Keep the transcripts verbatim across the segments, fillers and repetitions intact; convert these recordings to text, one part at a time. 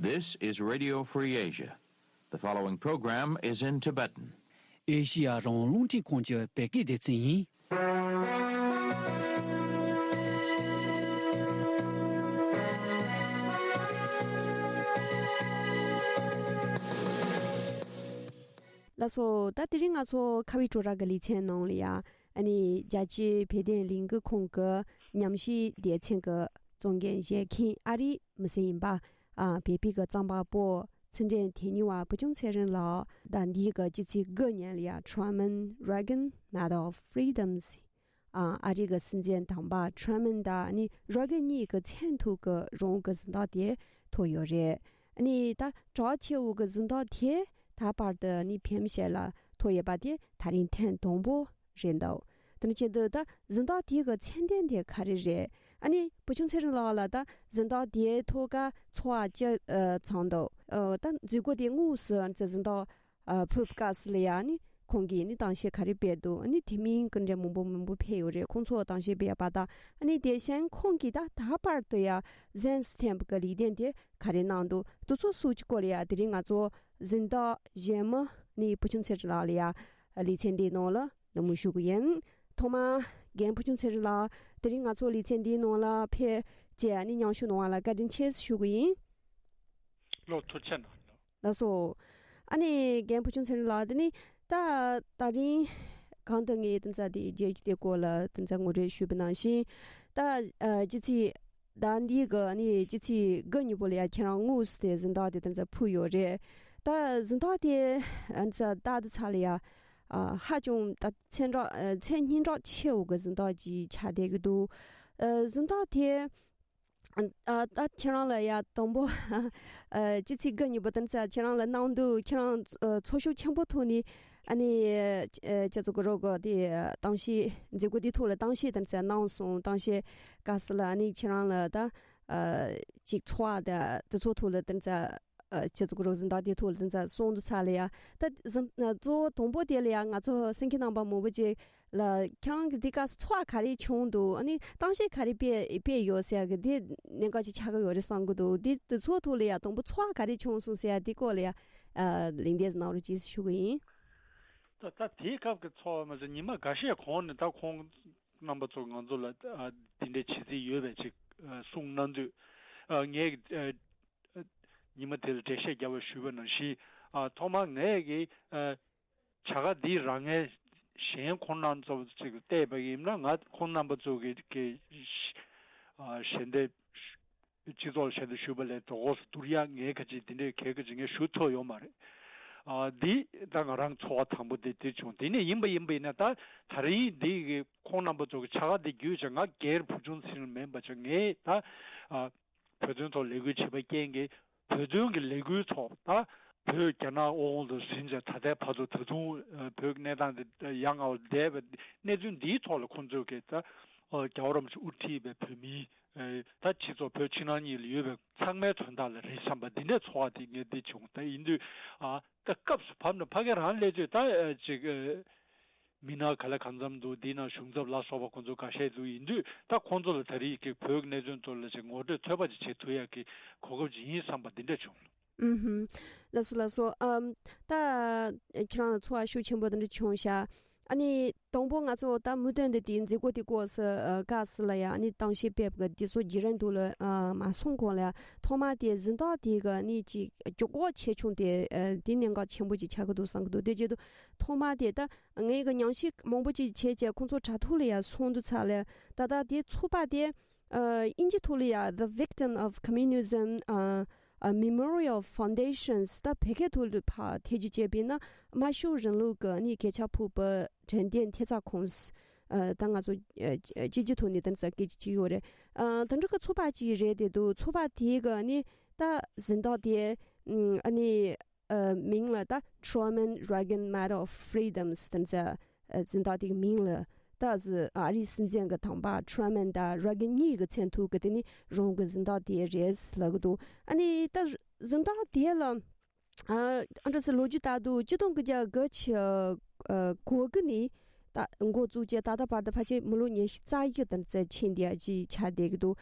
This is Radio Free Asia. The following program is in Tibetan. ཨེ་ཤི་ཡ་རང་དབང་རླུང་འཕྲིན་ཁང་གི་བོད་སྐད་སྡེ་ཚན་ཡིན། ལགས་སོ། ད་དེ་རིང་ང་ཚོ་ཁ་བའི་བྲོ་ར་གི་ལེ་ཚན་ནང་ལ་ཡ། ཨ་ནི་རྒྱལ་སྤྱིའི་བོད་དོན་ལས་འགུལ་ཁང་གི་ཉམས་ཞིབ་སྡེ་ཚན་གྱི་གཙོ་འགན་བཞེས་མཁན་ཨ་རིའི་མི་སེར་ཡིན་པ། ཨ་བོད་པའི་གི་རྩོམ་པ་པོ་ཚུལ་ཁྲིམས་དོན་གཉེར་བ་བུ་ཆུང་ཚེ་རིང་ལགས། ཟླ་འདིའི་གི་སྤྱི་ཚེས་དགུ་ཉིན་ལ་ཡ་Truman Reagan Medal of Freedoms། ཨ་ཨ་རི་གི་སྲིད་འཛིན་དམ་པ་Truman དང་ཨ་ནི་Reagan གཉིས་ཀྱི་མཚན་ཐོག་གི་རང་གི་གཟེངས་རྟགས་དེ་ཐོབ་ཡོད་རེད། ཨ་ནི་ད་གྲགས་ཆེ་བོ་གི་གཟེངས་རྟགས་དེ་ད་བར་དུ་ཨ་ནི་བོད་མི་ཞིག་ལ་ཐོབ་ཡོད་པ་དེ་ད་རིང་ཐེངས་དང་པོ་རེད་འདུག་དེ་ནི་ཆེད་དུ་ད་གཟེངས་རྟགས་དེ་གི་མཚན་ལྡན་དེ་ག་རེ་རེད། ཨ་ནི་བུ་ཆུང་ཚེ་རིང་ལགས་ལ་ད་གཟེངས་རྟགས་དེ་ཐོབ་ག་ཚོར་བ་ཅི་ཨ་ཚང་འདུག་ཨ་ད་མཛད་སྒོ་དེ་དངོས་སུ་ཨ་ནི་གཟེངས་རྟགས་ཨ་ཕུལ་སྐབས་སུ་ལ་ཡ་ནི་ཁོང་གིས་ནི་གཏམ་བཤད་ག་རེ་སྤེལ་འདུག་ཨ་ནི་དེ་མིན་གྱི་འདྲ་མང་པོ་མང་པོ་ཕེབས་ཡོད་རེད། ཁོང་ཚོ་གཏམ་བཤད་སྤེལ་པ་དང་ཨ་ནི་དེ་བཞིན་ཁོང་གིས་ད་ད་བར་དུ་ཡ་གཟེངས་སུ་ཐོན་པ་གི་ལས་དོན་དེ་ག་རེ་གནང་འདུག་དེ་ཚོ་སོགས་ཀྱི་སྐོར་ལ་ཡ་དེ་རིང་ང་ཚོ་གཟེངས་རྟགས་བཞེས་མི་ནི་བུ་ཆུང་ཚེ་རིང་ལགས་ལ་ཡ་ལེ་ཚན་འདིའི་ནང་ལ་གླེང་མོལ་ཞུ་གི་ཡིན། ཐོག་མར་རྒན་བུ་ཆུང་ཚེ་རིང་ལགས་དེ་རིང་ང་ཚོ་ལེ་ཚན་འདིའི་ནང་ལ་ཕེབས་བྱས་ནི་མཉམ་ཞུགས་གནང་བ་ལ་བཀའ་དྲིན་ཆེ་ཞུ་གི་ཡིན། ལོ་ཐུགས་རྗེ་གནང་། ལགས་སོ། ཨ་ནི་རྒན་བུ་ཆུང་ཚེ་རིང་ལགས་དེ་ནི་ད་ད་རིང་གང་ལྟར་ངས་དེ་ཚོ་དེ་རྒྱལ་སྤྱི་དེ་སྐོར་ལ་དེ་ཚོ་ངོ་སྤྲོད་ཞུས་པ་ནང་བཞིན་ད་ཨ་སྤྱི་ཚེས་ཟླ་འདིའི་གི་ཨ་ནི་སྤྱི་ཚེས་དགུ་ཉིན་པོ་ལ་ཡ་ཁྱེད་རང་དངོས་སུ་དེ་གཟེངས་རྟགས་དེ་དེ་ཚོ་ཕུལ་ཡོད་རེད། ད་གཟེངས་རྟགས་དེ་ཨ་ནི་ཚ་ད་དེ་ཚ་ལ་ཡ་ཨ་ཧ་ཅང་ད་མཚན་གྲགས་ཨ་མཚན་སྙན་གྲགས་ཆེ་བོ་གི་གཟེངས་རྟགས་ཅིག་ཆགས་བསྡད་ཀྱི་འདུག་ཨ་གཟེངས་རྟགས་དེ། ཨ་ད་ཁྱེད་རང་ལ་ཡ་དང་པོ་ཨ་སྤྱི་ཚེས་དགུ་ཉིན་པོ་དེ་ཚོ་ཁྱེད་རང་ལ་གནང་འདུག་ཁྱེད་རང་ཨ་ཚོར་ཤུགས་ཆེན་པོ་ཐོག་ནས་ཨ་ནི་ཨ་ཁྱེད་ཚོ་གི་རོགས་གི་དེ་གཏམ་བཤད་མཛད་སྒོ་དེ་ཐོག་ལ་གཏམ་བཤད་དེ་ཚོ་གནང་སོང་། གཏམ་བཤད་སྐབས་སུ་ལ་ཨ་ནི་ཁྱེད་རང་ལ་ད་ཨ་ཅིག་ཚོར་བ་དང་དེ་ཚོ་ཐོག་ལ་དེ་ཚོ་ཨ་ཁྱེད་ཚོ་གི་རོགས་གཟེངས་རྟགས་དེ་ཐོག་ལ་དེ་ཚོ་གསུང་དུ་ཚར་ལ་ཡ་ད་གཟེངས་གཙོ་བོ་དང་པོ་དེ་ལ་ཡ་ང་ཚོ་གསན་མཁན་རྣམ་པ་མང་པོ་ཅིག་ལ་ཁྱེད་རང་གི་འདི་ག་ཚོར་བ་ག་རེ་བྱུང་འདུག་ཨ་ནི་གཏམ་བཤད་ག་རེ་སྤེལ་སྤེལ་ཡོད་ཟེར་གི་འདི་གནད་འགག་ཅིག་ཆགས་ཀྱི་ཡོད་རེད་བསམ་གི་འདུག་འདི་འདི་ཚོ་ཐོག་ལ་ཡ་དང་པོ་ཚོར་བ་ག་རེ་བྱུང་སོང་ཟེར་འདི་སྐོར་ལ་ཡ་ཨ་ལན་འདེབས་གནང་རོགས་གྱིས་ཞུ་གི་ཡིན། ད་ད་དེའི་སྐབས་ཀྱི་ཚོར་བ་མ་ཟད་ཉི་མ་འགའ་ཤས་གོང་ནས་ད་ཁོང་རྣམ་པ་ཚོ་ང་ཚོ་ལ་ཨ་འདི་འདྲའི་བྱེད་རྩིས་ཡོད་པའི་ཅིག་ཨ་གསུངས་གནང་དུས་ཨ་ངས་ཨ་ཉི་མ་དེ་ལ་འགྲེལ་བཤད་རྒྱབ་པ་ཞུས་པ་ནང་བཞིན་ཨ་ཐོག་མར་ངས་ཀྱི་ཨ་བྱ་དགའ་འདི་རང་ངས་གཞན་ཁོང་རྣམ་ཚོ་ཅིག་བལྟས་པ་ཡིན་ན་ང་ཁོང་རྣམ་པ་ཚོ་གི་གི་ཨ་ཞལ་འདེབས་སྤྱི་ཚོགས་ལ་ཞལ་འདེབས་ཞུས་པ་ལས་དོ་དགོས་སུ་བསྡུར་ཡག་ངས་ག་ཅིག་འདི་འདྲའི་གལ་ག་ཅིག་ངས་ཞུ་ཐུབ་ཡོད་མ་རེད། ཨ་འདི་ད་ང་རང་ཚོར་བ་དང་པོ་འདི་འདི་བྱུང་། དེ་ནས་ཡིན་པ་ཡིན་པ་ཡིན་ན་ད་ད་རིང་འདི་གི་ཁོང་རྣམ་པ་ཚོ་གི་བྱ་དགའ་འདི་བརྒྱུད་བྱས་ང་སྒེར་བུ་ཆུང་ཚེ་རིང་མིན་པ་བྱས་ངས་ད་ཨ་བོད་དོན་ཐོག་ལས་འགུལ་བྱེད་པ་རྐྱེན་གྱིས་བོད་དོན་གྱི་ལས་འགུལ་ཐོག་ད་བོད་རྒྱ་ནག་དབང་དུ་ཟིན་བྱས་ད་ལྟའི་བར་དུ་ད་དུང་ཨ་བོད་ཀྱི་གནས་སྟངས་འདི་ཡ་ང་བ་བསྡད་པའི་གནས་ཚུལ་འདིའི་ཐོག་ལ་ཁོང་ཚོས་ཀྱི་ད་ཨ་རྒྱལ་བ་རིན་པོ་ཆེ་དབུ་ཁྲིད་པའི་བོད་མིའི་ཨ་ད་སྤྱི་ཚོགས་བོད་ཕྱི་ནང་གཉིས་ལ་ཡོད་པའི་ཚང་མའི་དོན་དག་ལ་རེད་བསམ་པ་འདི་འདྲའི་ཚོར་བ་དེ་ངས་འདི་བྱུང་། ད་ཡིན་དུས་ཨ་ད་སྐབས་སུ་བབས་ན་ཕ་གི་རང་སླེབས་དུས་ད་ཨ་ཅིག་ཨ་མི་སྣ་ག་ལ་གང་འཚམ་འདུག་འདི་ན་གཞུང་ཚབ་ལ་སོགས་པ་ཁོང་ཚོ་འགའ་ཤས་འདུག་ཡིན་དུས་ད་ཁོང་ཚོ་ལ་ད་རེས་ཀྱི་བོད་ཀྱི་གནད་དོན་ཐོག་ལ་ཅིག་ངོ་སྤྲོད་ཚོད་དཔག་ཅིག་བྱེད་ཐུབ་ཡག་གི་གོ་སྐབས་ཅིག་ཡིན་བསམ་པ་འདི་འདྲ་བྱུང་། ཨུམ་ཧུམ། ལགས་སོ་ལགས་སོ། ཨམ་ད་ཁྱེད་རང་ལ་ཚོར་བ་ཤུགས་ཆེན་པོ་འདི་འདྲ་བྱུང་ཤག་ཨ་ནི་དང་པོ་ང་ཚོ་ད་མུ་མཐུད་དུ་དེའི་མཛད་སྒོ་དེ་སྐོར་སུ་ཨ་བཀའ་ཟུར་ལ་ཡང་ཨ་ནི་གཏམ་བཤད་སྤེལ་བ་དེ་ཚོ་བརྒྱུད་རིམ་དུ་ལ་ཨ་མ་སོང་གོང་ལ་ཡང་ཐོག་མ་དེ་གཟེངས་རྟགས་དེ་གི་ཨ་ནི་ཅིག་མགྱོགས་པོ་ཆེ་ཆུང་དེ་ཨ་དེ་གནད་འགག་ཆེན་པོ་ཅིག་ཆགས་ཀྱི་འདུག་བསམ་གྱི་འདུག་དེ་བྱེད་དུ་ཐོག་མ་དེ་ད་ངས་གི་ཉམས་ཞིབ་མང་པོ་ཅིག་བྱས་བྱས་ཁོང་ཚོ་དྲ་ཐོག་ལ་ཡང་སོང་དུ་ཚར་ལ་ད་ལྟ་དེ་ཚོགས་པ་དེ་ཨ་དབྱིན་ཇི་ཐོག་ལ་ཡང་The Victim of Communism ཨ་ཨ་Memorial Foundations ད་བོད་སྐད་ཐོག་ལ་ཕར་ཐེ་ཇུས་བྱས་པས་ན་དམར་ཤོག་རིང་ལུགས་ཀྱི་ནི་གོད་ཆག་ཕོག་པའི་དྲན་རྟེན་ཐེབས་རྩ་ཁང་ཨ་ད་ང་ཚོ་ཨ་སྤྱི་སྤྱི་ཐོག་ནས་དེ་ཚོ་སྐད་ཆ་བྱེད་ཀྱི་ཡོད་རེད། ཨ་དེ་འདྲ་གི་ཚོགས་པ་ཅིག་རེད་དེ་འདུག་ཚོགས་པ་དེའི་གི་ནི་ད་གཟེངས་རྟགས་དེ་ཨ་ནི་ཨ་མིང་ལ་ད་Truman Reagan Medal of Freedoms དེ་ཚོ་ཨ་གཟེངས་རྟགས་དེ་གི་མིང་ལ་ད་གཟི་ཨ་རིའི་སྲིད་འཛིན་གི་དམ་པ་Truman དང་Reagan གཉིས་ཀྱི་མཚན་ཐོག་གི་དེ་ནི་རང་གི་གཟེངས་རྟགས་དེ་རེད་ལབ་གི་འདུག་ཨ་ནི་ད་གཟེངས་རྟགས་དེ་ལ་ཨ་ཨ་འདྲ་ཟེར་ལོ་རྒྱུས་ལྟར་དུ་ཆིག་སྟོང་དགུ་བརྒྱ་དགུ་བཅུ་ཨ་གོ་དགུ་ནས་ད་འགོ་བཙུགས་བྱས་ད་ལྟ་བར་དུ་ཕལ་ཆེར་མི་ལོ་ཉི་ཤུ་རྩ་བཞི་དེ་ཚོ་ཕྱིན་བསྡད་ཀྱི་ཆགས་བསྡད་ཀྱི་འདུག་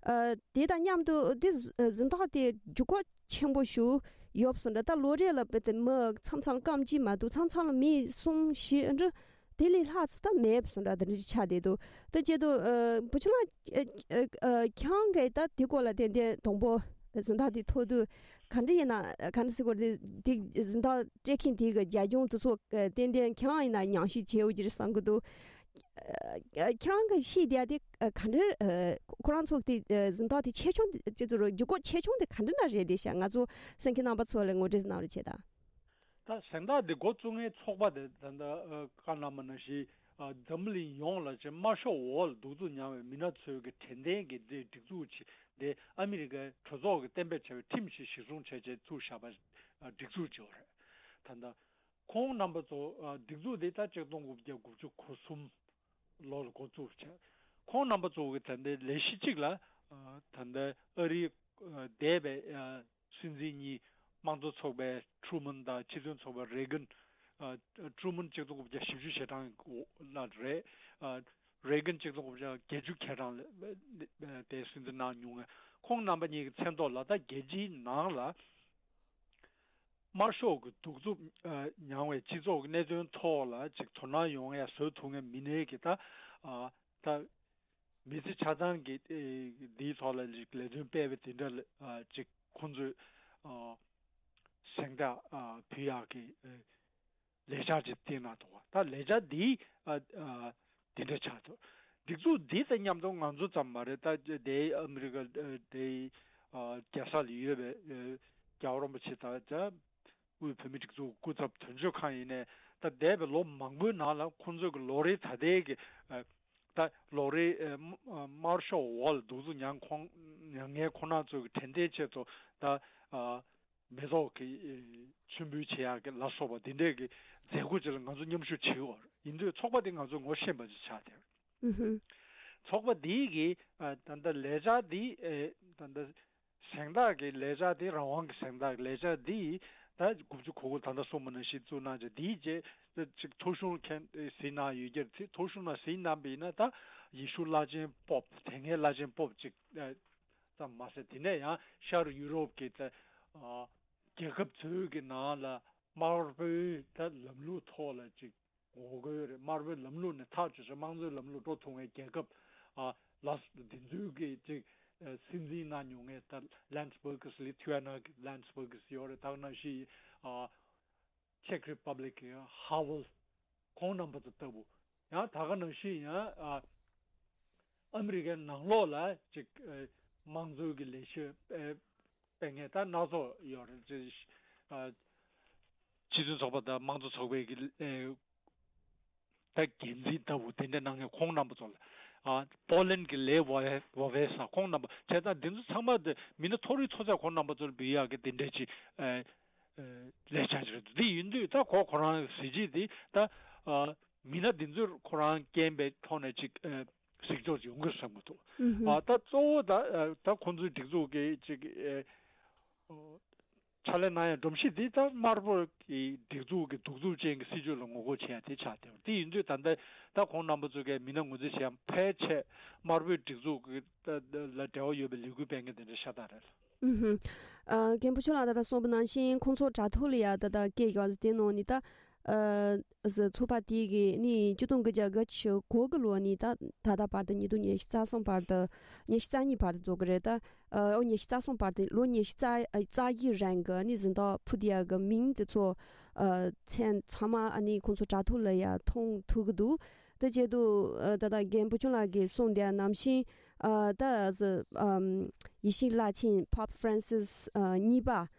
ཨ་དེ་དང་མཉམ་དུ་དེ་གཟེངས་རྟགས་དེ་འཇུག་སྒོ་ ཆེན་པོ་ཞིག་ཡོད་སོང་འདྲ། ད་ལོ་རེ་ལ་བལྟས་ཏེ་མི་མཚམས་མཚམས་རྐང་གཅིག་མ་གཏོགས་མཚམས་མཚམས་ལ་མི་གསུམ་བཞི་འདྲ་དེ་ལས་ལྷག་ཙམ་ད་མེད་སོང་འདྲ། དེ་འདྲ་ཆགས་བསྡད་འདུག་དེ་བྱེད་དུས་ཨ་བུ་ཆུང་ལགས། ཨ་ཨ་ཨ་ཁྱེད་རང་གིས་ད་དེ་སྐོར་ལ་ཏན་ཏན་དང་པོ་གཟེངས་རྟགས་དེ་ཐོབ་དུས་ག་འདྲ་ཡིན་ན། ག་འདྲ་ཟེར་དགོས་རེད། དེ་གཟེངས་རྟགས་སྤྲད་མཁན་དེ་གི་རྒྱབ་ལྗོངས་དེ་ཚོ་ཨ་ཏན་ཏན་ཁྱེད་རང་ཡིན་ན་ཉམས་ཞིབ་བྱས་ཡོད་ཀྱི་རེད་བསམ་གི་འདུག་ཨ་ཨ་ཁྱེད་རང་གིས་ཤེས་བསྡད་དེ་ཨ་ག་འདྲ། ཨ་ཁོ་རང་ཚོ་དེ་ཨ་གཟེངས་རྟགས་དེ་ཆེ་ཆུང་དེ་ཅི་ཚོ་རུ་བརྒྱུད་སྐོར་ཆེ་ཆུང་དེ་ག་འདྲ་ན་རེད་དེ་ཤག་ང་ཚོ་གསན་མཁན་རྣམ་པ་ཚོ་ལ་ངོ་སྤྲོད་གནང་རོགས་བྱེད་དང་། ད་གཟེངས་རྟགས་འདི་འགོ་བཙུགས་མཁན་ཚོགས་པ་དེ་ད་ལྟ་ཨ་བཀའ་གནང་བ་ནང་བཞིན་ཨ་འཛམ་བུ་གླིང་ཡོངས་ལ་ཅིག་དམར་ཤོག་འོག་ལ་གདུག་རྩུབ་མྱངས་པའི་མི་སྣ་ཚོའི་གི་དྲན་རྟེན་གྱི་འདི་སྒྲིག་འཛུགས་ཅིག་དེ་ཨ་མི་རི་ཀའི་གྲོས་ཚོགས་ཀྱིས་གཏན་འབེབས་བྱས་པའི་ཁྲིམས་ཤིག་གཞིར་བཟུང་བྱས་རྗེས་བཙུགས་བཞག་པ་ཨ་སྒྲིག་འཛུགས་ཅིག་ཡོད་རེད། ད་ལྟ་ཁོང་རྣམ་པ་ཚོ་ཨ་སྒྲིག་འཛུགས་འདི་ད་ཆིག་སྟོང་དགུ་བརྒྱ་དགུ་བཅུ་གོ་གསུམ་ལོ་ལ་འགོ་བཙུགས་བྱས། ཁོང་རྣམ་པ་ཚོ་གི་ད་ལྟའི་ལས་གཞི་གཅིག་ལ་ཨ་ད་ལྟ་ཨ་རིའི་ཨ་འདས་པའི་ཨ་སྲིད་འཛིན་གཉིས་དམངས་གཙོ་ཚོགས་པའི་ཁྲུ་མན་དང་སྤྱི་མཐུན་ཚོགས་པའི་རེ་གན། ཨ་ཁྲུ་མན་ཆིག་སྟོང་དགུ་བརྒྱ་བཞི་བཅུ་ཞེ་གྲངས་ལ་རེད། ཨ་རེ་གན་ཆིག་སྟོང་དགུ་བརྒྱ་བརྒྱད་ཅུ་ཞེ་གྲངས་ལ་དེ་སྲིད་འཛིན་གནང་མྱོང་བའི་ཁོང་རྣམ་པ་གཉིས་ཀྱི་མཚན་ཐོག་ལ་ད་རྒྱལ་སྤྱིའི་ནང་ལ་དམར་ཤོག་གི་གདུག་རྩུབ་ཨ་མྱངས་བའི་སྤྱི་ཚོགས་ཀྱི་གནད་དོན་ཐོག་ལ་ཅིག་དོ་སྣང་ཡོང་ཡ་བཟོ་ཐུབ་མཁན་མི་སྣའི་གི་ད་ཨ་ད་མི་ཚེ་ཆ་ཚང་གི་ཨེ་འདིའི་ཐོག་ལ་ཅིག་ལས་དོན་སྤེལ་བའི་དེ་འདྲ་ལ་ཨ་ཅིག་ཁོང་ཚོས་ཨ་གཟེངས་རྟགས་ཨ་ཕུལ་ཡག་གི་ཨེ་ལས་འཆར་ཅིག་བཏིང་གནང་འདུག་བ། ད་ལས་འཆར་འདི་ཨ་ཨ་དེ་འདྲ་ཆགས་འདུག་སྒྲིག་འཛུགས་འདི་དང་མཉམ་དུ་ང་ཚོ་ཙམ་མ་རེད། ད་དེའི་ཨ་མི་རི་ཀ་ཨ་དེའི་ཨ་རྒྱལ་ས་ལ་ཡོད་པའི་ཨ་རྒྱལ་བ་རིན་པོ་ཆེ་དང་ད་དབུས་བོད་མི་སྒྲིག་འཛུགས་སྐུ་ཚབ་དོན་གཅོད་ཁང་ཡིན་ནའི་ད་འདས་པའི་ལོ་མང་པོའི་ནང་ལ་ཁོང་ཚོའི་གི་ལོ་རེའི་ད་ལྟའི་གི་ཨ་ད་ལོ་རེའི་ཨ་དམར་ཤོག་འོག་ལ་གདུག་རྩུབ་མྱངས་ཁོང་མྱངས་མཁན་ཁོང་རྣམ་ཚོའི་གི་དྲན་རྟེན་ཆེད་དུ་ད་ཨ་མེ་ཏོག་གི་ཨེ་མཆོད་འབུལ་བྱེད་ཡག་གི་ལ་སོགས་པ་འདི་འདྲས་ཀྱི་མཛད་སྒོ་ཅིག་ལ་ང་ཚོ་མཉམ་ཞུགས་བྱེད་ཀྱི་ཡོད་རེད། ཡིན་དུས་ཚོགས་པ་འདི་ང་ཚོ་ངོ་ཤེས་པ་ཅིག་ཆགས་བསྡད་ཡོད་རེད། ཨུ་ཧུམ། ཚོགས་པ་འདིའི་གི་ཨ་ད་ལྟ་ལས་འཆར་འདི་ཨེ་ད་ལྟ་གཟེངས་རྟགས་ཀྱི་ལས་འཆར་འདི་རང་དབང་གི་གཟེངས་རྟགས་ཀྱི་ལས་འཆར་འདི་ད་དགུ་བཅུ་གོ་དགུ་ད་ལྟ་གསུངས་པ་ནང་བཞིན་བཙུགས་གནང་བྱས། འདིའི་རྗེས་ད་ཅིག་ཐོ་གཞུང་མཁན་གཟིགས་གནང་ཡོད་ཀྱི་རེད། ཐོ་གཞུང་ནང་གཟིགས་གནང་པ་ཡིན་ན་ད་ཡེ་ཤུ་བླ་ཆེན་པོབ་དེ་སྔའི་བླ་ཆེན་པོབ་ཅིག་ཨ་ཙམ་མ་ཟད་དེ་ནས་ཡང་ཤར་ཡུ་རོབ་ཀྱི་ད་ཨ་རྒྱལ་ཁབ་ཚོའི་གི་ནང་ལ་དམར་པོའི་ད་ལམ་ལུགས་ཐོག་ལ་ཅིག་ངོ་རྒོལ་རེད། དམར་པོའི་ལམ་ལུགས་ནས་ཐག་གཅོད་བྱས་དམངས་གཙོའི་ལམ་ལུགས་འགྲོ་ཐུབ་མཁན་རྒྱལ་ཁབ་ཨ་ལ་འདི་ཚོའི་གི་ཅིག་ཨ་སྲིད་འཛིན་གནང་མྱོང་མཁན་ད་ལན་སི་སྦུར་གི་ལི་ཐུ་ཨ་ན་གི་ལན་སི་སྦུར་གི་ཡོད་རེད། ད་ག་ནང་བཞིན་ཨ་ཅེག་རི་པབ་ལིག་གི་ཧ་ཝལ་ཁོང་རྣམ་པ་ཚོ་ལྟ་བུ། ཡང་ད་ག་ནང་བཞིན་ཡང་ཨ་ཨ་མི་རི་ཀའི་ནང་ལོགས་ལ་ཅིག་ཨ་དམངས་གཙོའི་གི་ལས་གཞི་སྤེལ་མཁན་ད་སྣ་ཚོགས་ཡོད་རེད། ཅིག་ཨ་སྤྱི་མཐུན་ཚོགས་པ་དང་དམངས་གཙོ་ཚོགས་པའི་གི་ཨ་ད་འགན་འཛིན་ལྟ་བུ་དེ་འདྲ་གནང་མཁན་ཁོང་རྣམ་པ་ཚོ་ལ་ཨ་པོ་ལན་གྱི་ལེ་ཝ་ཝ་ཝེ་ས་ཁོང་རྣམ་པ་བྱས་ཙང་འདི་ཚོ་ཚང་མ་དེ་མི་སྣ་མཐོ་རིས་ཚོ་ཚད་ཁོང་རྣམ་པ་ཚོར་འབུལ་ཡག་གི་དེ་འདྲ་ཅིག་ཨ་ཨ་ལས་འཆར་ཅིག་རེད་འདུག་དེ་ཡིན་དུས་ད་ཁོ་ཁོ་རང་གཟི་བརྗིད་དེ་ད་ཨ་མི་སྣ་འདི་ཚོར་ཁོ་རང་རྐྱེན་པའི་ཐོག་ནས་ཅིག་ཨ་གཟིགས་སྐྱོར་ཅིག་ཡོང་གི་བསམ་གི་འདུག་ཨུ་ཧུ། ཨ་ད་གཙོ་བོ་ད་ཨ་ད་ཁོང་ཚོའི་སྒྲིག་འཛུགས་ཀྱི་ཅིག་ཨ་ཕྱག་ལས་གནང་ཡ་སྒྲོམ་གཞི་འདི་ད་དམར་པོ་གི་སྒྲིག་འཛུགས་ཀྱི་གདུག་རྩུབ་ཅན་གྱི་སྲིད་བྱུས་ལ་ངོ་རྒོལ་བྱེད་ཡ་དེ་ཆགས་བསྡད་པ་དེ་ཡིན་དུས་ད་ལྟ་ད་ཁོང་རྣམ་པ་ཚོ་གའི་མི་སྣ་ངོས་འཛིན་བྱེད་ཡ་ཕལ་ཆེར་དམར་པོའི་སྒྲིག་འཛུགས་ཀྱི་ད་ལ་འབྲེལ་བ་ཡོད་པའི་ལས་འགུལ་སྤེལ་མཁན་དེ་འདྲ་ཤ་སྟག་རེད། ཨུ་ཧུ། ཨ་རྒན་པོ་ཆུང་ལགས་ད་ལྟ་གསུངས་པ་ནང་བཞིན་ཁོང་ཚོ་དྲ་ཐོག་ལ་ཡ་ད་ལྟ་སྐད་ཡོད་དེ་ནང་ནི་ད་ཨ་ཚོགས་པ་དེ་གི་ནི་ཆིག་སྟོང་དགུ་བརྒྱ་དགུ་བཅུ་གོ་དགུ་ལོ་ནི་ད་ད་ལྟ་བར་དུ་ཉིས་སྟོང་ཉི་ཤུ་རྩ་གསུམ་བར་དུ་ཉི་ཤུ་རྩ་གཉིས་བར་དུ་རྫོགས་གི་རེད་ད། ཨ་ཨོ་ཉི་ཤུ་རྩ་གསུམ་བར་དུ་ལོ་ཉི་ཤུ་རྩ་རྩ་བཞི་རིང་གི་ནི་གཟེངས་རྟགས་ཕུལ་དེ་ཡ་གི་མིང་དེ་ཚོ་ཨ་མཚན་ཚང་མ་ཨ་ནི་ཁོང་ཚོ་དྲ་ཐོག་ལ་ཡ་མཐོང་ཐུབ་གི་འདུག་དེ་བྱེད་དུས་ཨ་ད་ལྟ་རྒན་པོ་ཆུང་ལགས་ཀྱིས་གསུངས་དེ་ནང་བཞིན་ཨ་ད་ཨ་ཡེ་ཤུ་བླ་ཆེན་Pope Francis་ཨ་གཉིས་པ་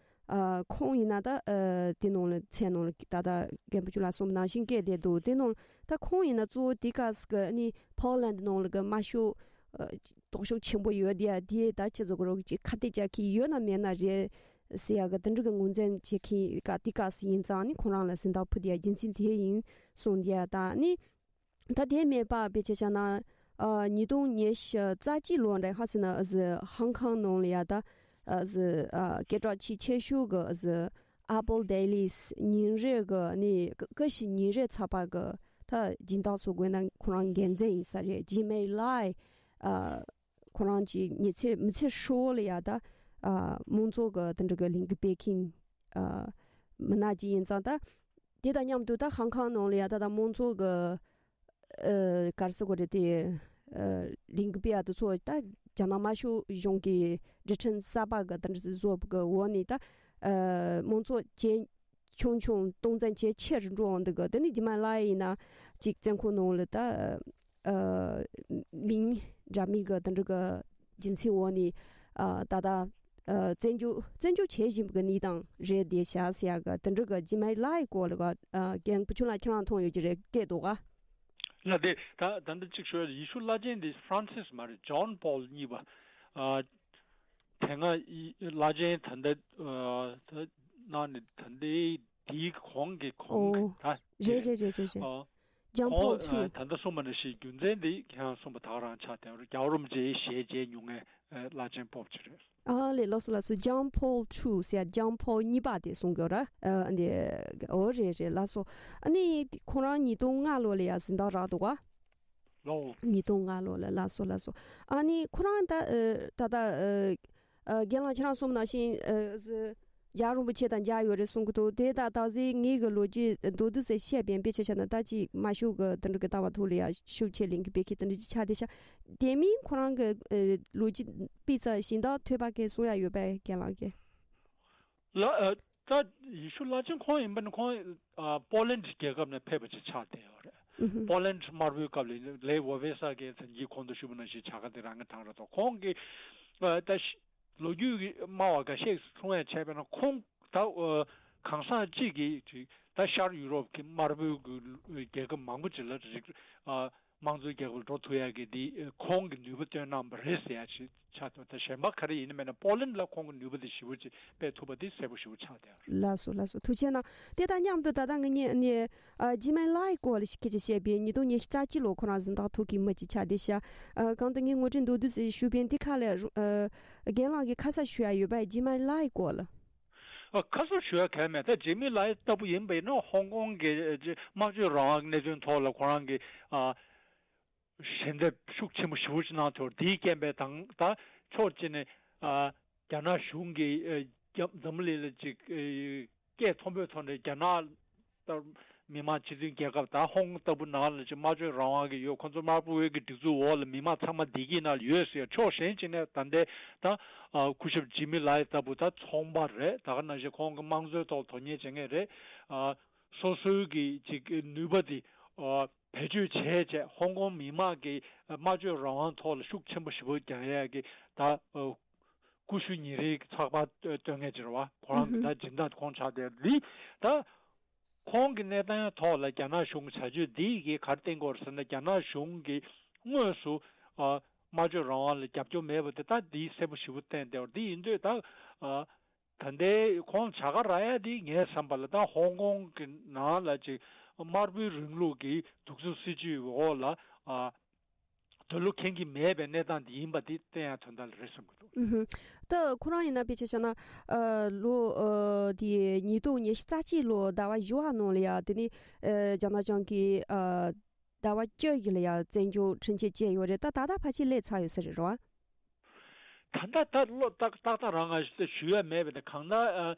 ཨ་ཁོང་ཡིན་ན་ད་ཨ་དེ་ནང་ལ་མཚན་ནང་ལ་ད་ལྟ་རྒན་པོ་ཆུང་ལགས་གསུངས་པ་ནང་བཞིན་སྐད་བསྡད་འདུག་དེ་ནང་ད་ཁོང་ཡིན་ན་གཙོ་བོ་དེ་སྐབས་སུ་གི་ནི་པོ་ལན་ནང་ལ་གི་དམར་ཤོག་ཨ་ལྡོག་ཕྱོགས་ཆེན་པོ་ཡོད་དེ་ཡ་དེ་ད་ཅི་ཟེར་དགོས་རོགས་ཀྱི་ཁ་གཏད་བཅག་གི་ཡོད་ན་མེད་ན་རེད་ཟེར་ཡ་གི་དེ་འདྲ་གི་ངོས་འཛིན་བྱེད་མཁན་ག་དེ་སྐབས་སུ་ཡིན་ཙང་ནི་ཁོང་རང་ལ་གཟེངས་རྟགས་ཕུལ་དེ་ཡ་རྒྱུ་མཚན་དེ་ཡིན་གསུངས་དེ་ཡ་ད་ནི། ད་དེ་མེད་པ་དཔེ་ཆ་བཞག་ན། ཨ་ཉིས་སྟོང་ཉི་ཤུ་རྩ་གཅིག་ལོ་འདྲ་ཧ་ཅི་ན་ཨ་ཟི་ཧང་ཁང་ནང་ལ་ཡ་ད་ཨ་ཟི་ཨ་སྐད་གྲགས་ཆེས་ཆེ་ཤོས་གི་ཨ་ཟི་Apple Daily་ཉིན་རེ་གི་ནི་ཀ་ཀ་ཤི་ཉིན་རེ་ཚགས་པར་གི་ད་སྦྱིན་བདག་བཟོ་དགོས་ན་ཁོ་རང་འགན་འཛིན་ཡིན་ས་རེད། Jimmy Lai་ཨ་ཁོ་རང་གི་མི་ཚེ་མི་ཚེ་ཧྲིལ་བོ་ལ་ཡ་ད་ ཨ་མང་ཚོགས་ཀྱི་དེ་འདྲ་གི་ལས་འགུལ་སྤེལ་མཁན་ཨ་མི་སྣ་ཅིག་ཡིན་ཙང་ད། དེ་དང་མཉམ་དུ་ད་ཧང་ཀང་ནང་ལ་ཡ་ད་ད་མང་ཚོགས་ཀྱི་ཨ་ག་རེ་ཟེར་དགོས་རེད། དེ་ཨ་ལས་འགུལ་སྤེལ་ཡ་དེ་ཚོ་ད་རྒྱ་ནག་དམར་ཤོག་གཞུང་གི་སྒྲིག་ཁྲིམས་གསར་པ་གི་དེ་འདྲ་བཟོ་བའི་འོག་ནས་ད་ཨ་མང་ཚོགས་བྱས། ཆུང་ཆུང་སྟོང་ཙམ་བྱས་ཆེ་རུ་འགྲོ་འོང་འདུག་གི། དེ་ནི་རྗེས་མ་ལ་ཡིན་ན་ཅིག་བཙོན་ཁང་ནང་ལ་ད་ཨ་མིང་འདྲ་མིན་གི་དེ་འདྲ་གི་རྒྱུ་མཚན་འོག་ནས་ཨ་ད་ལྟ་ཨ་བཙན་འཇུག་བཙན་འཇུག་བྱེད་བཞིན་པའི་གནས་སྟངས་རེད་དེ་བྱ་ཟེར་ཡ་གི་དེ་འདྲ་གི་རྗེས་མ་ལ་ཡི་སྐོར་ལ་གི་ཨ་རྒན་བུ་ཆུང་ལགས་ཁྱེད་རང་མཐོང་ཡོད་ཀྱི་རེད་སྐད་འདུག་ག་ལ་དེ་ད་ད་འདི་གཅིག་ཤོད། ཡེ་ཤུ་བླ་ཆེན་འདི་ཧྥ་རན་སིས་མ་རེད། ཇོན་པོལ་གཉིས་པ། ཨ་དེ་སྔ་ཡི་བླ་ཆེན་ད་ལྟ་ཨ་ད་གནང་ནས་ད་ལྟའི་དེའི་གོང་གི་གོང་ཨོ་གི་ད་རེད་རེད་རེད་རེད་རེད། ཨ་ཇོན་པོལ་ཁོང་ཨ་ཐུ། ད་ལྟ་གསུངས་པ་ནང་བཞིན་རྒྱུ་མཚན་འདི་ཁྱེད་རང་གསུངས་པ་ད་ག་རང་ཆགས་བསྡད་ཡོད་རེད། རྒྱལ་བ་རིན་པོ་ཆེའི་ཞལ་མཇལ་མྱོང་མཁན་ཨ་བླ་ཆེན་སྤོབས་ཅིག་རེད། ཨ་ལེ་ལགས་སོ་ལགས་སོ། ཇོན་པོལ་ཐུ་ཟེར་ཇོན་པོལ་གཉིས་པ་དེ་གསུང་གི་ཡོད་ར། ཨ་འདི་ཨོ་རེད་རེད་ལགས་སོ། ཨ་ནི་ཁོ་རང་ཉིས་སྟོང་ལྔ་ལོ་ལ་ཡ་གཟེངས་རྟགས་རག་འདུག་ག་ལོ། ཉིས་སྟོང་ལྔ་ལོ་ལ། ལགས་སོ་ལགས་སོ། ཨ་ནི་ཁོ་རང་ད་ཨ་ད་ད་ཨ་ཨ་རྒན་ལགས་ཁྱེད་རང་གསུངས་ནང་བཞིན་ཨ་ཟི་རྒྱལ་བ་རིན་པོ་ཆེ་དང་མཇལ་ཡོད་རེད་གསུང་གི་འདུག་དེ་ད་ད་གཟོད་ངེད་ཀྱི་ལོ་རྒྱུས་མདོར་བསྡུས་ཟེར་བཤད་པའི་དཔེ་ཆ་ཆ་ན་ད་ཅིག་དམར་ཤོག་གི་དེ་འདྲ་གི་ལྟ་བ་ཐོག་ལ་ཡ་ཤུགས་ཆེ་ལས་འགུལ་སྤེལ་མཁན་དེ་འདྲ་ཅིག་ཆགས་བསྡད་ཤག་དེ་མིན་ཁོ་རང་གི་ཨ་ལོ་རྒྱུས་སྤུས་ཚད་གཟེངས་རྟགས་ཐོབ་པ་གས་གསུང་ཡ་ཡོད་པས་རྒན་ལགས་ཀྱིས། ལ་ཨ་ད་ཡེ་ཤུ་བླ་ཆེན་ཁོང་ཡིན་པ་ནི་ཁོང་ཨ་པོ་ལན་རྒྱལ་ཁབ་ནས་ཕེབས་པ་ཅིག་ཆགས་བསྡད་ཡོད་རེད། ཨུ་ཧུ། པོ་ལན་དམར་པོའི་སྐབས་ལ་ལེ་ཝོ་ཝེ་ས་གི་ད་གིན་གོང་དུ་ཞུས་པ་ནང་བཞིན་བྱ་དགའ་དེ་རང་གི་བཏང་རེད་དོ། ཁོང་གི་ཨ་ད་ཤི་ལོ་རྒྱུས་ཀྱི་སྨྲ་བ་འགའ་ཤས་གསུང་ཡ་བྱས་པ་ན་ཁོང་ད་ཨ་གང་ཟག་གཅིག་གིས་ཅིག་ད་ཤར་ཡུ་རོབ་ཀྱི་དམར་པོའི་གི་རྒྱལ་ཁབ་མང་པོ་ཅིག་ལ་རིག་ཨ་དམངས་གཙོའི་རྒྱལ་ཁབ་ལ་འགྲོ་ཐུབ་ཡ་གི་འདི་ཁོང་གི་ནུས་པ་བཏོན་གནང་བ་རེད་ཟེར་ཡ་ཅིག་ཆགས་འདུག་ད་གཞན་པ་ག་རེ་ཡིན་ན་མེད་ན་པོ་ལན་ལ་ཁོང་གི་ནུས་པ་དེ་ཞེ་པོ་ཅིག་སྤེལ་ཐུབ་པ་དེ་གསལ་པོ་ཞེ་པོ་ཆགས་བསྡད་ཡོད་རེད། ལགས་སོ་ལགས་སོ། ཐུགས་རྗེ་གནང་། དེ་དང་མཉམ་དུ་ད་ལྟ་ངེད་གཉིས་ནས་ཨ་ཇི་མའི་ལའི་སྐོར་ལ་ཞིག་སྐད་ཆ་བཤད་པས་ཉིས་སྟོང་ཉི་ཤུ་རྩ་གཅིག་ལོ་ཁོ་རང་གཟེངས་རྟགས་ཐོབ་མཁན་མི་ཅིག་ཆགས་བསྡད་ཤག་ཨ་གང་ལྟར་ངས་ངོ་སྤྲོད་མདོར་བསྡུས་ཤིག་ཞུས་པས་འདི་ཁ་ལས་ཨ་རྒན་ལགས་ཀྱིས་ཁ་གསབ་ཞུ་ཡ་ཡོད་པས་ཇི་མའི་ལའི་སྐོར་ལ། ཨ་ཁ་གསབ་ཞུ་ཡ་གང་ཡང་མེད། ད་ཇི་མའི་ལའི་ལྟ་བུ་ཡིན་པ་ཡིན་ན་ཧོང་ཀོང་གི་ཨ་ཅི་སྨྲ་བརྗོད་རང་དབང་གི་གནད་དོན་ཐོག་ལ་ཁོ་རང་གི་ཨ་ཞལ་འདེབས་ཤུགས་ཆེན་པོ་ཞེ་པོ་ཅིག་གནང་ཐུབ། དེའི་རྐྱེན་པས་དང་ད་ཕྱོགས་གཅིག་ནས་ཨ་རྒྱ་ནག་གཞུང་གིས་ཨ་རྒྱ་འཛམ་བུ་གླིང་ལ་ཅིག་ཨ་སྐད་མཐོན་པོའི་ཐོག་ནས་རྒྱ་ནག་ལྟར་མི་དམངས་སྤྱི་མཐུན་རྒྱལ་ཁབ་དང་ཧོང་ཀོང་ལྟ་བུ་ནང་ལ་ཅིག་སྨྲ་བརྗོད་རང་དབང་གི་ཡོད། ཁོ་ཚོ་དམར་པོའི་གི་སྒྲིག་འཛུགས་འོག་ལ་མི་དམངས་ཚང་མ་བདེ་སྐྱིད་ནང་ལ་ཡོད་ཟེར། ཕྱོགས་གཞན་གཅིག་ནས་ད་ལྟའི་ད་ཨ་སྐུ་ཞབས་ཇི་མི་ལའི་ལྟ་བུ་ད་ཚོང་པ་རེད། ད་ག་ནང་བཞིན་ཁོང་གི་དམངས་གཙོའི་ཐོག་དོན་གཉེར་བྱེད་མཁན་རེད། ཨ་སོ་སོའི་གི་ཅིག་ནུས་པ་དེ་ཨ་བེད་སྤྱོད་བྱས་བྱས་ཧོང་ཀོང་མི་དམངས་ཀྱི་སྨྲ་བརྗོད་རང་དབང་ཐོག་ལ་ཤུགས་ཆེན་པོ་ཞེ་པོ་རྒྱག་ཡས་ཀྱི་ད་ཨ་ཀུ་ཤུ་ཉིན་རེའི་ཚགས་པར་སྟོན་མཁན་ཅིག་རེད་བ། ཁོ་རང་གི་ད་སྦྱིན་བདག་ཁོང་ཆགས་བསྡད་འདི་ད་ཁོང་གི་གནས་སྟངས་ཐོག་ལ་རྒྱ་ནག་གཞུང་གི་བྱ་སྤྱོད་འདི་གིས་ག་རེ་བསྟན་གྱི་ཡོད་རེད་ཟེར་ན་རྒྱ་ནག་གཞུང་གིས་དངོས་སུ་ཨ་སྨྲ་བརྗོད་རང་དབང་ལ་རྒྱབ་སྐྱོར་མེད་པ་དེ་ད་འདི་གསལ་པོ་ཞེ་པོ་བསྟན་བསྡད་ཡོད་རེད། འདི་ཡིན་དུས་ད་ཨ། ད་ལྟའི་ཁོང་བྱ་དགའ་རག་ཡ་དེ་ངས་བསམ་པ་ལ་ད་ཧོང་ཀོང་གི་ནང་ལ་ཅིག་དམར་པོའི་རིང་ལུགས་ཀྱི་གདུག་རྩུབ་སྲིད་ཇུས་འོག་ལ་ཨ་འདོད་བློ་ཁེངས་ཀྱི་མེད་པའི་གནས་སྟངས་དེ་ཡིན་པ་དེ་བསྟན་ཡ་དོན་དག་རེད་བསམ་གྱི་འདུག་ཨུ་ཧུ། ད་ཁོ་རང་ཡིན་ན་དཔེ་ཆ་བཞག་ན་ཨ་ལོ་ཨ་དེ་ཉིས་སྟོང་ཉི་ཤུ་རྩ་གཅིག་ལོ་ཟླ་བ་བཞི་པ་ནང་ལ་ཡ་དེ་ནི་ཨ་རྒྱ་ནག་གཞུང་གིས་ཨ་ཟླ་བ་བཅུ་ཞིག་ལ་ཡ་བཙན་བྱོལ་ཁྲིམས་ཆད་བཅད་ཡོད་རེད། ད་ད་ལྟ་ཕལ་ཆེར་སླེབས་ཚར་ཡོད་ས་རེད་རོ། ད་ལྟ་ད་བློ་ཏག་ཏག་ཏག་རང་ང་ཞུ་ཡ་མེད་པ་དེ་གང་ལྟར་ཨ་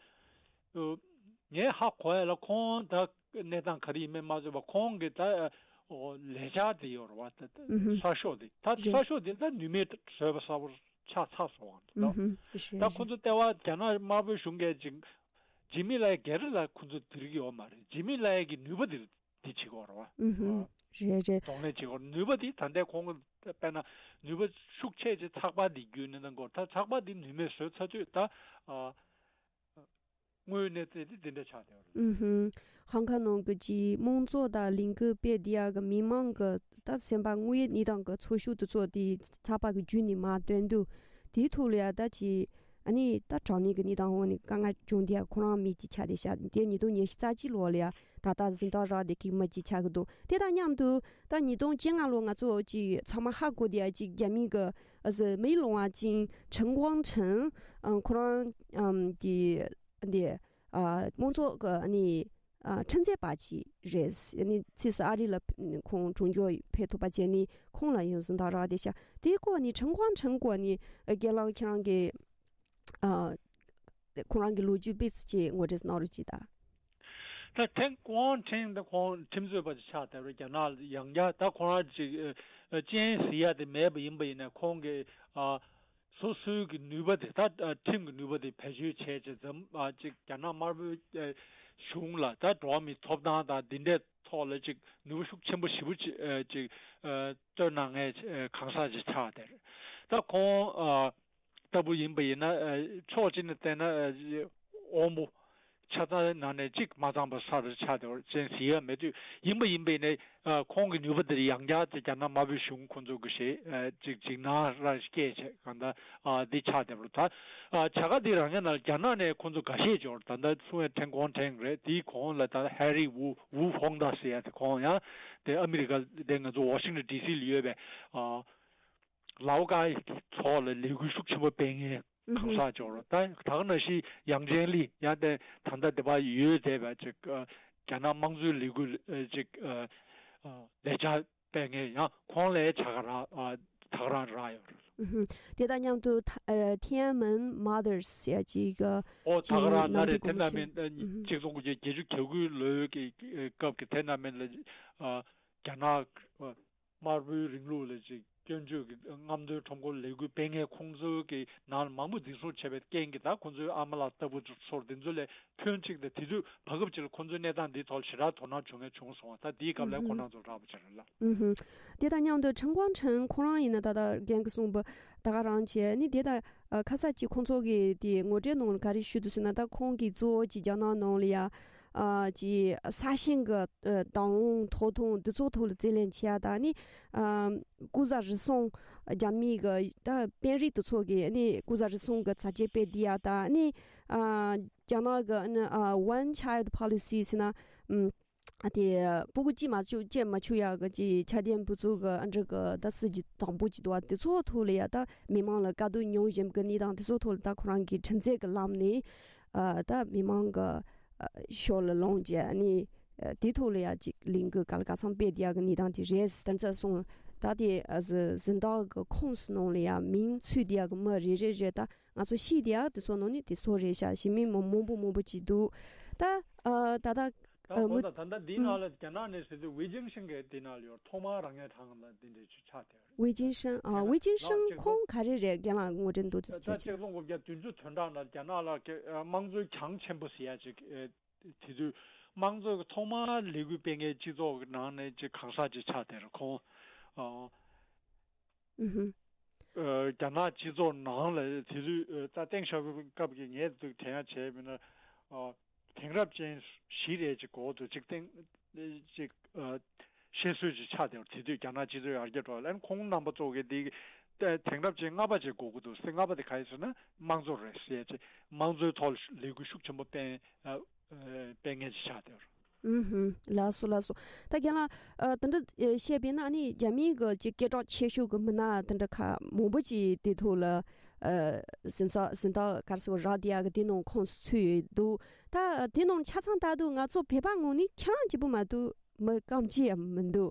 ངས་ཧ་གོ་ཡ་ལ་ཁོང་ད་གནས་སྟངས་ག་རེ་ཡིན་མིན་མ་ཚོད་པ་ཁོང་གི་ད་ཨོ་ལས་འཆར་དེ་ཡོད་རེད་བ། ད་ཨུ་ཧུ། གསར་ཤོག་དེ་ད་རེད། གསར་ཤོག་དེ་ད་ནུས་མེད་བཟོས་པ་གསལ་པོ་ཆགས་ཚར་སོང་བ་ཨུ་རེད། ཧུ། རེད། ད་ཁོ་ཚོ་ལྟེ་བ་རྒྱ་ནག་དམར་པོའི་གཞུང་གིས་ཅིག་ཇི་མི་ལའི་སྒེར་ལ་ཁོ་ཚོ་དེ་རིགས་ཡོད་མ་རེད། ཇི་མི་ལའི་གི་ནུས་པ་དེ་འདི་བྱེད་དགོས་རེད་བ། ཨུ་ཧུ། རེད་རེད། གདོང་ལེན་བྱེད་དགོས་རེད། ནུས་པ་འདི་ད་ལྟའི་ཁོང་གི་དཔེར་ན་ནུས་པ་ཤུགས་ཆེ་ཆེ་ཚགས་པར་འདི་བརྒྱུད་ནས་གནང་དགོས། ད་ཚགས་པར་འདི་ནུས་མེད་བཟོས་ཚར་དུས་ད་ཨ་དངོས་གནས་བཙལ་ཏེ་འདི་འདྲ་ཆགས་བསྡད་པ་རེད། ཨུ་ཧུ། ཧང་ཀང་ནང་གི་ཅིག་དམངས་གཙོ་དང་ལས་འགུལ་སྤེལ་བསྡད་ཡག་གི་མི་མང་གི་ད་སེམས་པ་དངོས་ཡོད་གནས་སྟངས་གི་ཚོར་ཤུགས་དེ་ཚོ་དེ་ཚགས་པར་གི་བརྒྱུད་ནས་མར་བཏོན་དུས་དེའི་ཐོག་ལ་ཡ་ད་ཅིག་ཨ་ནི་ད་དྲང་གནས་ཀྱི་གནས་སྟངས་འོག་ནས་དཀའ་ངལ་བྱུང་དེ་ཁོ་རང་མི་གཅིག་ཆགས་བསྡད་ཤག་དེ་ཉིས་སྟོང་ཉི་ཤུ་རྩ་གཅིག་ལོ་ལ་ཡ་ད་ལྟ་གཟེངས་རྟགས་རག་བསྡད་མཁན་མི་གཅིག་ཆགས་ཀྱི་འདུག་དེ་དང་མཉམ་དུ་ད་ཉིས་སྟོང་བཅོ་ལྔ་ལོ་ང་ཚོ་ཅིག་ཚང་མ་ཧ་གོ་བསྡད་ཡ་ཅིག་རྒྱ་མི་གི་ཨ་ཟི་མི་ལོང་བ་ཅིང་ཁྲིན་ཀོང་ཁྲིན་ཨ་ཁོ་རང་ཨམ་དེ་འདི་ཨ་དམངས་གཙོ་གི་ཨ་ནི་ཨ་ཁྲིམས་རྩོད་པ་ཅིག་རེད། ཨ་ནི་ཕྱིས་སུ་ཨ་རི་ལ་ཁོང་གྲོང་འཇོག་ཕེབས་ཐུབ་པ་བྱས་ནས་ཁོང་ལ་ཡང་གཟེངས་རྟགས་རག་བསྡད་ཤག་དེའི་སྐོར་ནས་ཁྲིན་ཀོང་ཁྲིན་སྐོར་ནས་ཨ་རྒན་ལགས་ཁྱེད་རང་གི་ཨ་ཁོང་རང་གི་ལོ་རྒྱུས་སྤེལ་ཚུལ་ཅིག་ངོ་སྤྲོད་གནང་རོགས་གྱིས་ད། ད་ཐེངས་ཀོང་ཐེངས་ད་ཁོང་ཁྲིམས་རྩོད་པ་ཅིག་ཆགས་བསྡད་རེད། རྒྱ་ནག་ཡང་བསྐྱར་ད་ཁོང་རང་ཅིག་ཨ་སྤྱན་གཟིགས་ཡ་དེ་མེད་པ་ཡིན་པ་ཡིན་ན། ཁོང་གི་ཨ་སོ་སོའི་གི་ནུས་པ་དེ་ད་ཨ་ཁྲིམས་ཀྱི་ནུས་པ་དེ་བེད་སྤྱོད་བྱས་བྱས་འཛམ་ཨ་ཅིག་རྒྱ་ནག་དམར་པོའི་ཨ་གཞུང་ལ་ད་འགྲོ་བ་མིའི་ཐོབ་ཐང་དང་འདི་འདྲའི་ཐོག་ལ་ཅིག་ནུས་པ་ཤུགས་ཆེན་པོ་ཞེ་པོ་ཅིག་ཨ་ཅིག་ཨ་སྤྲོད་གནང་མཁན་ཨ་གང་ཟག་ཅིག་ཆགས་བསྡད་རེད། ད་ཁོང་ཨ་ལྟ་བུ་ཡིན་པ་ཡིན་ན། ཨ་ཕྱོགས་གཅིག་ནས་བལྟས་ན་ཨ་དབང་པོ་ཆ་ཚང་ནང་ནས་གཅིག་མ་ཚང་པ་ས་རུ་ཆགས་བསྡད་པ་ཅན་ཟེར་ཡ་མེད་དུས། ཡིན་པ་ཡིན་པ་ཡིན་ནའི་ཨ་ཁོང་གི་ནུས་པ་དེ་ཡང་བསྐྱར་དེ་རྒྱ་ནག་དམར་པོའི་གཞུང་ཁོང་ཚོ་གི་ཞེ་ཨ་ཅིག་འཇིགས་སྣང་རང་སྐྱེས་བྱས་གང་ལྟར་ཨ་འདི་ཆགས་བསྡད་པ་རེད། ད་ཨ་བྱ་དགའ་འདི་རང་ཉིད་ནང་རྒྱ་ནག་ནས་ཁོང་ཚོ་འགའ་ཤས་འབྱོར། ད་ལྟ་གསུང་བའི་ཐེངས་གོང་ཐེངས་རེད། དེའི་གོང་ལ་ད་ཧེ་རི་ཝུ་ཝུ་ཧོང་ཏཱ་ཟེར་ཡ་དེ། ཁོང་ཡང་དེ་ཨ་མི་རི་ཀ་དེ་ང་ཚོ་ཝ་ཤིང་ཊོན་ཌི་སི་ལ་ཡོད་པའི་ཨ་ལའོ་ཀའི་ཚོགས་ལ་ལས་འགུལ་ཤུགས་ཆེན་པོ་སྤེལ་མཁན་གང་ཟག་འབྱོར། ད་ད་ག་ནང་བཞིན་ཡང་ཅེན་ལི་ཡང་དེ་ད་ལྟ་དེ་པར་ཡོད་བསྡད་པ་ཅིག་ཨ་རྒྱ་ནག་དམངས་གཙོའི་ལས་འགུལ་ཨ་ཅིག་ཨ་ཨ་ལས་འཆར་སྤེལ་མཁན་ཡང་ཁོང་ལ་ཡང་བྱ་དགའ་རག་ཨ་ད་ག་རང་རག་ཡོད་རེད། ཨུ་ཧུམ། དེ་དང་མཉམ་དུ་ཐ་ཨ་ཐེན་ཨན་མན་མ་དར་སི་ཡ་ཅིག་ཨ་ཨོ་ད་ག་ཅིག་རང་ནམ་ན་རེད། དེ་དགོང་མོ་ཐེན་ཨན་མན་ཨ་ཨུ་ཧུམ། གཅིག་སྟོང་དགུ་བརྒྱ་བརྒྱད་ཅུ་གྱ་དགུ་ལོའི་གི་ཨ་སྐབས་ཀྱི་ཐེན་ཨན་མན་ལ་ཨ་རྒྱ་ནག་ཨ་དམར་པོའི་རིང་ལུགས་ལ་ཅིག་སྐྱོན་བརྗོད་ཀྱི་རྔམ་སྟོན་ཁྲོམ་སྐོར་ལས་འགུལ་སྤེལ་མཁན་ཁོང་ཚོའི་གི་ནང་ལ་མང་པོ་འཛིན་བཟུང་བྱས་པའི་རྐྱེན་གྱིས། ད་ཁོང་ཚོའི་ཨ་མ་ལགས་ལྟ་བུ་ཚོར་འདི་ཚོ་ལས་ཕོན་གཅིག་དང་། དེ་དུས་བར་སྐབས་ཅིག་ལ་ཁོང་ཚོའི་གནས་སྟངས་འདིའི་ཐོག་ལ་ཞེ་དྲག་དོ་སྣང་བྱུང་མཁན་བྱུང་སོང་བ། ད་འདིའི་སྐབས་ལ་ཁོང་རྣམ་ཚོར་རག་པ་ཅིག་རེད་ལ། ཨུ་ཧུམ། དེ་དང་མཉམ་དུ་ཁྲེན་ཀོང་ཁྲེན་ཁོང་རང་ཡིན་ན་ད་ལྟ་རྒན་གྱིས་གསུངས་པ་ད་ག་རང་བྱས་ནི་དེ་ད་ཨ་ཁ་ས་ཅིག་ཁོང་ཚོ་གི་དེ་ངོ་སྤྲོད་ནང་ལ་ག་རེ་ཞུས་འདུག་ཟེར་ན། ད་ཁོང་གིས་གཙོ་བོ་ཅིག་རྒྱ་ནག་ནང་ལ་ཡ་ཨ་ཅིག་ས་ཞིང་གི་ཨ་བདག་དབང་ཐོབ་ཐང་འདི་ཚོ་ཐོག་ལ་རྩོད་ལེན་བྱེད་ཡ་དང་ནི། ཨ་ཀུ་ཟ་རི་སོང་རྒྱ་མི་གི་ད་དཔོན་རིགས་དེ་ཚོ་གི་ནི་ཀུ་ཟ་རི་སོང་གི་ཚ་གྱེས་སྤེལ་བསྡད་ཡ་དང་ནི། ཨ་རྒྱ་ནག་གི་ནི་ཨ་One Child Policy ཟེར་ན། ཨམ། དེ་སྤུ་གུ་གཅིག་མ་བཅུག་སྐྱེ་མ་བཅུག་ཡག་གི་ཅིག་ཆ་རྐྱེན་བུ་ཚུགས་གི་ཨ་འདྲ་གི་ད་སྲིད་ཇུས་དང་པོ་ཅིག་འདུག་བ། དེ་ཚོ་ཐོག་ལ་ཡ་ད་མི་མང་ལ་དཀའ་སྡུག་མྱོང་བཞིན་གི་གནས་སྟངས་དེ་ཚོ་ཐོག་ལ་ད་ཁོ་རང་གིས་ཁྲིམས་རྩོད་གི་ལམ་ནས་ཨ་ད་མི་མང་གི་ཨ་ཕྱོགས་ལ་ལངས་བྱས་ནི་ཨ་དེ་ཐོག་ལ་ཡ་ཅིག་ལས་འགུལ་ག་ལ་ག་ཚང་སྤེལ་བསྡད་ཡག་གི་གནས་སྟངས་དེ་རེད་ཟེར་ད་ཚ་སོང་། ད་དེ་ཨ་གཟི་གཟེངས་རྟགས་གི་ཁོངས་སུ་ནང་ལ་ཡ་མིང་ཚུད་བསྡད་ཡག་གི་མི་རེ་རེ་རེ་ད་ང་ཚོ་ཤེས་བསྡད་ཡག་དེ་ཚོ་ནང་ནས་དེ་ཚོ་རེད་ཤག་ཞེ་མི་མང་མང་པོ་མང་པོ་ཅིག་འདུག་ད་ཨ་ད་ད་ད་ཨ་གོ་ངོ་ད་ད་ལྟ་འདི་ནང་ལ་རྒྱ་ནག་ནས་ཟེར་དུས་ཝེ་ཅིང་ཧྲིན་གྱི་འདི་ནང་ལ་ཡོད། ཐོག་མར་རང་ཉིད་ཐང་ལ་འདི་འདྲའི་ཆུ་ཆགས་དེ་རེད། ཝེ་ཅིང་ཧྲིན་ཨ་ཝེ་ཅིང་ཧྲིན་ཁོང་ག་རེ་རེད། རྒན་ལགས་ངོ་སྤྲོད་འདུག་དེ་ད་ཆེ་ཆེ། ཆིག་སྟོང་དགུ་བརྒྱ་བདུན་ཅུ་དོན་གྲངས་ལ་རྒྱ་ནག་ལ་གི་ཨ་དམངས་གཙོའི་གྱང་ཆེན་པོ་ཟེར་ཡ་ཅིག་ཨེ་དེ་དུས་དམངས་གཙོའི་ཐོག་མར་ལས་འགུལ་སྤེལ་མཁན་སྤྱི་ཚོགས་ཀྱི་ནང་ནས་ཅིག་གང་ཟག་ཅིག་ཆགས་དེ་རེད། ཁོང་ཨ་ཨུ་ཧུམ། ཨ་རྒྱ་ནག་སྤྱི་ཚོགས་ནང་ལ་དེ་དུས་ཨ་ད་ཏེང་ཞའོ་ཕིང་སྐབས་ཀྱི་ངས་དུ་དྲན་ཡ་བྱས་པ་ཡིན་ན། ཨ་དེང་རབས་ཅན་བཞི་རེད་ཅིག་གོ་དུས་ཅིག་ཏེང་ཅིག་ཨ་བཤད་སྲོལ་ཅིག་ཆགས་བསྡད་པ་རེད། དེ་དུས་རྒྱ་ནག་སྤྱི་ཚོགས་ཡར་རྒྱས་འགྲོ་བ་ལ་ཁོང་རྣམ་པ་ཚོ་གིས་དེ་དེང་རབས་ཅན་ལྔ་པ་ཅིག་དགོས་ཀྱི་འདུག་ཟེར། ལྔ་པ་དེ་ག་རེ་ཟེར་ན་དམངས་གཙོ་རེད་ཟེར་ཅིག་དམངས་གཙོའི་ཐོག་ལ་ལས་འགུལ་ཤུགས་ཆེན་པོ་སྤེལ་ཨ་ཨ་སྤེལ་མཁན་ཅིག་ཆགས་བསྡད་པ་རེད། ཨུ་ཧུམ། ལགས་སོ་ལགས་སོ། ད་རྒན་ལགས་ཨ་དེ་འདྲ་ཨ་བཤད་པས་ན་ཨ་ནི་རྒྱ་མིའི་གི་ཅིག་སྐད་གྲགས་ཆེ་ཤོས་གི་མི་སྣ་དེ་འདྲ་ཁག་མང་པོ་ཅིག་དེ་ཐོག་ལ་ཨ་གཟེངས་རྟགས་གཟེངས་རྟགས་ག་རེ་ཟེར་རག་བསྡད་ཡག་གི་དེ་ནང་ཁོངས་སུ་ཚུད་ཡོད་འདུག་ད་དེ་ནང་ཆ་ཚང་ལྟ་དུས་ང་ཚོ་བོད་པ་ངོས་ནས་ཁྱེད་རང་གཅིག་པུ་མ་གཏོགས་མི་རྐང་གཅིག་ཡང་མི་འདུག་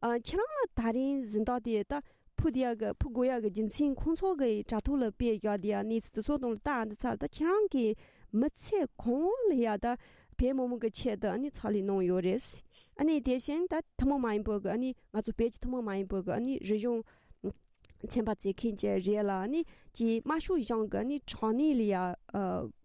ཨ་ཁྱེད་རང་ལ་ད་རིང་གཟེངས་རྟགས་དེ་ད་ཕུལ་བསྡད་ཡག་གི་ཕུལ་དགོས་ཡག་གི་རྒྱུ་མཚན་ཁོང་ཚོ་གི་དྲ་ཐོག་ལ་སྤེལ་བཞག་བསྡད་ཡག་གནས་ཚུལ་དེ་ཚོ་དང་ལ་ལྟ་འདི་ཚ་ལ་ད་ཁྱེད་རང་གི་མི་ཚེ་གང་བོ་ལ་ཡ་ད་བོད་མི་མང་གི་ཆེད་དུ་ཨ་ནི་ཕྱག་ལས་གནང་ཡོད་རེད། ཨ་ནི་དེ་བཞིན་ད་ཐུན་མོང་མ་ཡིན་པའི་གི་ཨ་ནི་ང་ཚོ་བོད་ཀྱི་ཐུན་མོང་མ་ཡིན་པའི་གི་ཨ་ནི་རིག་གཞུང་ཚན་པ་བཙལ་མཁན་ཅིག་རེད་ལ། ཨ་ནི་ཀྱི་དམར་ཤོག་གཞུང་གི་ཨ་ནི་དྲག་གནོན་ལ་ཡ་ཨ་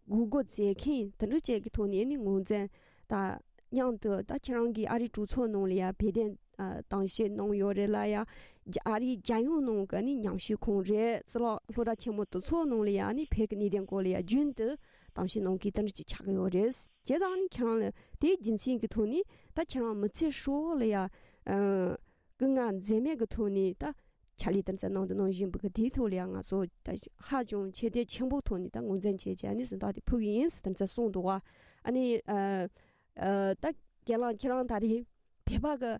འགོག་རྒོལ་མཛད་མཁན་དེ་འདྲ་ཅིག་གི་ཐོག་ནས་ཨ་ནི་ངོས་འཛིན་དང་མཉམ་དུ་ད་ཁྱེད་རང་གིས་ཨ་རིའི་གྲོས་ཚོགས་ནང་ལ་ཡ་བོད་དོན་ཨ་གཏམ་བཤད་གནང་ཡོད་རེད་ལ་ཡ། རྒྱ་ཨ་རིའི་རྒྱལ་ཡོངས་ནང་གི་ཨ་ནི་ཉམས་ཞིབ་ཁང་རེད། གཙུག་ལག་སློབ་གྲྭ་ཆེན་མོ་དེ་ཚོ་ནང་ལ་ཡ་ཨ་ནི་བོད་ཀྱི་གནད་དོན་སྐོར་ལ་ཡ་རྒྱུན་དུ་གཏམ་བཤད་གནང་མཁན་དེ་འདྲ་ཅིག་ཆགས་ཀྱི་ཡོད་རེད། བྱས་ཙང་ཨ་ནི་ཁྱེད་རང་ལ་དེའི་རྒྱུ་མཚན་གྱི་ཐོག་ནས་ད་ཁྱེད་རང་མི་ཚེ་ཧྲིལ་བོ་ལ་ཡ་ཨ་སྐུ་ངལ་འཛེམས་མེད་ཀྱི་ཐོག་ནས་ད་ཕྱག་ལས་དེ་འདྲ་གནང་དང་གནང་བཞིན་པ་གི་དེའི་ཐོག་ལ་ཡ་ང་ཚོ་ད་ཧ་ཅང་ཁྱབ་གདལ་ཆེན་པོའི་ཐོག་ནས་ད་ངོས་འཛིན་བྱས་བྱས་ཨ་ནི་གཟེངས་རྟགས་དེ་ཕུལ་གྱི་ཡིན་ཟེར་དེ་འདྲ་གསུངས་འདུག་བ། ཨ་ནི་ཨ། ཨ་ད་རྒན་ལགས་ཁྱེད་རང་ད་རེས་བོད་པ་གི་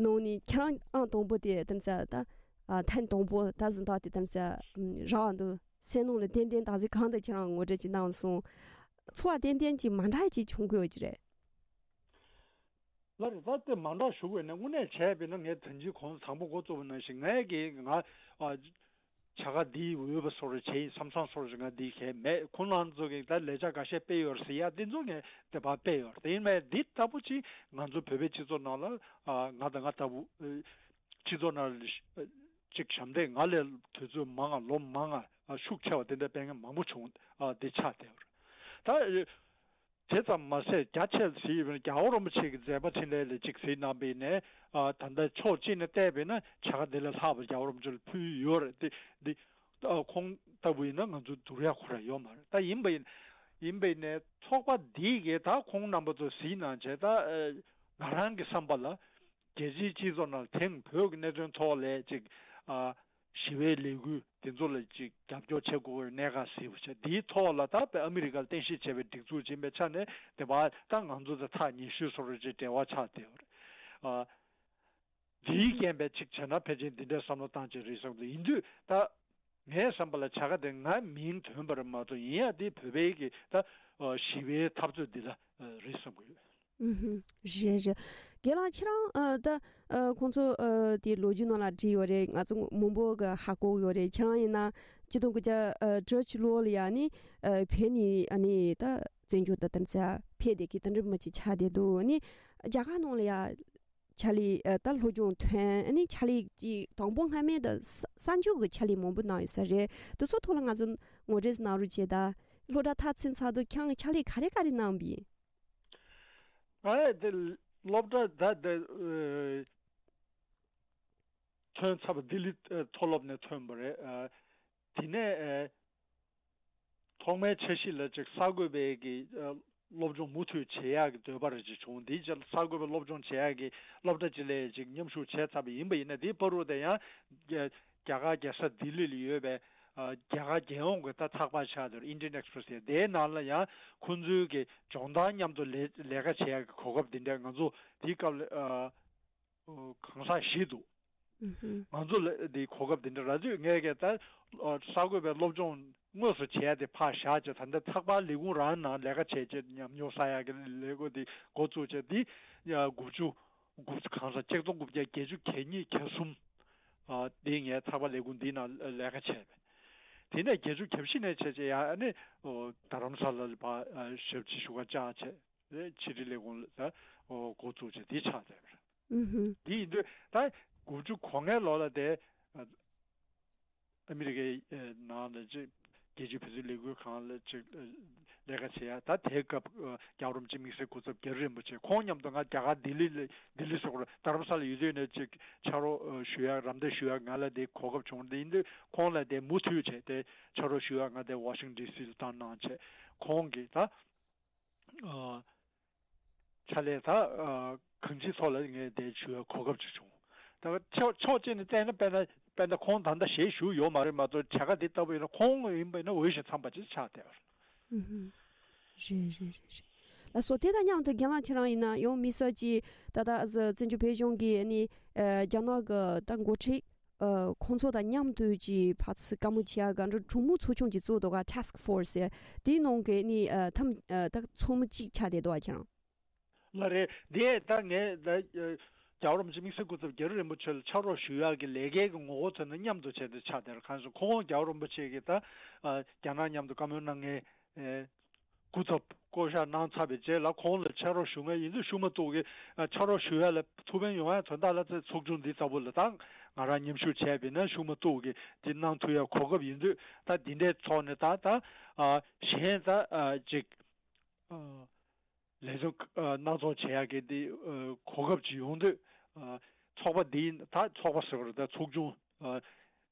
ནང་ནས་ཁྱེད་རང་ཨང་དང་པོ་དེ་དེ་ཚ་ད་ཨ་ཐེངས་དང་པོ་ད་གཟེངས་རྟགས་དེ་དེ་ཚ་རག་འདུག་སེམས་ནང་ལ་ཏན་ཏན་ད་གཟོད་གང་དུ་ཁྱེད་རང་ངོ་སྤྲོད་ཅིག་གནང་སོང་། ཚོར་བ་ཏན་ཏན་ཅིག་མ་འདྲ་ཅིག་བྱུང་དགོས་ཀྱི་རེད། ལར་ད་དེ་མ་འདྲ་ཞུ་དགོས་ན་དངོས་གནས་བྱས་པས་ན་ངས་ད་གིན་གོང་དང་པོ་འགོ་བཙུགས་པ་ནང་བཞིན་ངས་ཀྱི་ང་ཨ། བྱ་དགའ་འདི་འོས་པ་སོགས་རེ་བྱས་ཡིན་བསམ་བསམ་སོགས་རེ་ང་འདི་གས་མེད། ཁོང་རྣམ་ཚོ་གིས་ད་ལས་བྱ་འགའ་ཤས་སྤེལ་ཡོད་རེད་ཟེར་ཡ་འདི་ཚོ་ངས་དེ་བ་སྤེལ་ཡོད་རེད། དེ་ཡིན་མེད་འདི་ལྟ་བུ་ཅིག་ང་ཚོ་བོད་པའི་སྤྱི་ཚོགས་ནང་ལ་ང་དང་ང་ལྟ་བུ་སྤྱི་ཚོགས་ནང་ལ་ཅིག་ཞབས་འདེགས་ང་ལས་དུས་ཚོད་མང་ང་ལོ་མང་ང་ཤུགས་ཆེ་བ་དེ་འདྲ་སྤེལ་མཁན་མང་པོ་བྱུང་འདི་ཆགས་བསྡད་ཡོད་རེད། ད། དེ་ཙམ་མ་ཟད་རྒྱ་ཆེར་གཟིགས་པ་ན་རྒྱལ་བ་རིན་པོ་ཆེ་གི་མཛད་པ་འཕྲིན་ལས་ལ་གཅིག་གཟིགས་གནང་པ་ཡིན་ནའི་ད་ལྟ་ཕྱོགས་གཅིག་ནས་བལྟས་པ་ཡིན་ན་བྱ་དགའ་འདི་ལས་ལྷག་པ་རྒྱལ་བ་རིན་པོ་ཆེ་ལ་ཕུལ་ཡོད་རེད། དེ་འདི་ཁོང་ལྟ་བུ་ཡིན་ན་ང་ཚོ་བསྡུར་ཡ་ཁོ་ར་ཡོད་མ་རེད། ད་ཡིན་པ་ཡིན་ཡིན་པ་ཡིན་ནའི་ཚོགས་པ་འདི་གས་ད་ཁོང་རྣམ་པ་ཚོ་གཟིགས་གནང་བྱས་ད་ང་རང་གི་བསམ་པ་ལ། རྒྱལ་སྤྱིའི་སྤྱི་ཚོགས་ནང་དེང་བོད་ཀྱི་གནད་དོན་ཐོག་ལས་ཅིག་ཨ་ཞི་བའི་ལས་འགུལ་དེ་ཚོ་ལ་ཅིག་རྒྱབ་སྐྱོར་བྱེད་དགོས་པའི་གནད་འགག་གཟིགས་པ་བྱས་དེའི་ཐོག་ལ་ད་བོད་ཨ་མི་རི་ཀར་རྟེན་གཞི་བྱས་པའི་སྒྲིག་འཛུགས་ཡིན་པའི་ཆ་ནས་དེ་བ་ད་ང་ཚོ་དང་ཐག་ཉེ་ཤོས་སོ་རེ་ཅིག་འབྲེལ་བ་ཆགས་བསྡད་ཡོད་རེད། ཨ་འདིའི་རྐྱེན་པས་ཅིག་བྱས་ན་ཕལ་ཆེར་འདི་འདྲའི་བསམ་བློ་བཏང་བྱས་རེད་བསམ་གི་འདུག་ཡིན་དུས་ད་ངའི་བསམ་པ་ལ་བྱ་དགའ་དེ་ང་མིང་ཐོན་པ་རེད་མ་གཏོགས་ཡིན་ཡ་དེ་བོད་པའི་གི་ད་ཞི་བའི་འཐབ་རྩོད་འདི་ལ་རེད་བསམ་གི་ཡོད། ཨུ་ཧུམ། རེད་རེད། རྒན་ལགས་ཁྱེད་རང་ཨ་ད་ཨ་ཁོང་ཚོ་ཨ་དེ་ལོ་རྒྱུས་ནང་ལ་བྲིས་ཡོད་རེད། ང་ཚོ་མང་པོ་གི་ཧ་གོ་ཡོད་རེད། ཁྱེད་རང་ཡིན་ན་ཆིག་སྟོང་དགུ་བརྒྱ་ཨ་དྲུག་ཅུ་ལོ་ལ་ཡ་ནི་ཨ་བོད་ནས་ཨ་ནི་ད་བཙན་བྱོལ་དུ་དམ་བཅའ་ཕེབས་བསྡད་ཀྱི་དེ་འདྲ་མི་ཅིག་ཆགས་བསྡད་འདུག་ནི་རྒྱ་གར་ནང་ལ་ཡ་ཕྱག་ལས་ཨ་ད་སློབ་སྦྱོང་ཐོན་ཨ་ནི་ཕྱག་ལས་ཀྱི་དང་པོ་སྔ་མའི་ད་ས་གསར་འགྱུར་གྱི་ཕྱག་ལས་མང་པོ་གནང་ཡོད་ས་རེད། དེ་ཚོ་ཐོག་ལ་ང་ཚོ་ངོ་སྤྲོད་གནང་རོགས་བྱེད་ད། སློབ་གྲྭ་མཐར་ཕྱིན་ཚར་དུས་ཁྱེད་རང་གི་ཕྱག་ལས་ག་རེ་ག་རེ་གནང་བ་ཡིན། ང་ཡང་དེ་སློབ་གྲྭ་ད་དེ་ཨ་ཐོན་ཚར་བ་ལྡི་ལི་ཨ་མཐོ་སློབ་ནས་ཐོན་པ་རེད། ཨ་དེ་ནས་ཨ་ཐོག་མའི་འཆར་གཞི་ལ་ཅིག་གསར་འགོད་པའི་གི་ཨ་སློབ་སྦྱོང་མུ་མཐུད་བྱེད་ཡག་གི་འདོད་པ་རེ་ཅིག་བྱུང་། དེའི་ཕྱིར་གསར་འགོད་པའི་སློབ་སྦྱོང་བྱེད་ཡག་གི་སློབ་གྲྭ་ཅིག་ལ་ཅིག་མཉམ་ཞུགས་བྱས་ཚར་བ་ཡིན་པ་ཡིན་ན་དེའི་བར་དུ་དེ་ཡང་རྒྱ་རྒྱ་གར་རྒྱལ་ས་ལྡི་ལི་ལ་ཡོད་པའི་ཨ་རྒྱ་གར་རྒྱལ་ཡོངས་ཀྱི་ད་ཚགས་པར་ཆགས་དེར་Indian Express་ཡ་དེའི་ནང་ལ་ཡང་ཁོང་ཚོའི་གི་སྦྱོང་བརྡར་མཉམ་དུ་ལས་ལས་ཀ་བྱེད་ཡག་གི་གོ་སྐབས་འདི་འདྲ་ང་ཚོ་དེའི་སྐབས་ལ་ཨ་གང་ཟག་བཞི་འདུག་ཨུ་ཧུ། ང་ཚོ་ལ་དེའི་གོ་སྐབས་འདི་འདྲ་རག་དུས་ངས་གི་ད་ཨ་གསར་འགོད་པའི་སློབ་སྦྱོང་དངོས་སུ་བྱས་ཏེ་ཕར་བཞག་བྱས་ད་ལྟ་ཚགས་པར་ལས་ཁུངས་རང་ནང་ལས་ཀ་བྱས་བྱས་ཉམས་མྱོང་བསགས་ཡག་གི་ལས་འགུལ་འདི་འགོ་བཙུགས་བྱས་འདི་ཡ་དགུ་བཅུ། དགུ་གང་ཟག་ཆིག་སྟོང་དགུ་བརྒྱ་བརྒྱད་ཅུ་གྱ་གཉིས་གྱ་གསུམ། ཨ་དེ་ངས་ཚགས་པར་ལས་ཁུངས་འདི་ནང་ལས་ཀ་བྱས་པས། དེ་ནས་བརྒྱད་ཅུ་གྱ་བཞི་ནས་བྱས་བྱས་ཡ་ཨ་ནི་ཨོ་རྡ་རམ་ས་ལ་ལ་ཕར་ཨ་ཞབས་ཕྱི་ཞུ་ག་བཅར་བྱས། ཕྱི་དྲིལ་ལས་ཁུངས་ལ་ཨོ་འགོ་བཙུགས་བྱས་འདི་ཆགས་བསྡད་པ་རེད། ཨུ་ཧུ། དེ་ཡིན་དུས་ད་དགུ་བཅུ་གོ་ལྔའི་ལོ་ལ་དེ་ཨ་ཨ་མི་རི་ཀའི་ཨ་ནང་ལ་ཅིག་རྒྱལ་སྤྱིའི་བོད་དོན་ལས་འགུལ་ཁང་ལ་ཅིག་ཨ་ལས་ཀ་བྱེད་ཡ། ད་དེའི་སྐབས་ཨ་རྒྱལ་བ་རིན་པོ་ཆེ་དམིགས་བསལ་སྐུ་ཚབ་རྒྱ་རི་རིན་པོ་ཆེ་ཁོང་མཉམ་དུ་ང་རྒྱ་གར་ལྡི་ལི་ལ་ལྡི་ལི་སོགས་རྡ་རམ་ས་ལ་ཡོད་དུས་ནས་ཅིག་ཕྱག་རོགས་ཨ་ཞུ་ཡ་རམ་འདེགས་ཞུ་ཡ་ང་ལ་དེ་གོ་སྐབས་བྱུང་། དེ་ཡིན་དུས་ཁོང་ལ་དེ་མུ་མཐུད་བྱས་ཏེ་ཕྱག་རོགས་ཞུ་ཡ་ང་དེ་ཝ་ཤིང་ཌི་སི་ལ་བཏང་གནང་བྱས་ཁོང་གིས་ད། ཨ་ཕྱག་ལས་ད་ཨ་གང་ཅིའི་ཐོག་ལ་ངས་དེ་ཞུ་བའི་གོ་སྐབས་ཅིག་བྱུང་། ད་ཕྱོགས་ཕྱོགས་གཅིག་ནས་བལྟས་ན་དཔེར་ན་དཔེར་ན་ཁོང་ད་ལྟ་ཞལ་བཞུགས་ཡོད་མ་རེད་མ་གཏོགས་བྱ་དགའ་འདི་ལྟ་བུ་ཡིན་ན་ཁོང་ཡིན་པ་ཡིན་ན་འོས་ཤིང་འཚམས་པ་ཅིག་ཆགས་བསྡད་པ་རེད། ཨུ་ཧུ། རེད་རེད་རེད་རེད། ལགས་སོ། དེ་དང་མཉམ་དུ་རྒན་ལགས་ཁྱེད་རང་ཡིན་ན་ཡང་དམིགས་བསལ་གྱིས་ད་ལྟ་བཙན་བྱོལ་བོད་གཞུང་གི་ནི་ཨ་རྒྱ་ནག་གི་ད་འགོ་ཁྲིད། ཨ་ཁོང་ཚོ་དང་མཉམ་དུ་ཅིག་ཕར་ཚུར་བཀའ་མོལ་བྱེད་ཡ་ག་འདྲ་གྲོས་མོལ་ཚོགས་ཆུང་ཅིག་བཙུགས་འདུག་ག Task Force་ཟེར། དེའི་ནང་གི་ནི་ཨ་ཐམ་ཨ་ད་ཚོགས་མི་གཅིག་ཆགས་བསྡད་འདུག་ག་ཁྱེད་རང་། ལགས་རེད། དེ་ད་ངས་ད་ཨ་རྒྱལ་བ་རིན་པོ་ཆེ་དམིགས་བསལ་སྐུ་ཚབ་རྒྱ་རི་རིན་པོ་ཆེ་ལ་ཕྱག་རོགས་ཞུ་ཡག་གི་ལས་ཀའི་གི་ངོ་བོ་དེ་ནི་མཉམ་དུ་བྱས་ཏེ་ཆགས་བསྡད་རེད། གང་ཟེར་ཁོང་རྒྱལ་བ་རིན་པོ་ཆེ་གིས་ད་ཨ་རྒྱ་ནག་མཉམ་དུ་བཀའ་མོལ་གནང་མཁན་ཨ་སྐུ་ཚབ་བསྐོ་བཞག་གནང་ཚར་བའི་རྗེས་ལ་ཁོང་ལ་ཕྱག་རོགས་ཞུ་མཁན་ཡིན་དུས་ཤུགས་མ་གཏོགས་ཀྱི་ཨ་ཕྱག་རོགས་ཞུ་ཡ་ལ་ཐུགས་ཕན་ཡོང་ཡ་དོན་དག་ལ་ཚེ་ཚོགས་ཆུང་འདི་ལྟ་བུ་ལ་ད་ང་རང་མཉམ་ཞུགས་བྱས་པ་ཡིན་ན་ཤུགས་མ་གཏོགས་ཀྱི་འདི་གནང་ཐུབ་ཡ་གོ་སྐབས་ཡིན་དུས་ད་འདི་འདྲའི་ཐོག་ནས་ད་ད་ཨ་གཞན་ད་ཨ་ཅིག་ཨ་ལས་དོན་ཨ་སྣ་ཚོགས་བྱེད་ཡ་གི་འདི་ཨ་གོ་སྐབས་ཅིག་ཡོང་དུས་ཨ་ཚོགས་པ་འདི་ད་ཚོགས་པ་ཟེར་བ་རེད། ད་ཚོགས་ཆུང་ཨ་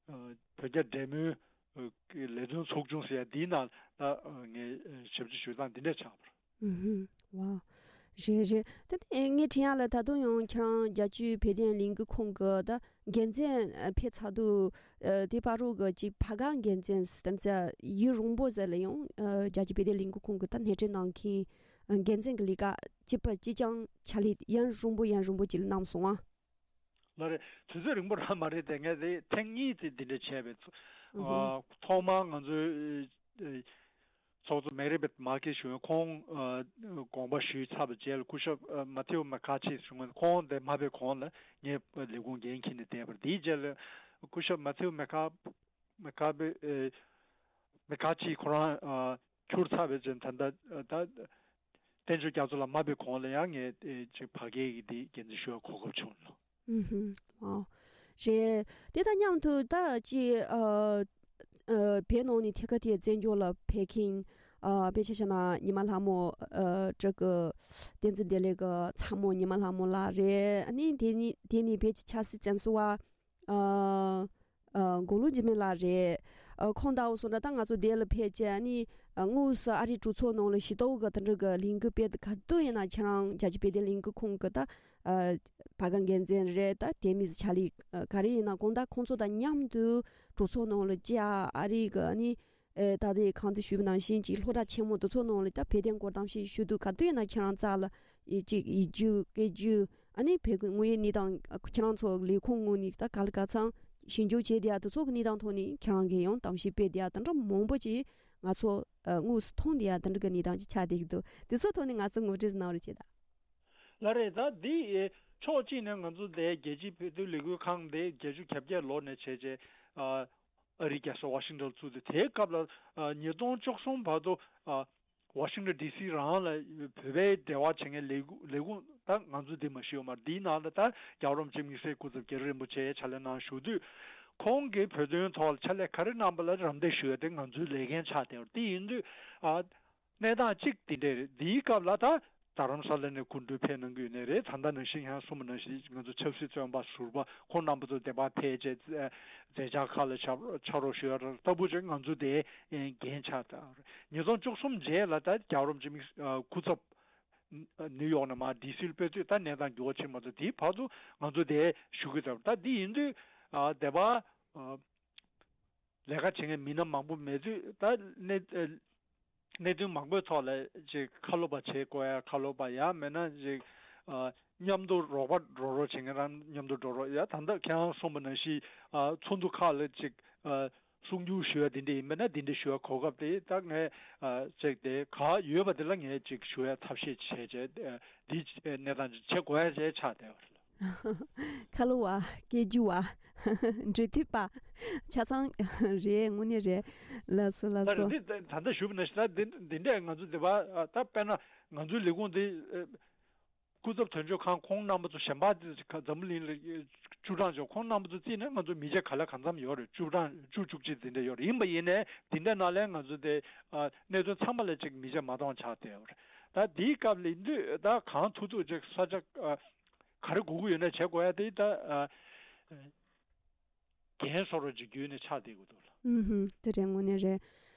ཨ་བོད་རྒྱ་འབྲེལ་མོལ་ཨ་ལས་དོན་ཚོགས་ཆུང་ཟེར་ཡ་འདིའི་ནང་ད་ཨ་ངས་ཨ་ཞབས་ཕྱི་ཞུ་སྟངས་འདི་འདྲ་ཆགས་པ་རེད། ཨུ་ཧུ། ཝའོ། རེད་རེད། ད་ནི་ངས་དྲན་ཡ་ལ་ད་དུང་ཡང་ཁྱེད་རང་རྒྱལ་སྤྱིའི་བོད་དོན་ལས་འགུལ་ཁང་གི་ད་འགན་འཛིན་ཨ་ཕེབས་ཚར་དུས་ཨ་དེ་བར་དུ་གི་ཅིག་བར་བརྒལ་འགན་འཛིན་ཟེར་ཙམ་ཡུན་རིང་པོ་ཟེར་ལ་ཡང་ཨ་རྒྱལ་སྤྱིའི་བོད་དོན་ལས་འགུལ་ཁང་གི་ད་སྣེ་ཁྲིད་གནང་མཁན་ཨ་འགན་འཛིན་གྱི་ལས་ཀ་གཅིག་པ་གཅིག་རྐྱང་ཕྱག་ལས་ཡུན་རིང་པོ་ཡུན་རིང་པོ་ཅིག་གནང་སོང་ཨ། ལགས་རེད། དུས་ཚོད་རིང་པོ་རང་མ་རེད་དེ། ངས་དེ་ཐེངས་གཉིས་དེ་འདི་འདྲ་བྱས་པའི་ཚོ་ཨ་ཨ་ཐོག་མར་ང་ཚོའི་ཨ་ཚོགས་གཙོ་མེ་རི་བེད་མར་ཀེ་ཞུ་མཁན་ཁོང་ཨ་དགོངས་པ་ཞུས་ཚར་བའི་རྗེས་ལ་སྐུ་ཞབས་ཨ་མ་ཐེའུ་མེ་ཁ་ཆེ་ཞུ་མཁན་ཁོང་དེ་མ་ཕེབས་གོང་ལ་ངས་ལས་ཁུངས་འགན་འཁྱེར་ནས་བསྡད་པ་རེད། དེའི་རྗེས་ལ་སྐུ་ཞབས་མ་ཐེའུ་མེ་ཁ་ མི་ཁ་པེ་ཨེ་མི་ཁ་ཅིག་ཁོ་རང་ཨ་འཁྱུར་ཚར་བའི་ཚེ་ད་ལྟ་ཨ་ད་བསྟན་ཆོས་རྒྱ་མཚོ་ལགས་མ་ཕེབས་གོང་ལ་ཡང་ངས་ཨེ་ཅིག་ཕ་གིའི་གི་འདི་འགན་འཛིན་ཞུ་བར་གོ་སྐབས་བྱུང་ལོ། ཨུ་ཧུམ། ཨོ། རེད། དེ་དང་མཉམ་དུ་ད་ཅི་ཨ་ཨ་བོད་ནང་ནས་ཐད་ཀར་དེ་བཙན་བྱོལ་ལ་ཕེབས་མཁན་ཨ་དཔེ་ཆ་བཞག་ན་ཉི་མ་ལྷ་མོ་ཨ་ཅིག་གི་བསྟན་འཛིན་བདེ་ལེགས་ཀྱི་ཚ་མོ་ཉི་མ་ལྷ་མོ་ལགས་རེད། ཨ་ནི་དེ་ནི་དེ་ནི་བོད་ཀྱི་ཆབ་སྲིད་བཙོན་ཟུར་པ་ཨ་ཨ་དགུང་ལོ་འཇིགས་མེད་ལགས་རེད། ཨ་ཁོང་ལྟ་བུ་སོང་ན་ད་ང་ཚོ་འདི་ལ་ཕེབས་བྱས་ཨ་ནི་ཨ་དངོས་སུ་ཨ་རིའི་གྲོས་ཚོགས་ནང་ལ་ཞུ་གཏུག་གི་དེ་འདྲ་གི་ལས་འགུལ་སྤེལ་དུས་ག་དུས་ཡིན་ན་ཁྱེད་རང་རྒྱལ་སྤྱི་བོད་དོན་ལས་འགུལ་ཁང་གི་ད་ཨ་བར་འགན་འཛིན་རེད། ད་དེ་མིན་ཕྱག་ལས་ག་རེ་ཡིན་ན་གང་ལྟར་ཁོང་ཚོ་དང་མཉམ་དུ་གྲོས་ཚོགས་ནང་ལ་བཅར་ཨ་རི་གི་ཨ་ནི་ཨེ་ད་ལྟའི་གོང་དུ་ཞུས་པ་ནང་བཞིན་གྱི་སློབ་གྲྭ་ཆེན་མོ་དེ་ཚོ་ནང་ལ་ད་བོད་དོན་སྐོར་གཏམ་བཤད་ཞུ་དུས་ག་དུས་ཡིན་ན་ཁྱེད་རང་རྩ་ལ་ཨེ་ཅིག་ཡིག་རྒྱུགས་སྐད་རྒྱུགས་ཨ་ནི་བོད་ཀྱི་དངོས་ཡོད་གནས་སྟངས་ཁྱེད་རང་ཚོ་ལས་ཁུངས་ངོས་ནས་ད་ག་ལ་ག་ཚང་ཞིབ་འཇུག་བྱས་བསྡད་ཡ་དེ་ཚོ་གི་གནས་སྟངས་ཐོག་ནས་ཁྱེད་རང་གིས་ཡང་གཏམ་བཤད་སྤེལ་བསྡད་ཡ་དེ་འདྲ་མང་པོ་ཅིག་ང་ཚོ་ཨ་དངོས་སུ་མཐོང་བསྡད་ཡ་དེ་འདྲ་གི་གནས་སྟངས་ཅིག་ཆགས་བསྡད་ཀྱི་འདུག་དེ་ཚོ་ཐོག་ནས་ང་ཚོ་ངོ་སྤྲོད་གནང་རོགས་བྱེད་ད། ལགས་རེད། ད་འདི་ཨེ་ཕྱོགས་གཅིག་ནས་ང་ཚོ་འདི་རྒྱལ་སྤྱིའི་བོད་དོན་ལས་འགུལ་ཁང་འདི་བརྒྱད་ཅུ་གྱ་བརྒྱད་ལོ་ནས་བྱས་རྗེས་ཨ་ཨ་རིའི་རྒྱལ་ས་ཝ་ཤིང་ཊོན་བཙུགས་ཏེ་དེའི་སྐབས་ལ་ཨ་ཉིས་སྟོང་བཅུ་གསུམ་བར་དུ་ཨ་ཝ་ཤིང་ཊོན་ཌི་སི་རང་ལ་བོད་པའི་འབྲེལ་བ་བྱེད་མཁན་ལས་ཁུངས་ལས་ཁུངས་ད་ང་ཚོ་འདི་མ་ཞུས་ཡོད་མ་རེད། འདིའི་ནང་ལ་ད་རྒྱལ་བ་རིན་པོ་ཆེ་དམིགས་བསལ་སྐུ་ཚབ་རྒྱ་རི་རིན་པོ་ཆེ་ཕྱག་ལས་གནང་བཞུགས་དུས་ཁོང་གིས་བོད་དོན་ཐོག་ལ་ཕྱག་ལས་ག་རེ་གནང་པ་ལ་རམ་འདེགས་ཞུ་ཡ་དེ་ང་ཚོའི་ལས་འགན་ཆགས་བསྡད་ཡོད་རེད། དེ་ཡིན་དུས་ཨ། གནས་སྟངས་གཅིག་དེ་འདྲ་རེད། འདིའི་སྐབས་ལ་ད་རྡ་རམ་ས་ལ་ནས་སྐུ་མགྲོན་ཕེབས་གནང་གི་ཡོད་ནའི་རེད། ད་ལྟ་ནང་བཞིན་ཡང་གསུངས་པ་ནང་བཞིན་ང་ཚོ་ཆབ་སྲིད་བཙོན་པ་ཟུར་པ་ཁོང་རྣམ་པ་ཚོ་དེ་པར་ཕེབས་བྱས་མཛད་འཆར་ཁག་ལ་ཕྱག་ཕྱག་རོགས་ཞུ་ཡ་ལྟ་བུ་ཅིག་ང་ཚོ་དེ་འགན་ཆགས་ད་རེད། ཉིས་སྟོང་བཅུ་གསུམ་རྗེས་ལ་ད་རྒྱལ་བ་རིན་པོ་ཆེ་དམིགས་སྐུ་ཚབ་ནིའུ་ཡོག་ནས་མར་ཌི་སིར་ཕེབས་དུས་ད་གནས་སྟངས་འགྱུར་བ་ཕྱིན་མ་ཐུབ། དེའི་བར་དུ་ང་ཚོ་དེ་ཞུ་གི་ད་རེད། ད་འདི་ཡིན་དུས་དེ་པར། ལས་ཀ་བྱེད་མཁན་མི་སྣ་མང་པོ་མེད་དུས་ད་གནད་གནད་དོན་མང་པོའི་ཐོག་ལ་ཅིག་ཁ་ལོ་པ་བྱེད་དགོས་ཡ། ཁ་ལོ་པ་ཡང་མིན་ན་ཅིག་ཨ་མཉམ་དུ་རོགས་པ་འགྲོ་རོགས་བྱེད་མཁན་རང་མཉམ་དུ་འགྲོ་རོགས་ཡ། ད་ལྟ་ཁྱེད་རང་གསུངས་པ་ནང་བཞིན་ཨ་ཚོགས་འདུ་ཁག་ལ་ཅིག་ཨ་གསུང་བསྒྱུར་ཞུ་ཡ་དེ་འདྲ་ཡིན་མིན་ན་དེ་འདྲ་ཞུ་ཡ་གོ་སྐབས་དེ་ད་ངས་ཨ་ཅིག་དེ་ག་ཡོད་པ་དེ་ལ་ངས་ཅིག་ཞུ་ཡ་ཐབས་ཤེས་བྱས་བྱས་ཨ་འདི་གནས་སྟངས་ཅིག་བྱེད་དགོས་ཡ་བྱས་ཆགས་བསྡད་པ་རེད། ཁ་ལོ་བ། སྐད་རྒྱུག་པ། འགྲོ་མཐུད་པ། ཆ་ཚང་རེད། དངོས་གནས་རེད། ལགས་སོ་ལགས་ད་སོ། རེད། འདི་ད་ལྟ་ཞུས་པ་ནང་བཞིན་ད་འདི་འདི་འདྲས་ང་ཚོ་འདི་པ་ད་དཔེར་ན་ང་ཚོའི་ལས་ཁུངས་འདི་སྐུ་ཚབ་དོན་གཅོད་ཁང་ཁོང་རྣམ་པ་ཚོ་གཞན་པ་འཛམ་བུ་གླིང་ལ་བཅུ་གྲངས་ཅིག་ཁོང་རྣམ་པ་ཚོ་བརྩིས་ནས་ང་ཚོ་མི་ཆེ་ག་ལ་གང་འཚམ་ཡོད་རེད། བཅུ་གྲངས་བཅུ་བཅུ་གཅིག་འདི་འདྲས་ཡོད་རེད། ཡིན་པ་ཡིན་ནའི་འདི་འདྲས་ནང་ལས་ང་ཚོ་དེ་གནད་དོན་ཚང་མ་ལ་ཅིག་མི་ཆེ་མ་གཏོགས་ཆགས་བསྡད་ཡོད་རེད། ད་འདིའི་སྐབས་ལ་ཡིན་དུས་ད་གང་ཐུབ་ཐུབ་ཅིག་ས་ཆ་ག་རེ་དགོས་ཀྱི་ཡོད་ན་བྱེད་དགོས་ཡ་དེ་ད་ཨ་འགན་སོར་རོ་ཅིག་བརྒྱུད་ནས་ཆགས་བསྡད་ཀྱི་འདུག་ལ། ཨུ་ཧུམ། དེ་རེད། དངོས་གནས་རེད།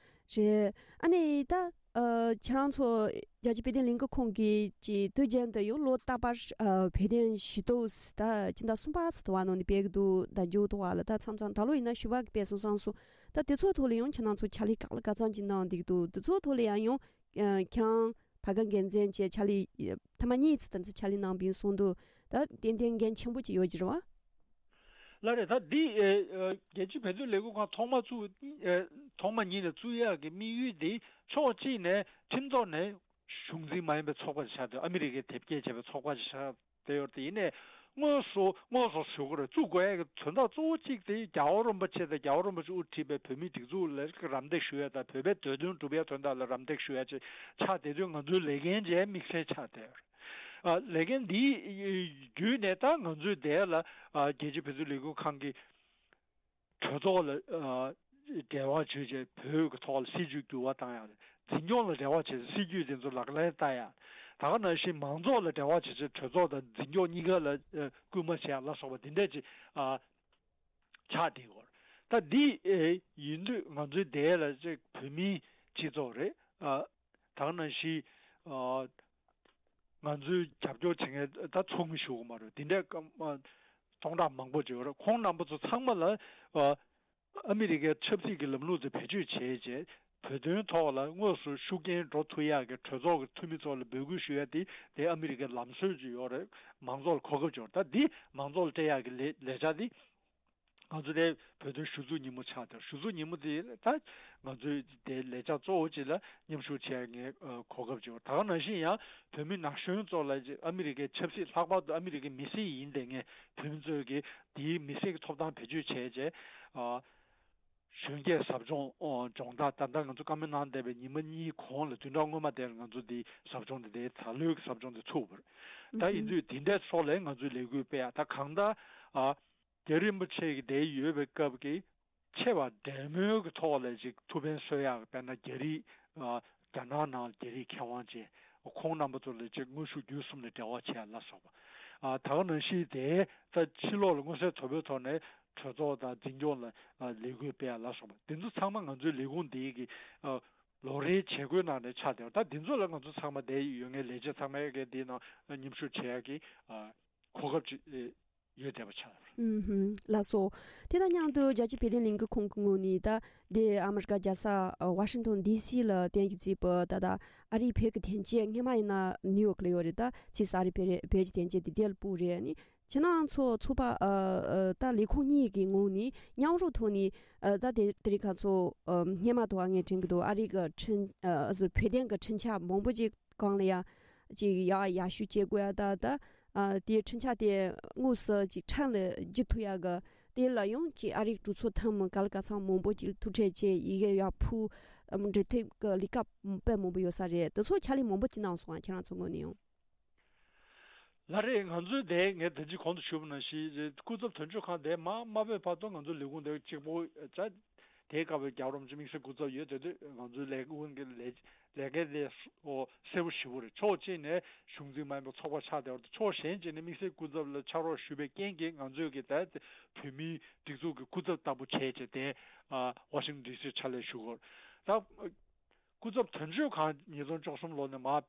རེད། ཨ་ནི་ད་ཨ་ཁྱེད་རང་ཚོ་རྒྱལ་སྤྱི་བོད་དོན་ལས་འགུལ་ཁང་གིས་ཀྱི་དུས་རྒྱུན་དུ་ཡང་ལོ་རྟག་པར་ཨ་བོད་དོན་ཞུ་གཏུག་ད་སྤྱི་ཟླ་གསུམ་པ་ཚོ་དུ་བ་ནང་ནས་སྤེལ་གྱི་འདུག་ད་མཇུག་དུ་བ་ལ་ད་མཚམས་མཚམས་ད་ལོ་ཡིན་ན་བཞི་པ་གི་སྤེལ་སོང་བསམ་སོང་། ད་དེ་ཚོ་ཐོག་ལ་ཡང་ཁྱེད་རང་ཚོ་ཕྱག་ལས་གང་ལ་གང་འཚམ་ཅིག་གནང་བསྡད་ཀྱི་འདུག་དེ་ཚོ་ཐོག་ལ་ཡང་ཡང་ཨ་ཁྱེད་རང་ཕ་ག་འགན་འཛིན་བྱས་ཕྱག་ལས་ཐེངས་མ་གཉིས་ཙམ་དེ་ཚོ་ཕྱག་ལས་གནང་བའི་སོང་འདུག་ད་ཏན་ཏན་འགན་ཆེན་པོ་ཅིག་ཡོད་ཀྱི་རེད་བ། ལགས་རེད། ད་འདི་ཨེ་ཨེ་རྒྱལ་སྤྱིའི་བོད་དོན་ལས་འགུལ་ཁང་ཐོག་མ་བཙུགས་ཨེ་ཐོག་མ་ཉིད་ནས་བཙུགས་ཡག་གི་དམིགས་ཡུལ་འདི་ཕྱོགས་གཅིག་ནས་ཁྲིམས་ཐོག་ནས་གཞུང་འཛིན་མ་ཡིན་པའི་ཚོགས་པ་ཞིག་ཆགས་ཏེ་ཨ་མི་རི་ཀས་དེབ་སྐྱེལ་བྱས་པའི་ཚོགས་པ་ཞིག་ཆགས་བསྡད་ཡོད་དེ། ཡིན་ནའི་དངོས་སུ་དངོས་སུ་ཞུ་དགོས་རེད། བཙུགས་དགོས་ཡག་གི་དོན་དག་གཙོ་བོ་གཅིག་དེ་རྒྱལ་བ་རིན་པོ་ཆེ་དང་རྒྱལ་བ་རིན་པོ་ཆེ་དབུ་ཁྲིད་པའི་བོད་མིའི་སྒྲིག་འཛུགས་ལ་རམ་འདེགས་ཞུ་ཡ་དང་བོད་པའི་བདེ་དོན་སྒྲུབ་ཡ་དོན་དག་ལ་རམ་འདེགས་ཞུ་ཡ་ཅིག་ཆགས་བསྡད་དུས་ང་ཚོའི་ལས་འགན་ཅིག་དམིགས་བསལ་ཆགས་བསྡད་ཡོད་རེད། ཨ་ལས་འགན་འདིའི་བརྒྱུད་ནས་ད་ང་ཚོའི་འདིར་ལ་ཨ་རྒྱལ་སྤྱིའི་བོད་དོན་ལས་འགུལ་ཁང་གི་གྲོས་ཚོགས་ལ་ཨ་འབྲེལ་བ་བྱས་བྱས་བོད་ཀྱི་ཐོག་ལ་སྲིད་ཇུས་འགྱུར་བ་བཏང་ཡག་འཛིན་སྐྱོང་ལ་འབྲེལ་བ་བྱས་ཏེ་སྲིད་ཇུས་དེ་ཚོ་ལག་ལེན་བསྟར་ཡག་ད་ག་ནང་བཞིན་མང་ཚོགས་ལ་འབྲེལ་བ་བྱས་ཏེ་གྲོས་ཚོགས་དང་འཛིན་སྐྱོང་གཉིས་ཀ་ལ་ཨ་སྐུལ་མ་བྱེད་ཡག་ལ་སོགས་པ་འདི་འདྲ་ཅིག་ཨ་ཆགས་བསྡད་ཡོད་རེད། ད་འདི་ཨེ་ཡིན་དུས་ང་ཚོའི་འདིར་ལ་ཅིག་བོད་མིའི་སྤྱི་ཚོགས་རེད། ཨ་ད་ག་ནང་བཞིན་ཨ་ང་ཚོའི་རྒྱབ་སྐྱོར་བྱེད་མཁན་ད་ཚོགས་མི་ཞུ་གི་མ་རེད། འདི་འདྲའི་སྐམ་ཨ་སྟོང་ཕྲག་མང་པོ་ཅིག་ཡོད་རེད། ཁོང་རྣམ་པ་ཚོ་ཚང་མ་ལ་ཨ་ཨ་མི་རི་ཀའི་ཆབ་སྲིད་ཀྱི་ལམ་ལུགས་དེ་བེད་སྤྱོད་བྱས་རྗེས་བོད་དོན་ཐོག་ལ་དངོས་སུ་ཤུགས་རྐྱེན་འགྲོ་ཐུབ་ཡག་གི་གྲོས་ཚོགས་ཀྱི་འཐུས་མི་ཚོ་ལ་འབོད་སྐུལ་ཞུ་ཡ་དེ་དེ་ཨ་མི་རི་ཀའི་ལམ་སྲོལ་ཅིག་ཡོད་རེད། མང་ཚོགས་ལ་གོ་སྐབས་ཅིག་ཡོད་རེད། ད་འདི་མང་ཚོགས་ལ་སྤྲད་ཡག་གི་ལས་ལས་འཆར་འདི་ང་ཚོ་དེ་བོད་དོན་གཞི་བཙུགས་ཉིན་མོ་ཆགས་དེ་གཞི་བཙུགས་ཉིན་མོ་དེ་ད་ང་ཚོའི་དེ་ལས་འཆར་གཙོ་བོ་ཅིག་ལ་མཉམ་ཞུགས་བྱེད་ཡ་ངས་ཨ་གོ་སྐབས་ཅིག་ཡོད། ད་ག་ནང་བཞིན་ཡང་བོད་མི་ན་གཞོན་ཚོ་ལ་ཨ་མི་རི་ཀའི་ཆབ་སྲིད་ལྷག་པར་དུ་ཨ་མི་རི་ཀའི་མི་སེར་ཡིན་དེ་ངས་བོད་མི་ཚོས་ཀྱི་དེའི་མི་སེར་གྱི་ཐོབ་ཐང་བེད་སྤྱོད་བྱས་རྗེས་ཨ། གྲོང་ཁྱེར་ཟབ་སྦྱོང་ཨོ་སྦྱོང་བརྡར་ད་ལྟ་ང་ཚོ་བཀའ་མོལ་གནང་བསྡད་པའི་ཉི་མ་གཉིས་གོང་ལ་བདུན་ཕྲག་སྔོན་མ་དེར་ང་ཚོ་འདི་ཟབ་སྦྱོང་འདི་དེ་ད་ལོའི་ཟབ་སྦྱོང་འདི་ཚུགས་པ་རེད། ད་ཡིན་དུས་དེ་འདྲའི་ཐོག་ལ་ང་ཚོས་ལས་འགུལ་སྤེལ་ཡག་ད་གང་ལྟར་ཨ་རྒྱ་རིན་པོ་ཆེ་གི་དེ་ཡོད་པའི་སྐབས་ཀྱི་ཆེ་བ་འབྲེལ་མོལ་གྱི་ཐོག་ལ་ཅིག་ཐུགས་ཕན་གསོས་ཡག་དཔེར་ན་རྒྱ་རིགས་ཨ་རྒྱ་ནག་ནང་རྒྱ་རིགས་མཁས་དབང་ཅན་ཁོང་རྣམ་པ་ཚོ་ལ་ཅིག་དངོས་ཤུགས་བརྒྱུད་གསུམ་ནས་འབྲེལ་བ་བྱེད་ཡ་ལ་སོགས་པ་ཨ་ད་ག་ནང་བཞིན་དེ་ད་ཕྱི་ལོགས་ལ་མངོན་གསལ་དོད་པོའི་ཐོག་ནས་གྲོས་ཚོགས་དང་འཛིན་སྐྱོང་ལ་ཨ་ལས་འགུལ་སྤེལ་ཡ་ལ་སོགས་པ་དེ་ཚོ་ཚང་མ་ང་ཚོའི་ལས་ཁུངས་འདིའི་གི་ཨ་ལོ་རེའི་བྱེད་སྒོའི་ནང་ནས་ཆགས་བསྡད་པ་ད་དེ་ཚོ་ལ་ང་ཚོ་ཚང་མ་དེ་ཡོད་ངེས་ལས་བྱེད་ཚང་མས་གི་འདིའི་ནང་མཉམ་ཞུགས་བྱེད་ཡ་གི་ཨ་གོ་སྐབས་ཅིག་ཡོད་བསྡད་པ་ཆགས། ཨུམ་ཧུམ། ལགས་སོ། དེ་དང་མཉམ་དུ་རྒྱལ་སྤྱིའི་བོད་དོན་ལས་འགུལ་ཁང་གི་ངོས་ནས་ད་འདི་ཨ་མི་རི་ཀ་རྒྱལ་ས་ཝ་ཤིང་ཏོན་ཌི་སི་ལ་རྟེན་གཞི་བྱས་པའི་ད་ལྟ་ཨ་རིའི་བོད་ཀྱི་དོན་རྐྱེན་སྔོན་མ་ཡིན་ན་ནིའུ་ཡོག་ལ་ཡོད་རེད། ད་ཕྱིས་སུ་ཨ་རིའི་བོད་རེད་བོད་ཀྱི་དོན་རྐྱེན་འདི་དེ་ལ་སྤོས་རེད། ཨ་ནི་ཁྱེད་རང་ཚོ་ཚོགས་པ་ཨ་ཨ་ད་ལས་ཁུངས་གཉིས་ཀྱི་ངོས་ནས་མཉམ་རུབ་ཐོག་ནས་ཨ་ད་དེ་དེ་རིང་ཁ་ཚོ་ཨ་སྔོན་མ་དང་ང་དྲན་གྱི་འདུག་ཨ་རི་གི་འཕྲིན་ཨ་བོད་དོན་གྱི་འཕྲིན་ཆ་མང་པོ་ཅིག་སྒང་ལ་ཡ་ཅིག་ཡག་ཡག་ཤོས་བྱེད་དགོས་ཡ་ད་ད། ཨ་དེའི་འཕྲིན་ཆ་དེ་དངོས་སུ་ཅིག་ཕྲན་ལ་བརྒྱུད་ཐུབ་ཡག་གི་དེ་ལ་ཡང་ཅིག་ཨ་རིའི་གྲོས་ཚོགས་ཐེངས་མ་ག་ལ་ག་ཚང་མང་པོ་ཅིག་ཐུག་འཕྲད་བྱས་ཡི་གེ་ཡག་ཕུལ་འབྲེལ་མཐུད་ཀྱི་ལས་ཀ་དཔེ་མང་པོ་ཡོད་ས་རེད། དེ་ཚོ་ཕྱག་ལས་མང་པོ་ཅིག་གནང་སོང་ང་ཁྱེད་རང་ཚོ་ངོས་ནས་ཡང་། ལགས་རེད། ང་ཚོའི་དེ་ངས་ད་ཅི་གོང་དུ་ཞུས་པ་ནང་བཞིན་སྐུ་ཚབ་དོན་གཅོད་ཁང་དེ་མ་མ་སྤོས་བར་དུ་ང་ཚོ་ལས་ཁུངས་དེ་གཅིག་པོ་ཅག་དེའི་སྐབས་རྒྱལ་བ་རིན་པོ་ཆེ་དམིགས་བསལ་སྐུ་ཚབ་ཡོད་དེ་དུས་ང་ཚོའི་ལས་ཁུངས་ཀྱི་ལས་ལས་ཀའི་ལས་སུ་ཨོ་གསལ་པོ་ཞེ་པོ་རེད། ཕྱོགས་གཅིག་ནས་གཞུང་འཛིན་མ་ཡིན་པའི་ཚོགས་པ་ཆགས་བསྡད་པ་དང་ཕྱོགས་གཞན་གཅིག་ནས་དམིགས་བསལ་སྐུ་ཚབ་ལ་ཕྱག་རོགས་ཞུས་པའི་རྐྱེན་གྱིས་ང་ཚོས་ཀྱི་ད་བོད་མིའི་སྒྲིག་འཛུགས་ཀྱི་སྐུ་ཚབ་ལྟ་བུ་བྱས་བྱས་ཏེ་ཨ་ཝ་ཤིང་ཏོན་ཌི་སི་ཕྱག་ལས་ཞུ་དགོས། ད་སྐུ་ཚབ་དོན་གཅོད་ཁང་ཉིས་སྟོང་བཅུ་གསུམ་ལོ་ནས་མར་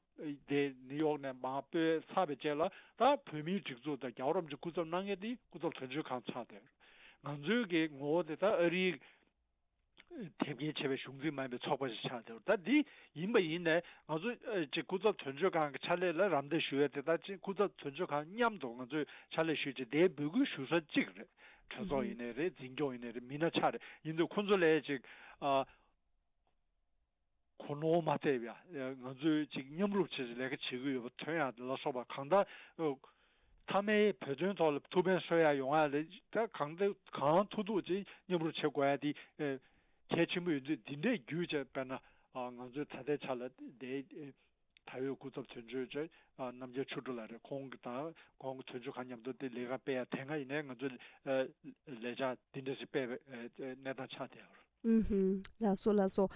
དེ་ནིའུ་ཡོག་ནས་མར་སྤོས་ཚར་བའི་རྗེས་ལ་ད་བོད་མིའི་སྒྲིག་འཛུགས་དང་རྒྱལ་བ་རིན་པོ་ཆེ་སྐུ་ཚབ་གནང་མཁན་དེ་སྐུ་ཚབ་དོན་གཅོད་ཁང་ཆགས་བསྡད། ང་ཚོའི་གི་ངོ་བོ་དེ་ད་ཨ་རིའི་དེབ་སྐྱེལ་བྱས་པའི་གཞུང་འཛིན་མ་ཡིན་པའི་ཚོགས་པ་ཞིག་ཆགས་བསྡད། ད་འདི་ཡིན་པ་ཡིན་ནའི་ང་ཚོ་ཨ་ཅིག་སྐུ་ཚབ་དོན་གཅོད་ཁང་གི་ཕྱག་ལས་ལ་རམ་འདེགས་ཞུ་ཡས་དེ་ད་ཅིག་སྐུ་ཚབ་དོན་གཅོད་ཁང་མཉམ་དུ་ང་ཚོས་ཕྱག་ལས་ཞུ་ཅིག་དེའི་འབོད་སྐུལ་ཞུ་ས་གཅིག་རེད། གྲོས་ཚོགས་ཡིན་ནའི་རེད། འཛིན་སྐྱོང་ཡིན་ནའི་རེད། མི་སྣ་ཆ་རེད། ཡིན་དུས་ཁོང་ཚོ་ལ་ཅིག་ཨ། གོ་ནོར་མ་ཐེབས་ཡ། ང་ཚོས་ཅིག་མཉམ་རུབ་བྱས་ལས་ཀ་བྱེད་ཀྱི་ཡོད་པ་ཐོན་ཡ་ལ་སོགས་པ་གང་ལྟར་མཐའ་མའི་བོད་དོན་ཐོག་ལ་ཐུགས་ཕན་གསོས་ཡ་ཡོང་ཡ་ལ་ད་གང་ལྟར་གང་ཐུབ་ཐུབ་ཅིག་མཉམ་རུབ་བྱེད་དགོས་ཡ་དེ་གལ་ཆེན་པོ་ཡོད་དུས་འདི་འདྲས་བརྒྱུད་བྱས་དཔེར་ན་ང་ཚོའི་ད་ལྟའི་ཆ་ལ་དེ་ད་ཡོད་སྐུ་ཚབ་དོན་གཅོད་ཅིག་རྣམ་རྒྱལ་ཆོས་སྒྲོན་ལགས་རེད། ཁོང་གི་དང་ཁོང་གི་དོན་གཅོད་ཁང་མཉམ་དུ་དེ་ལས་ཀ་སྤེལ་ཡ་དེ་སྔ་ཡིན་ནའི་ང་ཚོའི་ལས་འཆར་འདི་འདྲས་ཞིག་སྤེལ་བའི་གནས་སྟངས་ཆགས་བསྡད་ཡོད་རེད། ཨུམ་ཧུམ། ལགས་སོ་ལགས་སོ།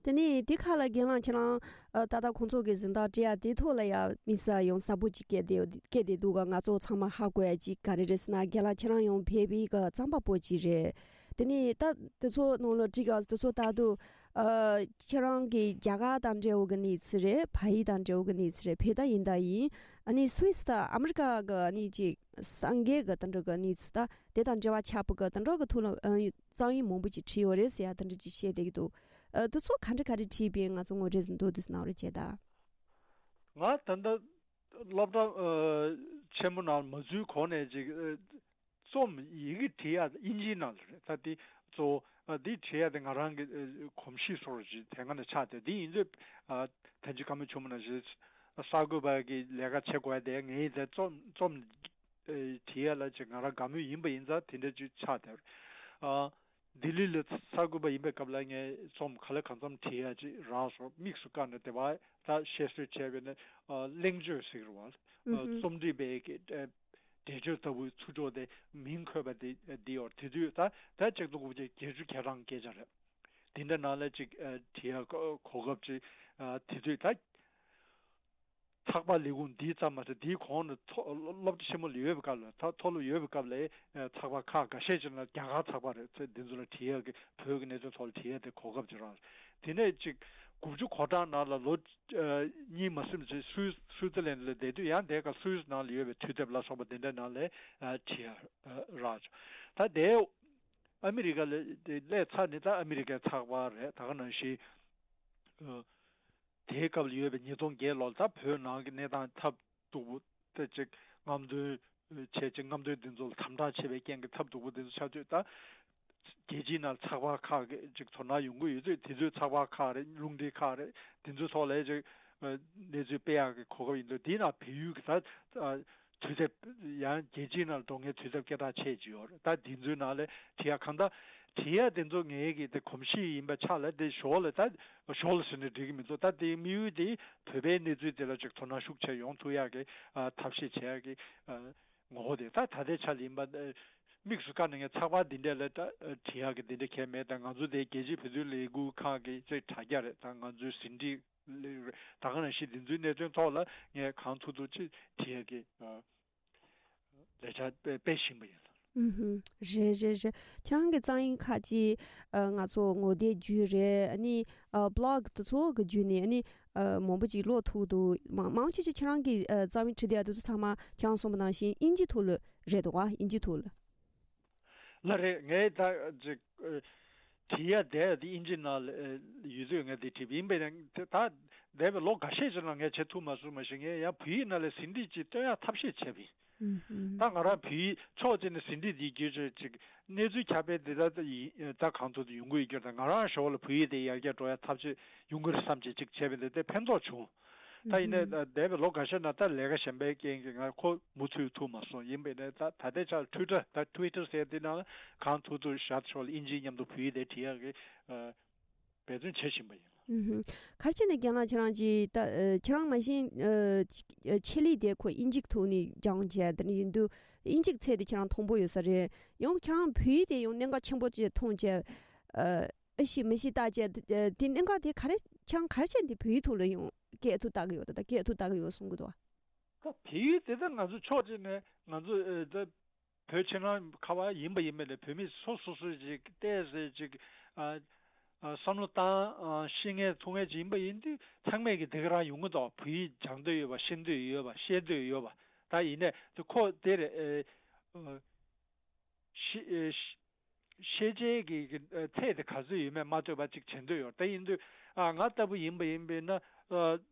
དེ་ནས་དེ་ཁ་ལ་རྒན་ལགས་ཁྱེད་རང་ཨ་ད་ལྟ་ཁོང་ཚོ་གི་གཟེངས་རྟགས་སྤྲད་ཡ་དེ་ཐོག་ལ་ཡ་དམིགས་བསལ་ཡང་གསལ་པོ་ཅིག་སྐད་དེ་སྐད་དེ་འདུག་ག་ང་ཚོ་ཚང་མ་ཧ་གོ་ཡ་ཅིག་ག་རེ་རེད་ཟེར་ན་རྒན་ལགས་ཁྱེད་རང་ཡང་བོད་པའི་གི་རྩམ་པ་པོ་ཅིག་རེད། དེ་ནས་ད་དེ་ཚོ་ནང་ལ་བྲིས་ག་དེ་ཚོ་ལྟ་དུས་ཨ་ཁྱེད་རང་གི་རྒྱ་གར་དང་འབྲེལ་བ་གི་གནས་ཚུལ་རེད། ཕ་ཡུལ་དང་འབྲེལ་བ་གི་གནས་ཚུལ་རེད། བོད་ད་ཡིན་ད་ཡིན། ཨ་ནི་སུད་སི་དང་ཨ་མི་རི་ཀ་གི་ཨ་ནི་ཅིག་སངས་རྒྱས་གི་དེ་འདྲ་གི་གནས་ཚུལ་ད་དེ་དང་འབྲེལ་བ་ཆགས་པ་གི་དེ་འདྲ་གི་ཐོག་ལ་ཨ་རྩོམ་ཡིག་མང་པོ་ཅིག་བྲིས་ཡོད་རེད་ཟེར་ཡ་དེ་འདྲ་ཅིག་བཤད་བསྡད་ཀྱི་འདུག་ཨ་དེ་ཚོ་ག་འདྲ་ག་རེ་བྲིས་པས་ང་ཚོ་ངོ་སྤྲོད་ཟིན་འདུག་དུས་གནང་རོགས་བྱེད་ད། ང་ད་ལྟ་སློབ་གྲྭ་ཨ་ཆེན་མོ་ནང་མ་འཛུལ་གོང་ནས་ཅིག་ཨ་རྩོམ་ཡི་གེ་བྲིས་ཡ་དབྱིན་ཇིའི་ནང་ལ་རེད། ད་དེ་གཙོ་བོ་ཨ་དེ་བྲིས་ཡ་དེ་ང་རང་གི་ཨ་གོམས་གཤིས་སོགས་ཅིག་དེ་སྔ་ནས་ཆགས་ཏེ་དེ་ཡིན་དུས་ཨ་ཐེངས་གཅིག་བཀའ་མོལ་བྱུང་བ་ནང་བཞིན་གསར་འགོད་པ་གི་ལས་ཀ་བྱེད་དགོས་ཡ་དེ་ངས་དེ་རྩོམ་རྩོམ། བྲིས་ཡ་ལ་ཅིག་ང་རང་དགའ་མོས་ཡིན་པ་ཡིན་ཙང་དེ་འདྲ་ཅིག་ཆགས་བསྡད། ཨ་ལྡི་ལི་ལ་གསར་འགོད་པ་ཡིན་པའི་སྐབས་ལ་ངས་རྩོམ་ག་ལེ་གང་འཚམ་བྲིས་ཡ་ཅིག་རག་སོང་། དམིགས་སུ་བཀར་ནས་དེ་བ་ད་བཤད་སྲོལ་བྱས་པས་ན་ཨ་གླེང་བརྗོད་ཟེར་གི་རེད་བ། ཨ་རྩོམ་སྒྲིག་པའི་གི་ཨ་འགྲེལ་བརྗོད་ལྟ་བུའི་ཚུར་འཇོག་དེ་མིང་འཁོད་པ་དེ་འདི་ཡོད་རེད། དེ་དུས་ད་ད་ཆིག་སྟོང་དགུ་བརྒྱ་བརྒྱད་ཅུ་གྱ་གྲངས་སྐད་ཆ་རེད། དེ་འདྲ་ནང་ལ་ཅིག་ཨ་བྲིས་ཡ་གོ་གོ་སྐབས་ཅིག་ཨ་དེ་དུས་ད། ཚགས་པར་ལས་ཁུངས་འདི་ཙམ་མ་ཟད་དེའི་གོང་ནས་མཐོ་སློབ་གྲྭ་ཆེན་མོ་ལ་ཡོད་པའི་སྐབས་ལ་ད་མཐོ་སློབ་ཡོད་པའི་སྐབས་ལ་ཚགས་པར་ཁག་འགའ་ཤས་ཅིག་ལ་རྒྱ་གར་ཚགས་པར་རེད། ཚེ་འདི་ཚོ་ལ་བྲིས་ཡག་གི་བོད་ཀྱི་གནད་དོན་ཐོག་ལ་བྲིས་ཡག་དེ་གོ་སྐབས་ཅིག་རག་དེ་ནས་ཅིག་དགུ་བཅུ་གོ་གྲངས་ནང་ལ་ལོ་གཉིས་མ་ཟིན་ཅིག་སུད་སུད་སི་ལན་ལ་བསྡད་དུས་ཡང་དེ་ག་སུད་སི་ནང་ལ་ཡོད་པའི་དུས་དེབ་ལ་སོགས་པ་དེ་འདྲའི་ནང་ལ་བྲིས་ཡག་རག་ད་དེ་ཨ་མི་རི་ཀ་ལ་སླེབས་ཚར་ནས་ད་ཨ་མི་རི་ཀའི་ཚགས་པར་རེད། ད་ག་ནང་བཞིན། དེའི་སྐབས་ལ་ཡོད་པའི་ཉིས་སྟོང་བརྒྱད་ལོར་ད་བོད་ནང་གི་གནས་སྟངས་ཐབས་སྡུག་པོ་དེ་ཅིག་རྔམ་སྟོན་བྱས་ཅིག་རྔམ་སྟོན་འདི་ཚོ་ལ་དམ་དྲག་བྱས་པའི་རྐྱེན་གྱིས་ཐབས་སྡུག་པོ་འདི་ཚོ་ཆགས་དུས་ད་རྒྱལ་སྤྱིའི་ནང་ཚགས་པར་ཁག་གིས་ཅིག་དོ་སྣང་ཡོང་གི་ཡོད་དུས་དེ་ཚོའི་ཚགས་པར་ཁག་རེད། རླུང་འཕྲིན་ཁག་རེད། དེ་ཚོའི་ཐོག་ལ་ཅིག་གནས་ཚུལ་སྤེལ་ཡག་གི་གོ་སྐབས་ཡིན་དུས་དེའི་ནང་བལ་ཡུལ་གྱི་ད། དུས་དེབ་ཡང་རྒྱལ་སྤྱིའི་ནང་འགྲོ་མཁན་དུས་དེབ་སྐད་གྲགས་ཆེ་ཅིག་ཡོད་རེད། ད་འདི་ཚོའི་ནང་ལས་བྲིས་ཡ་གང་ལྟར་ བྲིས་ཡ་དེ་ཚོ་ངའི་གི་དེ་གོམས་གཤིས་ཡིན་པ་ཆགས་ལ། དེ་ཞོར་ལ་ད་ཞོར་ལ་ཟེར་ནས་འགྲིག་གི་མི་འདུག་ད་དེའི་དམིགས་ཡུལ་དེ་བོད་པའི་གནས་ཚུལ་དེ་ལ་ཅིག་དོ་སྣང་ཤུགས་ཆེ་ཡོང་ཐུབ་ཡ་གི་ཨ་ཐབས་ཤེས་བྱེད་ཡ་གི་ཨ་ངོ་བོ་དེ། ད་ད་ལྟའི་ཆ་ལ་ཡིན་པ་ཨ་དམིགས་སུ་བཀར་ནས་ངས་ཚགས་པར་འདི་འདྲ་ལ་ད་ཨ་བྲིས་ཡ་གི་འདི་འདྲ་གང་ཡང་མེད། ད་ང་ཚོ་དེ་རྒྱལ་སྤྱིའི་བོད་དོན་ལས་འགུལ་ཁང་གི་ཅིག་དྲ་རྒྱ་རེད། ད་ང་ཚོའི་ཟིན་བྲིས་ལས་རེད། ད་ག་ནང་བཞིན་འདི་ཚོའི་གནད་དོན་ཐོག་ལ་ངས་གང་ཐུབ་ཐུབ་ཅིག་བྲིས་ཡ་གི་ཨ་ལས་འཆར་སྤེལ་སྤེལ་བཞིན་པ་ཡིན། ཨུ་ཧུམ། རེད་རེད་རེད། ཁྱེད་རང་གི་རྩོམ་ཡིག་ཁག་ཅིག་ཨ་ང་ཚོ་ངོ་དེབ་བརྒྱུད་རེད། ཨ་ནི་ཨ་བི་ལོག་དེ་ཚོ་གི་བརྒྱུད་ནས་ཨ་ནི་ཨ་མང་པོ་ཅིག་ཀློག་ཐུབ་འདུག་མང་མང་ཆེ་ཆེ་ཁྱེད་རང་གི་ཨ་རྩོམ་ཡིག་བྲིས་བསྡད་ཡ་དེ་ཚོ་ཚང་མ་ཁྱེད་རང་གསུངས་པ་ནང་བཞིན་དབྱིན་ཇི་ཐོག་ལ་རེད་འདུག་ག་དབྱིན་ཇི་ཐོག་ལ། ལགས་རེད། ངས་ད་ཅིག་ཨ་བྲིས་ཡ་བསྡད་ཡ་དེ་དབྱིན་ཇི་ནང་ལ་ཨ་ཡོད་དུས་ངས་དེ་བྲིས་པ་ཡིན་པས་ན། དེ་ད་འདས་པའི་ལོ་འགའ་ཤས་ཅིག་ནང་ངས་བྱེད་ཐུབ་མ་སོང་མ་གཞི། ངས་ཡང་བོད་ཡིག་ནང་ལ་ཟིན་བྲིས་ཅིག་སྟོན་ཡ་ཐབས་ཤེས་བྱས་པ་ཡིན། ཨུ་ཧུམ། ད་ང་རང་བོད་ཡིག་ཕྱོགས་གཅིག་ནས་ཟིན་བྲིས་འདི་བརྒྱུད་བྱས་ཅིག་གནས་ཚུལ་ཁྱབ་སྤེལ་འདི་ད་ད་ཡིན་ད་གང་ཐུབ་ཐུབ་ཡོང་གི་ཡོད་རྒྱུ་དང་། ང་རང་ཞོར་ལ་བོད་ཡིག་དེ་ཡར་རྒྱས་འགྲོ་ཡ་ཐབས་ཤེས་ཡོང་གི་རེད་བསམ་བྱས་ཅིག་བྱས་པ་འདི་དེ་ཕན་ཐོགས་བྱུང་། ད་ཡིན་ནའི་ཨུ་ཧུམ། འདས་པའི་ལོ་འགའ་ཤས་ནང་ད་ལས་ཀ་གཞན་པའི་རྐྱེན་གྱིས་ང་ཁོ་མུ་མཐུད་ཐུབ་མ་སོང་། ཡིན་པས་ནས་ད་ད་ལྟའི་ཆར་ཊུའི་ཊར་ད་ཊུའི་ཊར་ཟེར་འདི་ནང་གང་ཐུབ་ཐུབ་ཞར་ཞོར་ལ་དབྱིན་ཇིའི་མཉམ་དུ་བོད་ཡིག་དེ་བྲིས་ཡག་གི་ཨ་འབད་བརྩོན་བྱེད་བཞིན་པ་ཡིན། ཨུ་ཧུམ། ག་རེ་བྱས་ནས་རྒན་ལགས་ཁྱེད་རང་གིས་ད་ཨ་ཁྱེད་རང་མ་གཞི་ཨ་ཆེད་ལས་དེ་ཁོ་དབྱིན་ཇིའི་ཐོག་ནས་སྦྱངས་བྱས་དེ་འདྲ་ཡིན་དུས་དབྱིན་ཇིའི་ཚད་དེ་ཁྱེད་རང་མཐོན་པོ་ཡོད་ས་རེད། ཡང་ཁྱེད་རང་བོད་ཡིག་དེ་ཡང་གནད་འགག་ཆེན་པོ་བྱས་མཐོང་བྱས་ཨ། ཨེ་ཤི་མི་ཤི་ལྟ་བྱས་དེ་དེ་གནད་འགག་དེ་ག་རེ་ཁྱེད་རང་ག་རེ་བྱས་འདི་བོད་ཡིག་ཐོག་ལ་ཡོང་སྐད་ཐུག་ལྟ་གི་ཡོད་ད་ལྟ་སྐད་ཐུག་ལྟ་གི་ཡོད་གསུང་གི་འདུག་ད་བོད་ཡིག་དེ་ད་ང་ཚོ་ཕྱོགས་གཅིག་ནས་ང་ཚོ་ཨེ་ད་བོད་ཕྱི་ནང་ཁ་བ་ཡིན་པ་ཡིན་པ་ལས་བོད་མི་སོ་སོ་སོ་ཅིག་བལྟས་ཟེར་ཅིག་ཨ་ཨ་བསམ་བློ་བཏང་ཨ་ཤེས་མཁན་ཐུབ་མཁན་ཅིག་ཡིན་པ་ཡིན་དུས་ཚང་མས་ཀྱི་དེ་ག་རང་ཡོང་གི་འདུག་བོད་ཡིག་སྦྱང་འདོད་ཡོད་པ་ཤེས་འདོད་ཡོད་པ་བཤད་འདོད་ཡོད་པ། ད་ཡིན་ནས་དེ་ཁོ་དེ་རེད་ཨེ། ཤེས་ཨེ་ཤེས་ཤེས་བྱའི་གི་གི་ཨ་ཚད་དེ་ག་ཚོད་ཡོད་མེད་མ་ལྟོས་པ་ཅིག་བྱེད་འདོད་ཡོད། དེ་ཡིན་དུས་ཨ་ང་ལྟ་བུ་ཡིན་པ་ཡིན་པས་ན་ཨ་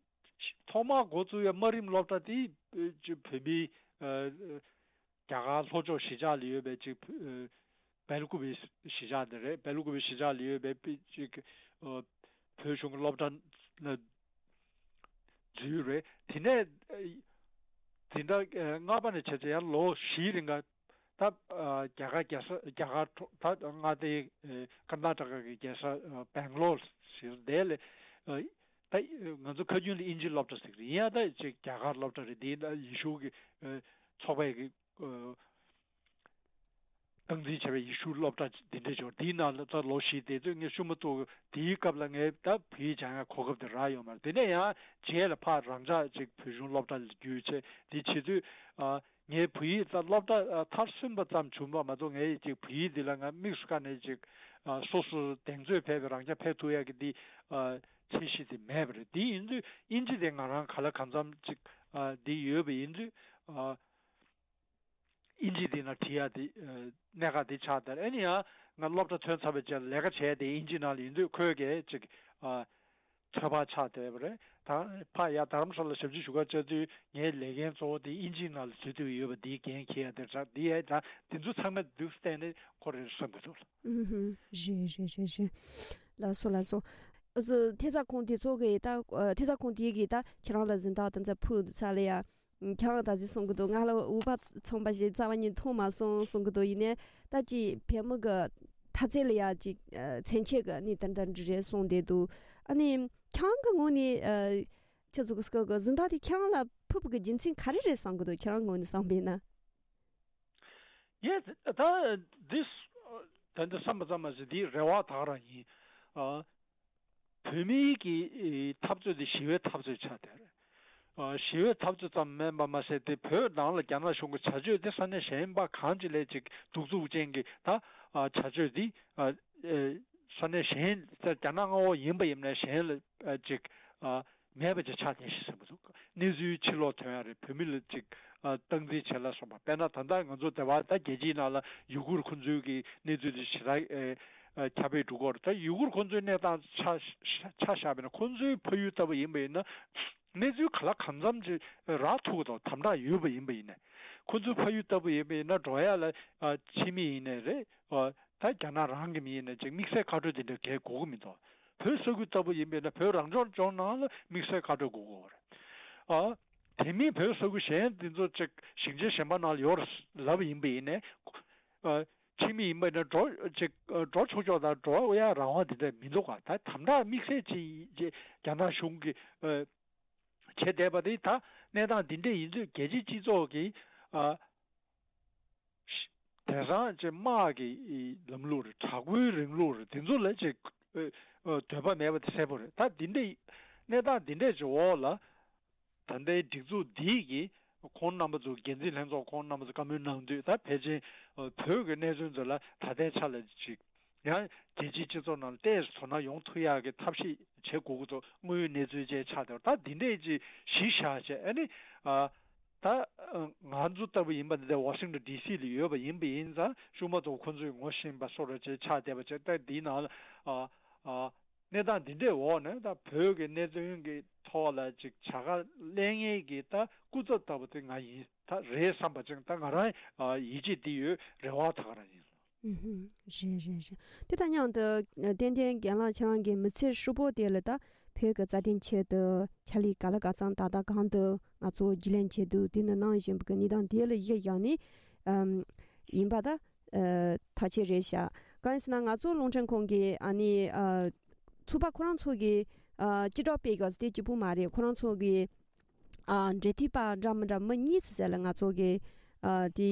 ཐོག་མར་འགོ་བཙུགས་ཡ་དམའ་རིམ་སློབ་གྲྭ་དེ་ཨ་ཅིག་བོད་མིའི་ཨ་རྒྱ་གར་ལྷོ་ཕྱོགས་གཞིས་ཆགས་ལ་ཡོད་པའི་ཅིག་ཨ་སྦེལ་ཀོབ་པའི་གཞིས་ཆགས་དེ་རེད། སྦེལ་ཀོབ་པའི་གཞིས་ཆགས་ལ་ཡོད་པའི་ཅིག་ཨ་བོད་གཞུང་གི་སློབ་གྲྭ་ལ་འཛུལ་རེད། དེ་ནས་ཨ་འཛིན་གྲྭ་ཨ་ལྔ་པ་ནས་བྱས་ཙང་ཡང་ལོ་བཞིའི་རིང་ག་ད་ཨ་རྒྱ་གར་རྒྱལ་ས་རྒྱ་གར་ད་མངའ་སྡེའི་ཨ་ཀར་ན་ཊ་ཀ་གི་རྒྱལ་ས་ཨ་སྦེང་ལོར་ཟེར་དེ་ལ་ཨ་ད་ང་ཚོ་ཁ་རྒྱུན་ལ་དབྱིན་ཇི་སློབ་གྲྭ་ཟེར་གི་རེད། ཡིན་ཡང་ད་ཅིག་རྒྱ་གར་སློབ་གྲྭ་རེད། དེ་ཡིན་ད་ཡེ་ཤུ་གི་ཨ་ཚོགས་པའི་གི་ཨ་སྟངས་འཛིན་བྱས་པའི་ཡེ་ཤུ་སློབ་གྲྭ་འདི་འདྲ་ཅིག་ཡོད། དེའི་ནང་ལ་ད་ལོ་བཞི་དེ་ཚོ་ངས་ཤུ་མ་གཏོགས་དེའི་སྐབས་ལ་ངས་ད་བོད་ཡིག་སྦྱང་ཡ་གོ་སྐབས་དེ་རག་ཡོད་མ་རེད། དེ་ནས་ཡང་རྗེས་ལ་ཕར་རང་འཇགས་ཅིག་བོད་གཞུང་སློབ་གྲྭ་ལ་བརྒྱུད་བྱས་དེ་བྱེད་དུས་ཨ་ངའི་བོད་ཡིག་ད་སློབ་གྲྭ་ཨ་མཐར་སོན་པ་ཙམ་བྱུང་བ་མ་གཏོགས་ངའི་ཅིག་བོད་ཡིག་འདི་ལ་ང་དམིགས་སུ་བཀར་ནས་ཅིག་ཨ་སོ་སོ་གདེང་ཚོད་ཕེབས་པའི་རང་རྐྱ་ཕེབས་ཐུབ་ཡ་གི་འདི་ཨ་ཚད་གཞི་དེ་མེད་པ་རེད། དེ་ཡིན་དུས་དབྱིན་ཇི་དེ་ང་རང་ག་ལ་གང་འཚམ་ཅིག་ཨ་འདི་ཡོད་པ་ཡིན་དུས་ཨ། དབྱིན་ཇི་འདི་ན་བྲིས་ཡ་དེ་ཨ་གནད་འགག་དེ་ཆགས་བསྡད། ཨ་ནི་ཡང་ང་སློབ་གྲྭ་ཐོན་ཚར་བའི་རྗེས་ལ་ལས་ཀ་བྱས་ཏེ་དབྱིན་ཇི་ནང་ལ་ཡིན་དུས་ཁོས་གས་ཅིག་ཨ་ཚོད་དཔག་ཆགས་བསྡད་པ་རེད། ད་ཕ་ཡ་རྡ་རམ་ས་ལ་ཞབས་ཕྱི་ཞུ་ག་བཅར་དུས་ངའི་ལས་འགན་གཙོ་བོ་དེ་དབྱིན་ཇིའི་ནང་ལ་འཛུལ་དུ་ཡོད་པ་འདིའི་འགན་འཁྱེར་ཡ་དེ་རེད། འདི་ཡ་ད་འདི་ཚོ་ཚང་མ་འདུག་བལྟས་ནས་ཁོ་རེ་བསམ་གི་འདུག་ལ། ཨུ་ཧུམ། རེད་རེད་རེད་རེད། ལགས་སོ་ལགས་སོ། ཨ་ཟུ་ཐེ་ས་ཁོང་དེ་ཚོ་གི་ད་ཨ་ཐེ་ས་ཁོང་དེ་གི་ད་ཁྱེད་རང་ལ་གཟེངས་རྟགས་དང་ཚ་ཕུལ་ཚར་ལ་ཡ། ཁྱེད་རང་ད་གཟིགས་གསུང་གི་འདུག་ང་ལ་འུ་པ་ཚོམ་པ་ཞིག་རྩ་བ་ཉིད་མཐོང་མ་སོང་གསུང་གི་འདུག་ཡིན་ནའི་ད་ཅིག་བོད་མི་གི་ཐ་ཚིག་ལ་ཡ་ཅིག་ཨ་མཚན་ཆེད་གི་ནི་དེ་འདྲ་འདྲ་རེད་གསུངས་བསྡད་འདུག་ཨ་ནི་ཁྱེད་རང་གི་ངོས་ནས་ཨ་ཁྱེད་ཚོ་གི་སྐབས་གི་གཟེངས་རྟགས་དེ་ཁྱེད་རང་ལ་ཕུལ་བ་གི་རྒྱུ་མཚན་ག་རེ་རེད་བསམ་གི་འདུག་ཁྱེད་རང་ངོས་ནས་བསམ་པ་ཡིན་ན། ཡེ་ད་འདི་ད་འདི་བསམ་པ་ཙམ་མ་ཟད་འདི་རེ་བ་ད་ག་རང་ཡིན། ཨ། བོད་མིའི་གི་འཐབ་རྩོད་འདི་ཞི་བའི་འཐབ་རྩོད་ཆགས་བསྡད་རེད། ཨ་ཞི་བའི་འཐབ་རྩོད་ཙམ་མིན་པ་མ་ཟད་དེ་བོད་ནང་ལ་རྒྱ་ནག་གཞུང་གི་བྱ་སྤྱོད་དེ་ས་གནས་གཞན་པ་གང་ཅི་ལས་ཅིག་གདུག་རྩུབ་ཅན་གྱི་ད་ཨ་བྱ་སྤྱོད་འདི་ཨ་ཨེ་ས་གནས་གཞན་ད་རྒྱ་ནག་མངའ་འོག་ཡིན་པ་ཡིན་ནའི་གཞན་ལ་ཨ་ཅིག་ཨ་མེད་པ་ཅིག་ཆགས་བསྡད་ཤག་བསམ་གྱི་འདུག་གནས་ཚུལ་ཕྱིར་སློག་ཐོན་ཡ་རེད། བོད་མི་ལ་ཅིག་ཨ་སྟངས་འཛིན་བྱེད་ལ་སོགས་པ། དཔེར་ན་ད་ལྟ་ང་ཚོ་དེ་བ་ད་རྒྱལ་སྤྱིའི་ནང་ལ་ཡུ་གུར་ཁོ་ཚོའི་གི་གནས་ཚུལ་དེ་ཞེ་དྲག་ཨེ་ཨ་ཁྱབ་སྤེལ་འགྲོ་གི་ཡོད་རེད། ད་ཡུ་གུར་ཁོ་ཚོའི་གནས་སྟངས་ཆ་ཆ་བཞག་པ་ཡིན་ན་ཁོ་ཚོའི་ཕ་ཡུལ་ལྟ་བུ་ཡིན་པ་ཡིན་ན་གནས་ཚུལ་ག་ལ་གང་འཚམ་ཅིག་རག་ཐུབ་ཀྱི་འདུག་དམ་དྲག་ཡོད་པ་ཡིན་པ་ཡིན་ནའི་ཁོ་ཚོའི་ཕ་ཡུལ་ལྟ་བུ་ཡིན་པ་ཡིན་ན་འགྲོ་ཡ་ལ་ཨ་ཕྱི་མི་ཡིན་ནའི་རེད། ཨ་ད་རྒྱ་ནག་རང་གི་མི་ཡིན་ནའི་ཅིག་དམིགས་བསལ་ཁ་སྤྲོད་དེ་འདྲ་གས་དགོས་ཀྱི་མི་འདུག་བོད་ས་ཁུལ་ལྟ་བུ་ཡིན་པས་ན་བོད་རང་སྐྱོང་ལྗོངས་ནང་ལ་དམིགས་བསལ་ཁ་སྤྲོད་དགོས་ཀྱི་ཡོད་རེད། ཨ་དེ་མིན་བོད་ས་ཁུལ་གཞན་དེ་ཚོ་ཅིག་ཞིང་ཆེན་གཞན་པ་ནང་ལ་ཡོད་རེད་ལབ་ཡིན་པ་ཡིན་ནའི། ཨ་ ཕྱི་མི་ཡིན་པ་ན་འགྲོ་ཅིག་འགྲོ་ཆོག་ཆོག་དང་འགྲོ་ཡ་རང་དབང་དེ་འདྲ་མི་འདུག་ག་ད་དམ་དྲག་དམིགས་བསལ་ཅིག་རྒྱ་ནག་གཞུང་གིས་བྱས་བསྡད་པ་དེ་ད་གནས་སྟངས་འདི་འདྲས་ཡིན་དུས་རྒྱལ་སྤྱིའི་སྤྱི་ཚོགས་ཀྱིས་དེང་སང་ཅིག་དམག་གི་ལམ་ལུགས་རེད། དྲག་པོའི་རིང་ལུགས་རེད། དེ་ཚོ་ལ་ཅིག་འདོད་པ་མེད་པ་དེ་གསལ་པོ་རེད། ད་འདི་འདྲས་གནས་སྟངས་འདི་འདྲས་ཅིག་འོག་ལ། ད་ལྟའི་སྒྲིག་འཛུགས་འདིས་ཀྱིས་ཁོང་རྣམ་པ་ཚོ་འགན་འཛིན་ལྷན་ཚོགས་ཁོང་རྣམ་པ་ཚོ་བཀའ་མོལ་གནང་དུས་ད་ཕལ་ཆེར་བོད་ཀྱི་གནད་དོན་ཚོ་ལ་ད་ལྟའི་ཆ་ལ་ཅིག་ཡང་རྒྱལ་སྤྱིའི་སྤྱི་ཚོགས་ནང་ལ་ཏོག་ཙམ་དོ་སྣང་ཡོང་ཐུབ་ཡག་གི་ཐབས་ཤེས་བྱེད་དགོས་ཀྱི་འདུག་དངོས་ཡོད་གནས་ཚུལ་བཅས་ཆགས་བསྡད་པ་ད་འདི་འདྲས་ཅིག་གཞི་བཞག་བྱས་ཨ་ནི་ད་ང་ཚོ་ལྟ་བུ་ཡིན་པ་འདི་ཝ་ཤིང་ཊོན་ཌི་སི་ལ་ཡོད་པ་ཡིན་པ་ཡིན་ཙང་ཤུགས་མ་ཐོག་ཁོང་ཚོས་ངོ་ཤེས་པ་སོགས་ར་བཅས་ཆགས་བསྡད་པ་བྱས་ད་འདིའི་ནང་ལ། གནས་སྟངས་འདི་འདྲའི་འོག་ནས་ད་བོད་ཀྱི་གནད་དོན་གྱི་ཐོག་ལ་ཅིག་བྱ་དགའ་ལེན་མཁན་གྱི་ད་སྐུ་ཚབ་ལྟ་བུ་དེ་ང་ཡིན་ད་རེད་བསམ་པ་ཅིག་ད་ང་རང་ཡིད་ཆེས་འདི་ཡོད་རེ་བ་ད་ག་རང་ཡིན། ཨུ་ཧུམ། རེད་རེད་རེད། དེ་དང་མཉམ་དུ་ཏན་ཏན་རྒན་ལགས་ཁྱེད་རང་གི་མི་ཚེ་ཧྲིལ་པོ་དེ་ལ་ད་བོད་ཀྱི་རྩ་དོན་ཆེད་དུ་ཕྱག་ལས་ག་ལ་ག་ཚང་ད་ལྟ་གང་དུ་ང་ཚོ་རྒྱུས་ལོན་བྱེད་དུས་དེ་ནི་གནང་བཞིན་པའི་གནས་སྟངས་དེ་ལ་གཞི་བཞག་ནས་ཨམ་ཡིན་པ་ད། ཐག་ཆོད་རེད་ཤག་གང་ཡིན་ཟེར་ན་ང་ཚོ་རླུང་འཕྲིན་ཁང་གི་ཨ་ནི་ཚོགས་པ་ཁོ་རང་ཚོ་གི་སྤྱི་བསྒྲགས་སྤེལ་དགོས་དེ་གཅིག་པུ་མ་རེད། ཁོ་རང་ཚོ་གི་འབྲེལ་མཐུད་པ་འདྲ་མི་འདྲ་མི་གཉིས་ཙམ་ཟེར་ལ་ང་ཚོ་གི་དེ་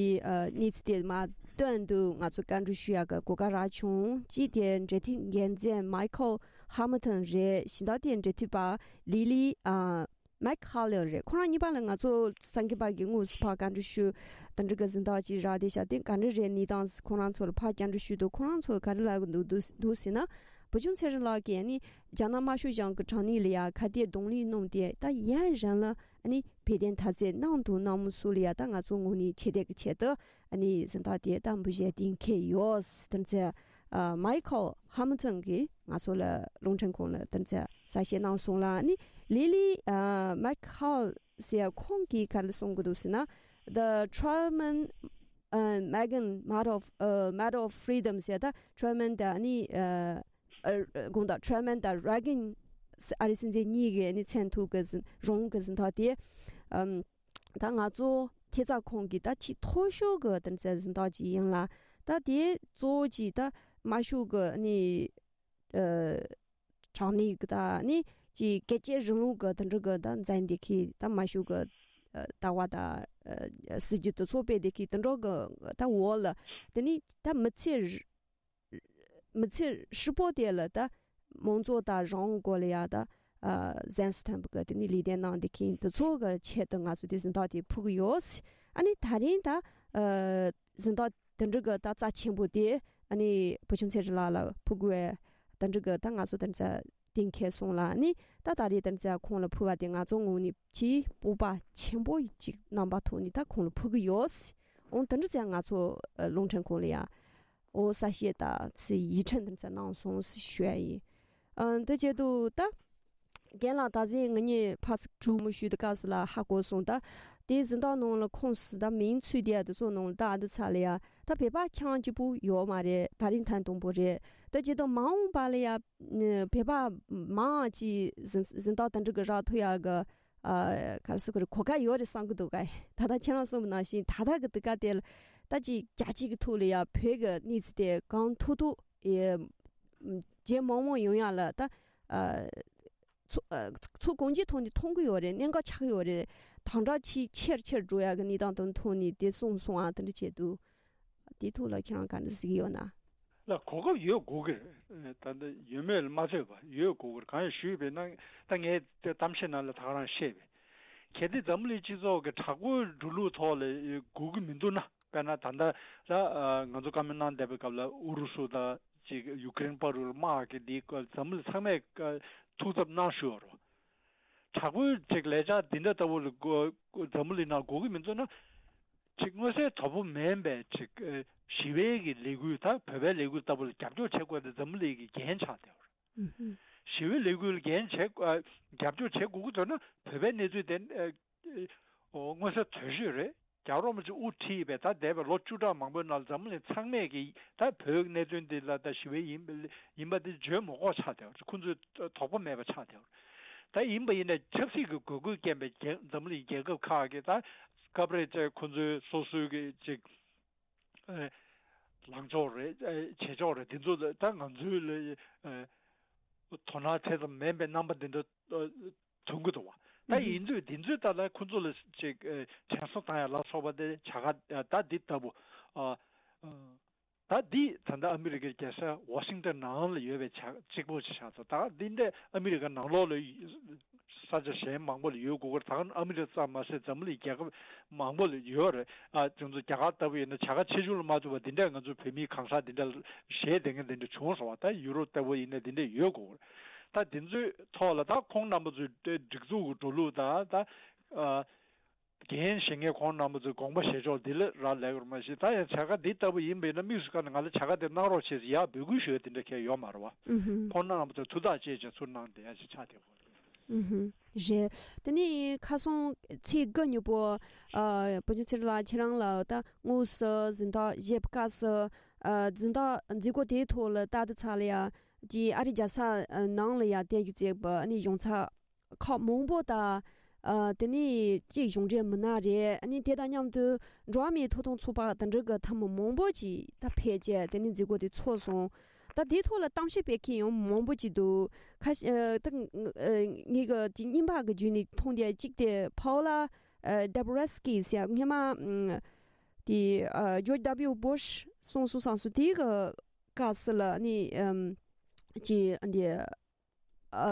གནས་ཚུལ་དེ་མ་སྟོན་དུས་ང་ཚོ་བཀའ་འདྲི་ཞུ་ཡག་གི་གོ་སྐབས་རག་བྱུང་། གཅིག་དེ་འབྲེལ་མཐུད་འགན་འཛིན་མའི་ཁལ་ཧ་མི་ཐོན་རེད། གཞན་དག་དེ་འབྲེལ་མཐུད་པ་ལི་ལི། མེག་ཧ་ལེ་རེད། ཁོ་རང་གཉིས་པ་ལ་ང་ཚོ་སེམས་ཀྱི་བར་གྱི་དངོས་སུ་ཕར་བཀའ་འདྲི་ཞུ་དེ་འདྲ་གི་གཟེངས་རྟགས་ཅིག་རག་བསྡད་ཤག་དེ་ག་འདྲ་རེད་གནས་སྟངས་ཁོ་རང་ཚོ་ལ་ཕར་བཅར་འདྲི་ཞུས་དུས་ཁོ་རང་ཚོ་ག་རེ་ལབ་ཀྱི་འདུག་འདུག་འདུག་ཟེར་ན། བུ་ཆུང་ཚེ་རིང་ལགས་ཀྱིས་ཨ་ནི་རྒྱ་ནག་དམར་ཤོག་གཞུང་གི་དྲང་གནས་ལ་ཡ་ག་དེ་གདོང་ལེན་གནང་སྟེ་ད་ཡུན་རིང་ལ་ཨ་ནི་བོད་དོན་འཐབ་རྩོད་གནང་དང་གནང་མུས་སུ་ལ་ཡ་ད་ང་ཚོ་ངོས་ནས་ཆེ་བསྟོད་ཀྱི་ཆེད་དུ་ཨ་ནི་གཟེངས་རྟགས་དེ་ད་འབུལ་བཞེས་གཏན་འཁེལ་ཡོད། དེ་ཚོ་མའི་ཁལ་ཧ་མི་ཐོན་གྱིས་ང་ཚོ་ལ་རླུང་འཕྲིན་ཁང་ལ་དེ་ཚོ་གསལ་བཤད་གནང་སོང་ལ་ཨ་ནི་ལི་ལི་མེག་ཧ་ལེ་ཟེར་ཁོང་གིས་ག་རེ་གསུང་གི་འདུག་ཟེར་ན། The Truman uh, Reagan Medal of, uh, Medal of Freedom ཟེར་ད་ཁྲོ་མན་དང་ནི་དགོངས་དག་ཁྲོ་མན་དང་རེ་གིན་ཨ་རི་སྲིད་འཛིན་གཉིས་ཀྱི་ནི་མཚན་ཐོག་གི་གཟེངས་རུང་གི་གཟེངས་རྟགས་དེ་ཨམ་ད་ང་ཚོ་ཐེབས་རྩ་ཁང་གི་ད་ཆེས་མཐོ་ཤོས་ཀྱི་དེ་ཚོ་གཟེངས་རྟགས་ཅིག་ཡིན་ལ། ད་དེ་གཙོ་བོ་ཅིག་ད་དམར་ཤོག་གི་ནི་ཨ་དྲང་གནས་ཀྱི་ད་ནི་ཅིག་སྐད་ཆའི་རིང་ལུགས་ཀྱི་དེ་འདྲ་གི་ད་མཛད་འདི་ཁི་ད་མ་ཤུ་གི་ལྟ་བ་ད་སྲིད་ཇུས་དུ་ཚོགས་པའི་འདི་ཁི་དེ་འདྲ་གི་ད་འོག་ལ་དེ་ནི་ད་མི་ཚེ་མི་ཚེ་ཧྲིལ་པོ་དེ་ལ་ད་དམངས་གཙོ་ད་རང་དབང་སྐོར་ལ་ཡ་ད་གཟེངས་སུ་ཐོན་པ་གི་དེ་ནི་ལས་དོན་གནང་འདི་ཁི་དུ་ཚོགས་གི་ཆེད་དུ་ང་ཚོ་དེ་གཟེངས་རྟགས་དེ་ཕུལ་གི་ཡོད། ཨ་ནི་ད་རིང་ད་གཟེངས་རྟགས་དེ་འདྲ་གི་ད་རྩ་ཆེན་པོ་དེ་ཨ་ནི་བུ་ཆུང་ཚེ་རིང་ལགས་ལ་ཕུལ་དགོས་དེ་འདྲ་གི་ད་ང་ཚོ་དེ་ཚོ་གཏན་འཁེལ་སོང་ལ་ཨ་ནི་ད་ད་རེས་དེ་ཚོ་ཁོང་ལ་ཕུལ་བ་དེ་ང་ཚོ་ངོས་ནས་ཆེས་སྤོབས་པ་ཆེན་པོ་ཅིག་རྣམ་པ་ཐོག་ནས་ད་ཁོང་ལ་ཕུལ་གི་ཡོད། འོང་དེ་འདྲ་ཚོ་ང་ཚོ་རླུང་འཕྲིན་ཁང་ལ་ཡ་འོ་གསལ་བཤད་ད་ཚེ་ཡིད་ཁྲིམས་དེ་ཚོ་གནང་སོང་ཞུ་ཡ་ཡིན། ཨ་འདི་བྱེད་དུ་ད། རྒན་ལགས་ད་གཟོད་ང་གཉིས་ཕར་ཚུར་གྲོས་མོལ་ཞུས་དུས་སྐབས་སུ་ལ་ཧ་གོ་སོང་ད། དེའི་གཟེངས་རྟགས་ནང་ལ་ཁོངས་སུ་ད་མིང་ཚུད་དེ་ཡ་དེ་ཚོ་ནང་ལ་ད་ཨ་འདི་ཚ་ལ་ཡ་ད་བོད་པ་ཁྱེད་རང་གཅིག་པུ་ཡོད་མ་རེད། ད་རིང་ཐེངས་དང་པོ་རེད། ད་བྱེད་དུས་མ་འོངས་པ་ལ་ཡ་བོད་པ་མང་ཅིག་གཟེངས་གཟེངས་རྟགས་དེ་འདྲ་གི་རག་ཐུབ་ཡ་གི་ཨ་ག་རེ་ཟེར་དགོས་རེད། གོ་སྐབས་ཡོད་རེད་བསམ་གི་འདུག་ག་ད་ལྟ་ཁྱེད་རང་གསུངས་པ་ནང་བཞིན་ད་ལྟ་གི་དུས་སྐབས་དེ་ལ་ད་ཅིག་རྒྱ་སྐྱེད་ཀྱི་ཐོག་ལ་ཡ་བོད་ཀྱི་གནས་ཚུལ་དེ་གང་ཐུབ་ཐུབ་ཨེ་རྗེས་མང་མང་ཡོང་ཡ་ལ་ད་ཨ་ཚོ་ཨ་ཚོ་གང་ཅིའི་ཐོག་ནས་མཐོང་གི་ཡོད་རེད། གནད་འགག་ཆགས་ཀྱི་ཡོད་རེད། དང་སྒྲ་ཆེས་ཆེར་ཆེར་འགྲོ་ཡ་གི་གནས་སྟངས་དང་ཐོག་ནས་དེ་གསུངས་སོང་ཨ་དེ་འདྲ་བྱས་འདུག་དེའི་ཐོག་ལ་ཁྱེད་རང་ག་འདྲ་གཟིགས་ཡོད་ན། ལ་གོ་སྐབས་ཡོད་དགོས་ཀྱི་རེད། ད་ལྟ་ཡོད་མེད་ལ་མ་ལྟོས་པ་ཡོད་དགོས་ཀྱི་རེད། གང་ཡང་ཞུས་པས་ན་ད་ངས་དེ་གཏམ་བཤད་ནང་ལ་ད་ག་རང་བཤད་པས། གལ་ཏེ་འཛམ་བུ་གླིང་སྤྱི་ཚོགས་ཀྱི་དྲག་པོའི་འགྲོ་ལུགས་ཐོག་ལ་དགོས་ཀྱི་མི་འདུག་ན། དཔེར་ན་ད་ལྟ་ལ་ང་ཚོ་བཀའ་མོལ་གནང་བསྡད་པའི་སྐབས་ལ་ཨུ་རུ་སུ་དང་ཅིག་ཡུ་ཀེ་རེན་བར་དུ་དམག་གི་འདི་འཛམ་བུ་གླིང་ཚང་མས་ཐུགས་འཚབ་གནང་ཞུ་བ་རོ། དྲག་པོའི་ཅིག་ལས་འཆར་འདི་འདྲ་ལྟ་བུ་ལ་འཛམ་བུ་གླིང་ནང་དགོས་ཀྱི་མི་འདུག་ན། ཅིག་མངོན་གསལ་དོད་པོ་མིན་པའི་ཅིག་ཞི་བའི་གི་ལས་འགུལ་ད་བོད་པའི་ལས་འགུལ་ལྟ་བུ་ལ་རྒྱབ་སྐྱོར་བྱེད་དགོས་ཏེ་འཛམ་བུ་གླིང་གི་འགན་ཆགས་བསྡད་པ་རེད། ཞི་བའི་ལས་འགུལ་འགན་བྱེད་རྒྱབ་སྐྱོར་བྱེད་དགོས་ཀྱི་འདུག་ན་བོད་པའི་གནས་ཚུལ་དེ་མངོན་གསལ་དོད་ཤོས་རེད། རྒྱལ་བ་རིན་པོ་ཆེ་དབུ་ཁྲིད་པའི་ད་འདས་པའི་ལོ་བཅུ་ཕྲག་མང་པོའི་ནང་འཛམ་གླིང་ཚང་མས་ཀྱི་ད་བོད་གནད་དོན་འདི་ལ་ད་ཞི་བའི་ཡིན་ཡིན་པ་འདི་བརྗོད་མ་དགོས་ཆགས་བསྡད་པ་ཁོང་ཚོས་དོགས་པ་མེད་པ་ཆགས་བསྡད་པ་ད་ཡིན་པ་ཡིན་ན་ཆབ་སྲིད་ཀྱི་དགོས་མཁོ་རྐྱེན་པས་འཛམ་གླིང་རྒྱལ་ཁབ་ཁག་གི་ད་སྐབས་རེ་ཁོང་ཚོའི་སོ་སོའི་གི་ཅིག་ཨེ། ལངས་ཕྱོགས་རེད། ཨ་བྱེད་ཕྱོགས་རེད། དེ་ཚོ་ལ་ད་ང་ཚོའི་ལ་ཨ་དོ་སྣང་ཆེ་ཙམ་མེད་པའི་རྣམ་པ་འདི་འདྲ་ཨ་མཐོང་གི་འདུག་བ། ད་ཨུ་ཧུ། ཡིན་དུས་དེ་ཚོའི་ཐད་ལ་ཁོ་ཚོ་ལ་ཅིག་ཨ་དྲན་གསོ་བཏང་ཡ་ལ་སོགས་པ་དེ་བྱ་དགའ་ཨ་ད་འདི་ལྟ་བུ་ཨ་ཨ་ད་འདི་ད་ལྟ་ཨ་མི་རི་ཀའི་རྒྱལ་ས་ཝ་ཤིང་ཏན་ནང་ལ་ཡོད་པའི་ཆ་གཅིག་པོ་ཞིག་ཆགས་སོང་། ད་འདི་འདྲ་ཨ་མི་རི་ཀ་ནང་ལོགས་ལ་ས་ཆ་གཞན་མང་པོ་ལ་ཡོད་དགོས་ཀྱི་རེད། ད་ཨ་མི་རི་ཀ་ཙམ་མ་ཟད་འཛམ་གླིང་རྒྱལ་ཁབ་མང་པོ་ལ་ཡོད་རེད། ཨ་ཁྱོད་ཚོ་རྒྱ་གར་ལྟ་བུ་ཡིན་ན་བྱ་དགའ་ཆེ་ཆུང་ལ་མ་ལྟོས་པར་འདི་འདྲ་ང་ཚོ་བོད་མིའི་གང་ཟག་འདི་འདྲ་གཞས་བསྡད་མཁན་འདི་འདྲ་བྱུང་སོང་བ། ད་ཡུ་རོབ་ལྟ་བུ་ཡིན་ན་འདི་འདྲ་ཡོད་དགོས་ཀྱི་རེད། ད་འདི་ཚོའི་ཐོག་ལ་ད་ཁོང་རྣམ་པ་ཚོའི་སྒྲིག་འཛུགས་ཀྱི་འགྲོ་ལུགས་དང་ད་ཨ། འགན་བཞེས་མཁན་ཁོང་རྣམ་པ་ཚོའི་དགོངས་པ་བཞེས་ཕྱོགས་འདི་ལ་རག་ལས་ཀྱི་རེད་མ་གཞི། ད་ཡང་བྱ་དགའ་འདི་ལྟ་བུ་ཡིན་པས་ན་དམིགས་སུ་བཀར་ནས་ང་ལ་བྱ་དགའ་འདི་གནང་རོགས་བྱེད་ཟེར་ཡར་འབོད་སྐུལ་ཞུ་ཡ་དེ་འདྲ་གང་ཡང་ཡོད་མ་རེད་བ། ཨུ་ཧུ། ཁོང་རྣམ་པ་ཚོས་ཐུགས་ཐག་བཅད་བྱས་ཚུར་གནང་བསྡད་ཡ་ཞིག་ཆགས་བསྡད་ཡོད་རེད། ཨུ་ཧུ། རེད། དེ་ནས་ཁ་སང་ཚེས་དགུ་ཉིན་པོ་ཨ་བུ་ཆུང་ཚེ་རིང་ལགས་ཁྱེད་རང་ལ་ད་དངོས་སུ་གཟེངས་རྟགས་བཞེས་པའི་སྐབས་སུ་ཨ་གཟེངས་རྟགས་མཛད་སྒོ་དེའི་ཐོག་ལ་ད་ལྟ་ཚར་ལ་ཡ་ཀྱི་ཨ་རི་རྒྱལ་ས་ནང་ལ་ཡ་བསྟན་གྱི་བརྩེགས་པ་ནི་ཡོངས་ཚ་ཁག་མང་པོ་དང་། ཨ་དེ་ནས་གཅིག་གཞུང་འབྲེལ་མི་སྣ་རེད། ཨ་ནི་དེ་དང་མཉམ་དུ་འགྲོ་བ་མིའི་ཐོབ་ཐང་ཚོགས་པ་དང་འབྲེལ་གྱི་འཐུས་མི་མང་པོ་ཅིག་ད་ཕེབས་རྗེས་དེ་ནས་མཛད་སྒོ་དེ་ཚོགས་སོང་། ད་དེའི་ཐོག་ལ་གཏམ་བཤད་སྤེལ་མཁན་ཡང་མང་པོ་ཅིག་འདུག་ཁ་ཤས་ཨ་ད་ཨ་ངེད་ཀྱི་དེ་རྙིང་པ་གི་བརྒྱུད་ནས་མཐོང་དེ་གཅིག་དེ་Paula ཨ་Dabrowski ཟེར་སྔོན་མ་ཨ་དེ་ཨ་George W Bush གསུངས་སོང་བསམ་སོང་། དེའི་གི་སྐབས་སུ་ལ་ནི་ཨམ་ཅི་འདི། ཨ་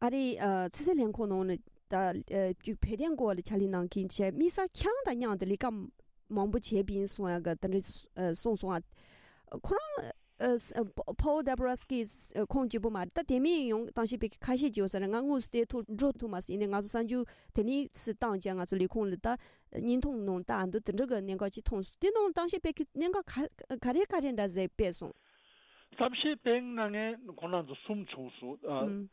ཨ་རི་ཨ་ཕྱི་སྲིད་ལྷན་ཁང་ནང་ནས་ད་ཨ་བརྒྱུད་བོད་དོན་སྐོར་ལ་ཕྱག་ལས་གནང་མཁན་བྱས་དམིགས་བསལ་ཁྱེད་རང་དང་མཉམ་དུ་ལས་ཀ་མང་པོ་བྱས་པ་ཡིན་གསུང་ཡ་གི་དེ་འདྲ་ཨ་གསུངས་སོང་ཨ། ཁོ་རང་ཨ་ཨ་Paul Dabrowski ཁོང་གཅིག་པུ་མ་རེད། ད་དེ་མིན་ཡང་གཏམ་བཤད་སྤེལ་མཁན་ཁ་ཤས་ཅིག་ཡོད་ས་རེད། ང་དངོས་སུ་དེ་ཐོག་འགྲོ་ཐུབ་མ་སོང་། ཡིན་ནའི་ང་ཚོ་གསར་འགྱུར་དེ་ནས་སུ་བཏང་བྱས་ང་ཚོ་ལས་ཁུངས་ལ་ད་བརྙན་ཐུང་ནང་ལྟ་འདུག་དེ་འདྲ་གི་གནད་འགག་ཅིག་མཐོང་སོང་། དེ་ནང་གཏམ་བཤད་སྤེལ་མཁན་གནད་འགག་ག་ག་རེ་ག་རེ་འདྲ་ཟེར་སྤེལ་སོང་། གཏམ་བཤད་སྤེལ་གནང་མཁན་ཁོང་རྣམ་ཚོ་གསུམ་བྱུང་སོང་། ཨ། ཨུམ།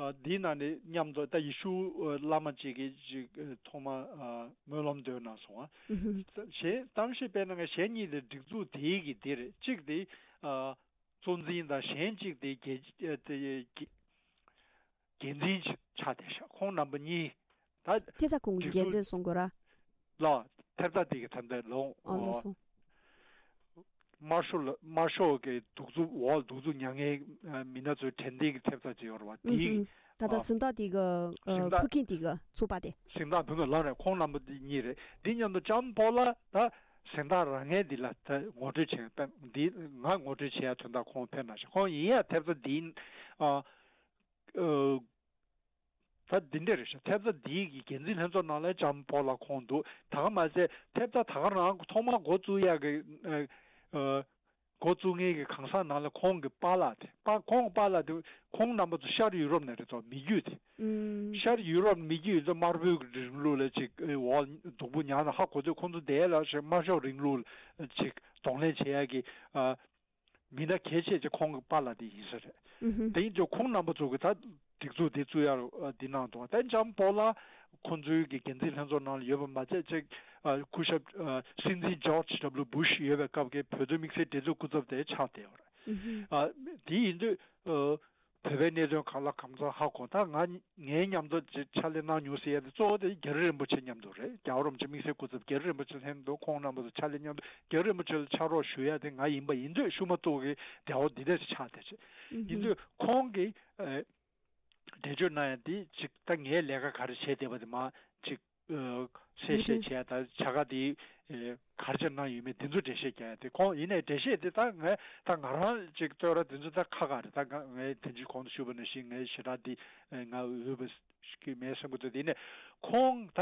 ཨ་འདིའི་ནང་ནས་མཉམ་དུ་ད་ཡེ་ཤུ་ཨ་བླ་མ་གཅིག་གིས་ཅིག་ཨ་ཐོག་མ་ཨ་སྨོན་ལམ་འདོན་གནང་སོང་། ཨ། ཨུ་ཧུ། གཞན་གཏམ་བཤད་སྤེལ་གནང་མཁན་གཞན་གཉིས་དེ་སྒྲིག་འཛུགས་དེའི་གི་དེ་རེད། གཅིག་དེ་ཨ་གཙོ་འཛིན་དང་གཞན་གཅིག་དེ་རྒྱལ་ཨ་དེ་རྒྱལ་འགན་འཛིན་ཆགས་བསྡད་ཤག་ཁོང་རྣམ་པ་གཉིས། ད་ཐེབས་རྩ་ཁོང་གི་འགན་འཛིན་གསུང་དགོས་ར། ལ་ཐེབས་རྩ་དེ་གི་ད་ལྟ་ལོང་། ཨོ་ལགས་སོ། དམར་ཤོག་ལ་དམར་ཤོག་གི་གདུག་རྩུབ་འོག་གདུག་རྩུབ་མྱངས་མཁན་མི་སྣ་ཚོའི་དྲན་རྟེན་གྱི་ཐེབས་རྩ་ཅིག་ཡོད་རེད་བ། དེའི་ད་ལྟ་གཟེངས་རྟགས་དེ་གི་གཟེངས་རྟགས་ཕུལ་མཁན་དེ་གི་ཚོགས་པ་དེ། གཟེངས་རྟགས་ཕུལ་མཁན་ལགས་རེད། ཁོང་རྣམ་པ་དེ་གཉིས་རེད། དེ་མཉམ་དུ་ལྕམ་པོ་ལ་ད་གཟེངས་རྟགས་རག་མཁན་འདི་ལ་ད་ངོ་སྤྲོད་བྱེད་ད་འདི་ང་ངོ་སྤྲོད་བྱེད་ཡ་དོན་དག་ཁོང་ཕེབས་གནང་ཤག་ཁོང་ཡིན་ཡ་ཐེབས་རྩ་འདི་ཨ། ཨ། ད་འདི་འདྲ་རེད་ཤག་ཐེབས་རྩ་འདིའི་གི་འགན་འཛིན་ལྷན་ཚོགས་ནང་ལ་ལྕམ་པོ་ལ་ཁོང་འདུག་ད་ག་མ་ཟད་ཐེབས་རྩ་ད་ག་རང་ཐོག་མར་འགོ་བཙུགས་ཡག་གི་ཨ་ཨ་འགོ་བཙུགས་མཁན་གྱི་གང་ཟག་ནང་ལ་ཁོང་གི་པཱ་ལགས་དེ་པཱ་ཁོང་གི་པཱ་ལགས་དེ་ཁོང་རྣམ་པ་ཚོ་ཤར་ཡུ་རོབ་ནས་རེད་དོ། མི་རྒྱུད་དེ། ཨུམ། ཤར་ཡུ་རོབ་མི་རྒྱུད་ཚོ་དམར་པོའི་གི་རིང་ལུགས་ལ་ཅིག་ཨེ་འོག་སྡུག་པོ་མྱངས་ན་ཧ་གོ་ཚོད་ཁོང་ཚོ་དེ་ལ་ཞིག་དམར་ཤོག་རིང་ལུགས་ལ་ཅིག་གདོང་ལེན་བྱེད་ཡག་གི་ཨ། མི་སྣ་གལ་ཆེ་ཆེ་ཁོང་གི་པཱ་ལགས་དེ་ཡིན་ས་རེད། ཨུ་ཧུ། དེ་ཡིན་དུས་ཁོང་རྣམ་པ་ཚོ་གི་ད་སྒྲིག་འཛུགས་དེ་བཙུགས་ཡ་འདི་གནང་འདུག་ད་ལྕམ་པོ་ལ་ཁོང་ཚོའི་གི་འགན་འཛིན་ལྷན་ཚོགས་ནང་ལ་ཡོད་པ་མ་ཚད་ཅིག་ཨ་སྐུ་ཞབས་ཨ་སྲིད་འཛིན་ཇོརྗ་ཌབ་ལུ་བུ་ཤ་ཡོད་པའི་སྐབས་ཀྱི་བོད་དོན་དམིགས་བསལ་འབྲེལ་མཐུད་སྐུ་ཚབ་དེ་ཆགས་བསྡད་ཡོད་རེད། ཨུ་ཧུ། ཨ་དེ་ཡིན་དུས་ཨ་བོད་པའི་གནད་དོན་གང་ལ་གང་འཚམ་ཧ་གོ། ད་ང་ངའི་མཉམ་དུ་ཅིག་ཕྱག་ལས་གནང་མྱོང་ཟེར་ཡ་དེ་གཙོ་བོ་དེ་རྒྱལ་བ་རིན་པོ་ཆེ་མཉམ་དུ་རེད། རྒྱལ་བ་རིན་པོ་ཆེ་དམིགས་བསལ་སྐུ་ཚབ་རྒྱལ་བ་རིན་པོ་ཆེ་ལྷན་དུ་ཁོང་རྣམ་པ་ཚོ་ཕྱག་ལས་མཉམ་དུ་རྒྱལ་བ་རིན་པོ་ཆེ་ལ་ཕྱག་རོགས་ཞུ་ཡ་དེ་ང་ཡིན་པ་ཡིན་དུས་ཤུ་མ་གཏོགས་ཀྱི་འབྲེལ་བ་འདི་འདྲ་ཞིག་ཆགས་བསྡད་ཅིག་ཡིན་དུས་ཁོང་གིས་ཨེ་འགྲེལ་བརྗོད་གནང་ཡ་དེ་ཅིག་ད་ངའི་ལས་ཀ་ག་རེ་བྱས་བསྡད་པ་དེ་མ་ཅིག་ཨ་གསལ་བཤད་བྱས་ད་བྱ་དགའ་དེ་ཨ་ག་རེ་བྱས་གནང་ཡོད་མེད་དེ་ཚོ་འགྲེལ་བཤད་རྒྱག་ཡ་དེ་ཁོང་ཡིན་ནའི་འགྲེལ་བཤད་དེ་ད་ངས་ད་ང་རང་ཅིག་བསྟོད་ར་དེ་ཚོ་ད་ཁག་ཁག་རེད། ད་ང་ངས་དེ་ཚོ་གོང་དུ་ཞུས་པ་ནང་བཞིན་ངའི་ཞེ་དྲག་འདི་ང་འོས་པ་ཞིག་མེད་བསམ་གྱི་འདུག་དེ་ནས་ཁོང་ད་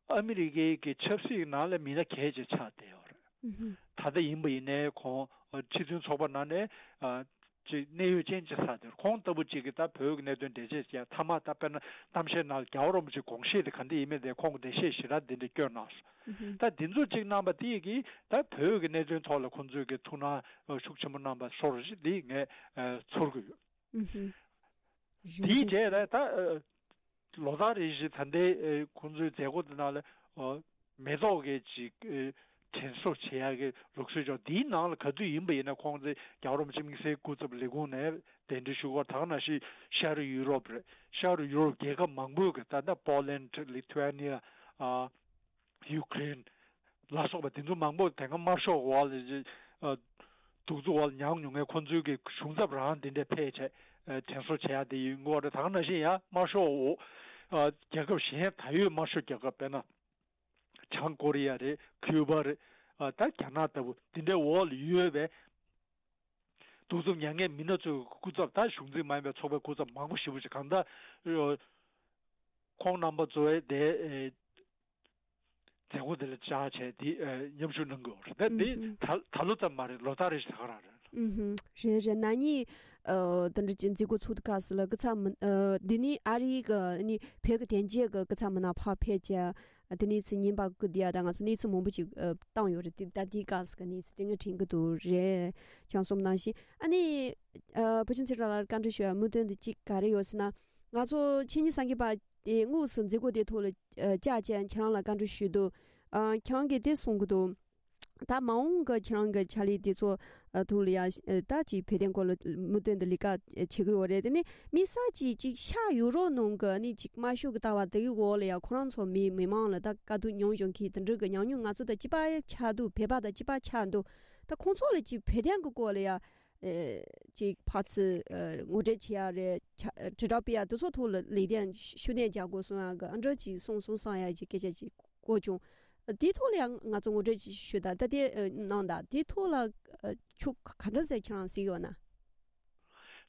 ཨ་མི་རི་ཀའི་གི་ཆབ་སྲིད་ནང་ལ་མི་སྣ་གལ་ཆེ་ཆགས་བསྡད་ཡོད་རེད། ད་ལྟ་ཡིན་པ་ཡིན་ནའི་ཁོང་ཕྱི་དོན་ཚོགས་པ་ནང་ནས་ཅིག་གནད་ཡོད་ཅན་ཅིག་ཆགས་བསྡད་ཡོད་རེད། ཁོང་ལྟ་བུ་ཅིག་གིས་ད་བོད་ཀྱི་གནད་དོན་འགྲེལ་བཤད་བྱས་མཐའ་མ་ད་དཔེར་ན་གཏམ་བཤད་ནང་རྒྱལ་བ་རིན་པོ་ཆེའི་དགོངས་བཞེད་དེ་ག་འདྲ་ཡིན་མིན་དེ་ཁོང་གིས་འགྲེལ་བཤད་ཞེ་དྲག་འདི་འདྲ་བསྐྱོན་གནང་སོང་། ད་འདི་ཚོ་གཅིག་གནང་པ་དེ་གིས་ད་བོད་ཀྱི་གནད་དོན་ཐོག་ལ་ཁོང་ཚོས་ཀྱི་ཐུགས་སྣང་ཤུགས་ཆེན་པོ་གནང་པ་སོགས་རེད་ཅེས་འདི་ངས་ཚོར་གྱི་ཡོད། ཨུ་ཧུ། རིན་དེའི་ཆེན། གྲས་ལ་ད་ལོ་ལྟར་རེ་བཞིན་ད་ལྟའི་ཁོང་ཚོའི་མཛད་སྒོ་དེ་ནང་ལ་མེ་ཏོག་གི་ཅིག་དྲན་གསོ་བྱེད་ཡག་གི་ལུགས་སྲོལ་ཅིག་འདིའི་ནང་ལ་ག་དུས་ཡིན་པ་ཡིན་ན་ཁོང་ཚོས་རྒྱལ་བ་རིན་པོ་ཆེ་དམིགས་བསལ་སྐུ་ཚབ་ལས་ཁུངས་ནས་གདན་འདྲེན་ཞུ་སྐོར་ད་ག་ནང་བཞིན་ཤར་ཡུ་རོབ་རེད། ཤར་ཡུ་རོབ་རྒྱལ་ཁབ་མང་པོའི་གི་ད་ལྟ་པོ་ལན་ཌི། ལི་ཐུ་ཨེ་ནི་ཡ། ཡུ་ཀེ་རེན། ལ་སོགས་པ་དེ་ཚོ་མང་པོ་དེ་སྔ་དམར་ཤོག་འོག་ལ་ ཨ་གདུག་རྩུབ་འོག་ལ་མྱངས་མྱོང་མཁན་ཁོང་ཚོའི་གི་གཞུང་ཚབ་རང་འདི་འདྲའི་ཕེབས་བྱས་ཨ་དྲན་གསོ་བྱེད་ཡ་དེ་ཡིན་དགོས་རེད། ད་ག་ནང་བཞིན་ཡང་དམར་ཤོག་འོག་ཨ་རྒྱལ་ཁབ་གཞན་ད་ཡོད་དམར་ཤོག་རྒྱལ་ཁབ་དཔེར་ན། བྱང་ཀོ་རི་ཡ་རེད། ཁིའུ་བ་རེད། ཨ་ད་རྒྱ་ནག་ལྟ་བུ་དེ་འདྲའི་འོག་ལ་ཡོད་པའི་གདུག་རྩུབ་མྱངས་མཁན་མི་སྣ་ཚོའི་སྐུ་ཚབ། ད་གཞུང་འཛིན་མ་ཡིན་པའི་ཚོགས་པའི་སྐུ་ཚབ་མང་པོ་ཞེ་པོ་ཅིག་གང་ལྟར་ཨ་ཁོང་རྣམ་པ་ཚོ་དེ་ཨ་མཛད་སྒོ་དེ་ལ་བཅར་བྱས་དེ་ཨ་མཉམ་ཞུགས་གནང་གི་ཡོད་རེད། ད་དེ་ཨུ་ཧུམ། ད་ད་ལོ་ཙམ་མ་རེད། ལོ་ལྟར་རེ་བཞིན་ད་ག་རང་རེད། ཨུ་ཧུམ། རེད་རེད། ན་ནིང་ཨ་དེ་འདྲ་ཅིག་མཛད་སྒོ་ཚུགས་དུས་སྐབས་སུ་ལ་སྐུ་ཚབ་མི་ཨ་འདི་ནི་ཨ་རིའི་གི་ནི་བོད་ཀྱི་དོན་གཅོད་ཀྱི་སྐུ་ཚབ་མི་སྣ་ཕར་ཕེབས་བྱས། དེ་ནས་ཚེ་ཉིན་པ་ཀུ་དེ་ཡ་ད་ང་ཚོ་གནས་ཚུལ་མང་པོ་ཅིག་ཨ་བཏང་ཡོད་རེད། དེ་ད་དེའི་སྐབས་སུ་གནས་ཚུལ་དེ་ངས་དྲན་གྱི་འདུག་རེད། ཁྱེད་རང་གསུངས་ནང་བཞིན་ཨ་ནི་ཨ་བུ་ཆུང་ཚེ་རིང་ལགས་ལ་བཀའ་འདྲི་ཞུ་ཡ་མུ་མཐུད་དུ་གཅིག་ག་རེ་ཡོད་ཟེར་ན། ང་ཚོ་ཆོས་ཉིད་སངས་རྒྱས་པ་དེ་དངོས་སུ་མཛད་སྒོ་དེ་ཐོག་ལ་ཨ་བཅར་བྱས་ཁྱེད་རང་ལ་བཀའ་འདྲི་ཞུས་འདུག་ཨ་ཁྱེད་རང་གིས་དེ་གསུང་གི་འདུག་ད་མ་འོངས་ཀྱི་ཁྱེད་རང་གི་ཕྱག་ལས་དེ་ཚོ་ཨ་ཐོག་ལ་ཡ་ཨ་ད་ཅིག་བོད་དོན་སྐོར་ལ་མུ་མཐུད་དུ་ལས་ཀ་བྱེད་ཀྱི་ཡོད་རེད། དེ་ནས་དམིགས་བསལ་ཅིག་ཅིག་ཤར་ཡུ་རོབ་ནང་གི་ནི་ཅིག་དམར་ཤོག་གི་ལྟ་བ་དེ་གི་འོག་ལ་ཡ་ཁོ་རང་ཚོ་མི་མི་མང་ལ་ད་དཀའ་སྡུག་མྱོང་བྱུང་གི་དེ་འདྲ་གི་ཉམས་མྱོང་ང་ཚོ་དང་གཅིག་པ་ཆགས་འདུག་བོད་པ་དང་གཅིག་པ་ཆགས་འདུག་ད་ཁོང་ཚོ་ལ་ཅིག་བོད་དོན་གི་སྐོར་ལ་ཡ་ཨེ་ཅིག་ཕར་ཚུར་ཨེ་ངོ་སྤྲོད་བྱེད་ཡ་རེད། ཆ་དྲིལ་བསྒྲགས་སྤེལ་ཡ་དེ་ཚོ་ཐོག་ལ་ལེགས་ལྡན་ཤུགས་ལྡན་རྒྱག་དགོས་གསུང་ཡ་གི་ཨ་འདྲ་ཅིག་གསུང་གསུང་བསམ་ཡ་ཅིག་སྐད་ཆ་ཅིག་གོ་བྱུང་། དེའི་ཐོག་ལ་ཡང་ང་ཚོ་ངོ་སྤྲོད་ཅིག་ཞུ་དང་། ད་དེ་ཨེ་གནང་དང་དེའི་ཐོག་ལ་ཨེ་ཆུ་ག་འདྲ་ཟེར་ཁྱེད་རང་གཟིགས་ཡོད་ན།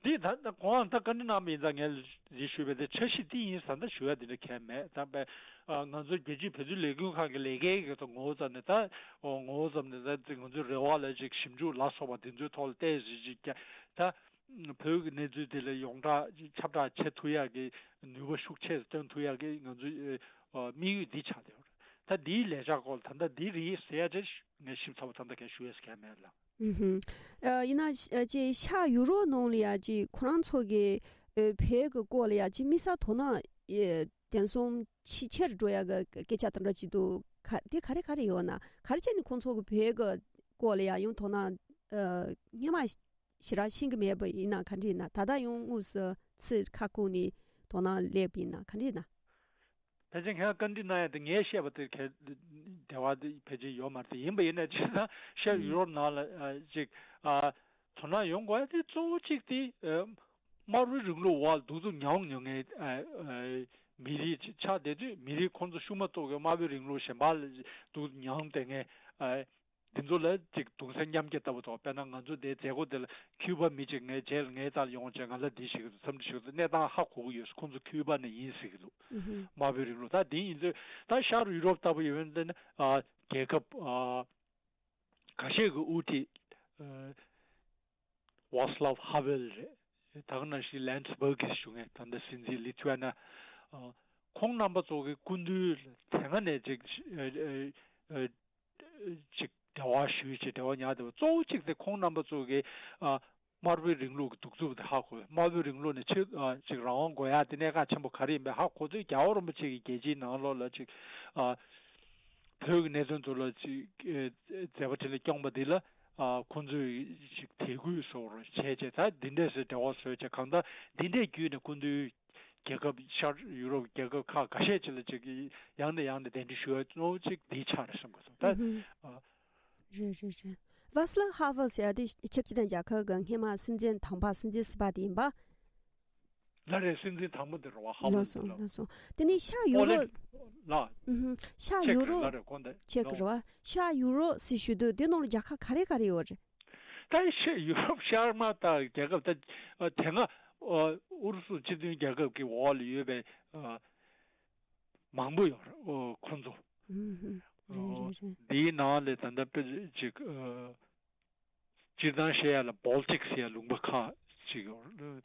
འདི་ད་ད་གོང་ད་བཀའ་འདྲི་གནང་མི་ཡིན་ཙང་ངས་ལས་ཞུས་པའི་དེ་འཆར་གཞི་འདི་ཡིན་ཟེར་ད་ཞུ་ཡ་འདི་འདྲ་གང་ཡང་མེད། ད་པའི་ཨ་ང་ཚོ་རྒྱལ་སྤྱིའི་བོད་དོན་ལས་འགུལ་ཁང་གི་ལས་ཀའི་གི་ཐོག་ངོ་བོ་ཙམ་ནས་ད་ཨོ་ངོ་བོ་ཙམ་ནས་ད་ང་ཚོའི་རེ་བ་ལ་ཅིག་ཞིབ་འཇུག་ལ་སོགས་པ་དེ་ཚོའི་ཐོག་ལ་བལྟས་ཞིག་ཅིག་ཀྱང་ད་བོད་ཀྱི་གནས་ཚུལ་དེ་ལ་ཡོངས་གྲགས་ཁྱབ་བསྒྲགས་བྱེད་ཐུབ་ཡ་གི་ནུས་པ་ཤུགས་ཆེ་སྟོན་ཐུབ་ཡ་གི་ང་ཚོའི་ཨ་དམིགས་ཡུལ་འདི་ཆགས་བསྡད་ཡོད་རེད། ད་འདིའི་ལས་འཆར་སྐོར་ལ་ད་ལྟ་འདི་རེད་ཟེར་ཡ་ཅིག་ངས་ཞིབ་ཚགས་པོ་ད་ལྟ་གས་ཞུ་ཡས་གང་ཡང་མེད་ལགས། ཨུ་ཧུམ། ཨ་ཡིན་ན་ཨ་ཅེ་ཤར་ཡུ་རོབ་ནང་ལ་ཡ་ཅེ་ཁོ་རང་ཚོ་གི་ཨ་བོད་ཀྱི་སྐོར་ལ་ཡ་ཅེ་དམིགས་བསལ་དོ་སྣང་ཨེ་དེང་སང་ཆེ་ཆེར་འགྲོ་ཡ་གི་སྐད་ཆ་དེ་འདྲ་ཅིག་འདུག་ག་དེ་ག་རེ་ག་རེ་ཡོད་ན། ག་རེ་བྱས་ནས་ཁོང་ཚོ་གི་བོད་ཀྱི་སྐོར་ལ་ཡ་ཡང་དོ་སྣང་ཨ་སྔོན་མ་ཞེ་དྲག་ཤེས་ཀྱི་མེད་པ་ཡིན་ན་ག་འདྲ་ཡིན་ན། ད་ལྟ་ཡང་དངོས་སུ་ཚུར་ཁ་སྐོང་ནས་དོ་སྣང་སླེབས་པ་ཡིན་ན་ག་འདྲ་ཡིན་ན། ཕལ་ཆེར་ཁྱེད་རང་བཀའ་འདྲི་གནང་ཡ་དེ་ངས་བཤད་པ་དེ་གལ་འགྲེལ་བ་དེ་ཕལ་ཆེར་ཡོད་མ་རེད། དེ་ཡིན་པ་ཡིན་ན་ཅིག་ན་ཤར་ཡུ་རོབ་ནང་ལ་ཨ་ཅིག་ཨ་དོ་སྣང་ཡོང་དགོས་ཡ་དེ་གཙོ་བོ་གཅིག་དེ་ཨ་དམར་པོའི་རིང་ལུགས་འོག་ལ་གདུག་རྩུབ་མྱོང་མྱོང་མཁན་ཨ་ཨ་མི་རིགས་ཅིག་ཆགས་བསྡད་དུས་མི་རིགས་ཁོང་ཚོ་ཤུགས་མ་གཏོགས་ཀྱི་དམར་པོའི་རིང་ལུགས་གཞན་པ་ལ་གདུག་རྩུབ་མྱོང་བསྡད་མཁན་ཨ། དེ་ཚོ་ལ་ཅིག་གདུང་སེམས་མཉམ་སྐྱེད་ལྟ་བུ་དང་། དཔེར་ན་ང་ཚོ་དེའི་མཛད་སྒོ་དེ་ལ་ཁིའུ་བ་མི་གཅིག་ངའི་རྗེས་ལ་ངའི་རྩ་ལ་ཡོང་བྱས་ང་ལ་འདི་ཞིག་གི་འཚམས་འདྲི་ཞུ་གནས་སྟངས་ཧ་གོ་གི་ཡོད། ཁོང་ཚོ་ཁིའུ་བ་ནས་ཡིན་ཟེར་གི་འདུག་ཨུ་ཧུ། དམར་པོའི་རིང་ལུགས་ད་དེ་ཡིན་ཚོད་ད་ཤར་ཡུ་རོབ་ལྟ་བུ་ཡོད་པ་ཡིན་ན་ཨ་རྒྱལ་ཁབ་ཨ་ཁ་ཤས་ཀྱི་དབུ་ཁྲིད་ཨ་ཝཱ་སི་ལབ་ཧ་ཝེལ་རེད། ད་ག་ནང་བཞིན་ལན་སི་བྷར་གྷི་ཞུ་མཁན་ད་ལྟ་སྲིད་འཛིན་ལི་ཐུ་ཝེ་ན་ཨ་ཁོང་རྣམ་པ་ཚོ་གི་སྐུ་མདུན་དེ་སྔ་ནས་ཅིག་ཨ་ཨ་ཨ། ཅིག་འབྲེལ་བ་ཞུས་བྱས་འབྲེལ་བ་ཉར་བསྡད་པ་གཙོ་བོ་གཅིག་དེ་ཁོང་རྣམ་པ་ཚོ་གིས་ཨ་དམར་པོའི་རིང་ལུགས་ཀྱི་གདུག་རྩུབ་དེ་ཧ་གོ། དམར་པོའི་རིང་ལུགས་ནས་ཕྱི་ཨ་ཅིག་རང་དབང་དགོས་ཡ་དེ་གནད་འགག་ཆེན་པོ་ག་རེ་ཡིན་པ་ཧ་གོ་ཚོད་རྒྱལ་བ་རིན་པོ་ཆེ་གིས་རྒྱལ་སྤྱིའི་ནང་ལོགས་ལ་ཅིག་ཨ་བོད་ཀྱི་གནད་དོན་ཚོ་ལ་ཅིག་ཨེ་མཛད་པ་འཕྲིན་ལས་སྐྱོང་པ་འདི་ལ་ཨ་ཁོང་ཚོས་ཅིག་དད་གུས་སོགས་བྱས་བྱས་ད་འདི་འདྲས་སེ་འབྲེལ་བ་བཟོས་བྱས་གང་ལྟར་འདི་འདྲས་བརྒྱུད་ནས་སྐུ་མདུན་རྒྱལ་ཁབ་ཤར་ཡུ་རོབ་རྒྱལ་ཁབ་ཁག་འགའ་ཤས་ཅིག་ལ་ཅིག་ཡང་ནས་ཡང་ནས་གདན་འདྲེན་ཞུ་བའི་གཙོ་བོ་གཅིག་འདི་ཆགས་རེད་བསམ་གི་འདུག་ད་ཨུ་ཧུམ། ཨ། རེད་རེད་རེད། ཝཱ་སི་ལབ་ཧ་ཝེལ་ཟེར་ཡ་དེ་ཕྱི་ཨ་རི་དང་རྒྱལ་ཁབ་ཀྱི་སྔོན་མ་སྲིད་འཛིན་དང་པ་སྲིད་འཛིན་ཟུར་པ་དེ་ཡིན་པ། ལ་རེད། སྲིད་འཛིན་དང་པོ་དེ་རེད་བ། ཧ་ཝེལ་ལགས་སོ་ལགས་སོ། དེ་ནས་ཤར་ཡུ་རོབ། ལ། ཨུ་ཧུམ། ཤར་ཡུ་རོབ། ལ་རེད་ཁོང་དེ་ཆེག་རེད་བ། ཤར་ཡུ་རོབ་ཟེར་ཞུ་དུས་དེ་ནང་ལ་རྒྱལ་ཁབ་ག་རེ་ག་རེ་ཡོད་རེད། ད་ཤར་ཡུ་རོབ་ཤར་མ་ད་རྒྱལ་ཁབ་ད་དེ་སྔ་ཨུ་རུ་སུ་སྤྱི་མཐུན་རྒྱལ་ཁབ་ཀྱི་འོག་ལ་ཡོད་པའི་མང་པོ་ཡོད་རེད་ཁོང་ཚོ། ཨུ་ཧུམ། རེད་རེད་རེད། འདིའི་ནང་ལ་ད་ལྟ་དཔེ་ཅིག་སྤྱིར་བཏང་བཤད་ཡ་ལ་བོལ་ཊིག་ཟེར་ཡ་ལུང་པ་ཁག་ཅིག་ཡོད་རེད།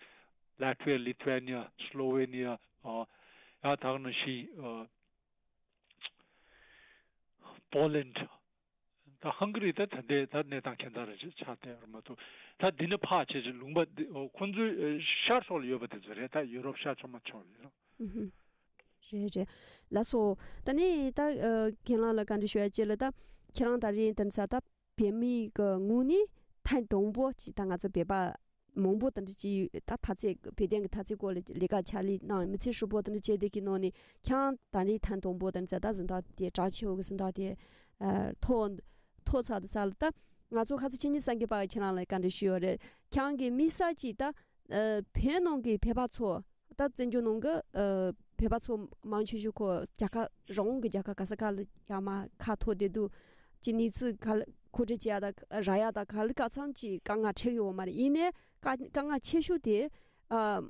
ལ་ཐི་ཝེ་ཡ། ལི་ཐུ་ཝེ་ནི་ཡ། སི་ལོ་ཝེ་ནི་ཡ། ཡང་དག་ནང་བཞིན་པོ་ལན། ད་ཧང་ག་རི་ད་ད་ལྟའི་ད་གནས་སྟངས་ཁྱད་མཚར་རེ་ཆགས་བསྡད་ཡོད་རེད་མ་གཏོགས། ད་འདི་ནི་ཕར་ཆེ་ཆེ་ལུང་པ་འདི་ཁོང་ཚོའི་ཤར་ཕྱོགས་ལ་ཡོད་པ་དེ་ཚོ་རེད། ད་ཡུ་རོབ་ཤར་ཕྱོགས་མ་ཕྱོགས་ལ་ཡོད། ཨུ་ཧུ། རེད་རེད། ལགས་སོ། ད་ནི་ད་རྒན་ལགས་ལ་བཀའ་འདྲི་ཞུ་ཡ་ཅིག་ལ། ད་ཁྱེད་རང་ད་རིང་དེང་སང་ད་བོད་མི་གི་ངོས་ནས་ཐེངས་དང་པོ་ཅིག་ད་ང་ཚོ་བོད་པ་མང་པོ་དེ་འདྲ་ཅིག་ད་འཐབ་རྩོད་བོད་དོན་གྱི་འཐབ་རྩོད་སྐོར་ལ་ལས་ཀ་ཕྱག་ལས་གནང་མི་ཚེ་ཧྲིལ་པོ་དེ་འདྲ་བྱས་བསྡད་ཀྱི་ནང་ནས་ཁྱེད་རང་ད་རིང་ཐེངས་དང་པོ་དེ་འདྲ་ད་གཟེངས་རྟགས་དེ་དྲག་ཆེ་བོ་གི་གཟེངས་རྟགས་དེ་ཐོབ་ཐོབ་ཚར་དུས་ས་ལ་ད། ང་ཚོ་ཁ་ཚ་ཆོས་ཉིད་སངས་རྒྱས་པ་ཁྱེད་རང་ལ་བཀའ་འདྲི་ཞུ་ཡོད་རེད། ཁྱེད་རང་གི་དམིགས་བསལ་གྱིས་ད་ཨ་བོད་ནང་གི་བོད་པ་ཚོ། ད་བཙན་བྱོལ་ནང་གི་ཨ་བོད་པ་ཚོ་མང་ཆེ་ཤོས་ཁོ་རྒྱལ་ཁབ་རང་དབང་གི་རྒྱལ་ཁབ་ག་ས་ག་ལ་ཡར་མར་ཁ་འཐོར་བསྡད་འདུག་ཅི་གནས་ཚུལ་ག་ལ་མཁོ་སྤྲོད་བྱེད་ཡ་དང་རག་ཡ་དང་ག་ལ་ག་ཚང་ཅིག་དཀའ་ངལ་འཕྲད་ཡོད་མ་རེད། ཡིན་ནའི་དཀའ་དཀའ་ངལ་ཆེ་ཤོས་དེ་ཨ་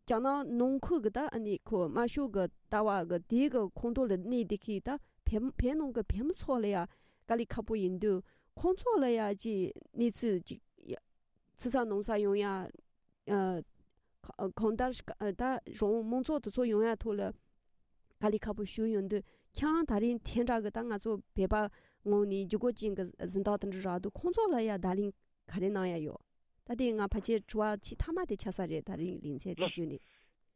རྒྱ་ནག་ནང་ཁུལ་གྱི་ད་ཨ་ནི་ཁོ་དམར་ཤོག་གི་ལྟ་བ་གི་དེ་གི་ཁོངས་གཏོགས་ལ་གནས་བསྡད་མཁན་ད་བོད་བོད་ནང་གི་བོད་མི་ཚོ་ལ་ཡ་དཀའ་ལས་ཁག་པོ་ཡིན་དུས། ཁོང་ཚོ་ལ་ཡ་ཅིག་གནས་ཚུལ་ཅིག་ཡ་ཕྱི་ས་ནང་ས་ཡོང་ཡ། ཨ་གང་ལྟར་ད་རང་དབང་མང་ཚོགས་དེ་ཚོ་ཡོང་ཡ་ཐོག་ལ་དཀའ་ལས་ཁག་པོ་ཞིག་ཡོང་དུས། ཁྱེད་རང་ད་རིང་དེ་འདྲ་གི་ད་ང་ཚོ་བོད་པ་ངོས་ནས་འཇུག་སྒོ་ཅན་གྱི་གཟེངས་རྟགས་དེ་འདྲ་རག་འདུག་ཁོང་ཚོ་ལ་ཡ་བརྡ་ལན་ག་རེ་གནང་ཡ་ཡོད། ད་དེ་ང་ཕལ་ཆེར་དྲི་བ་ཆེས་མཐའ་མ་དེ་ཆགས་ས་རེད། ད་རིང་ལེ་ཚན་དེ་ལགས། བརྒྱུད་ནས།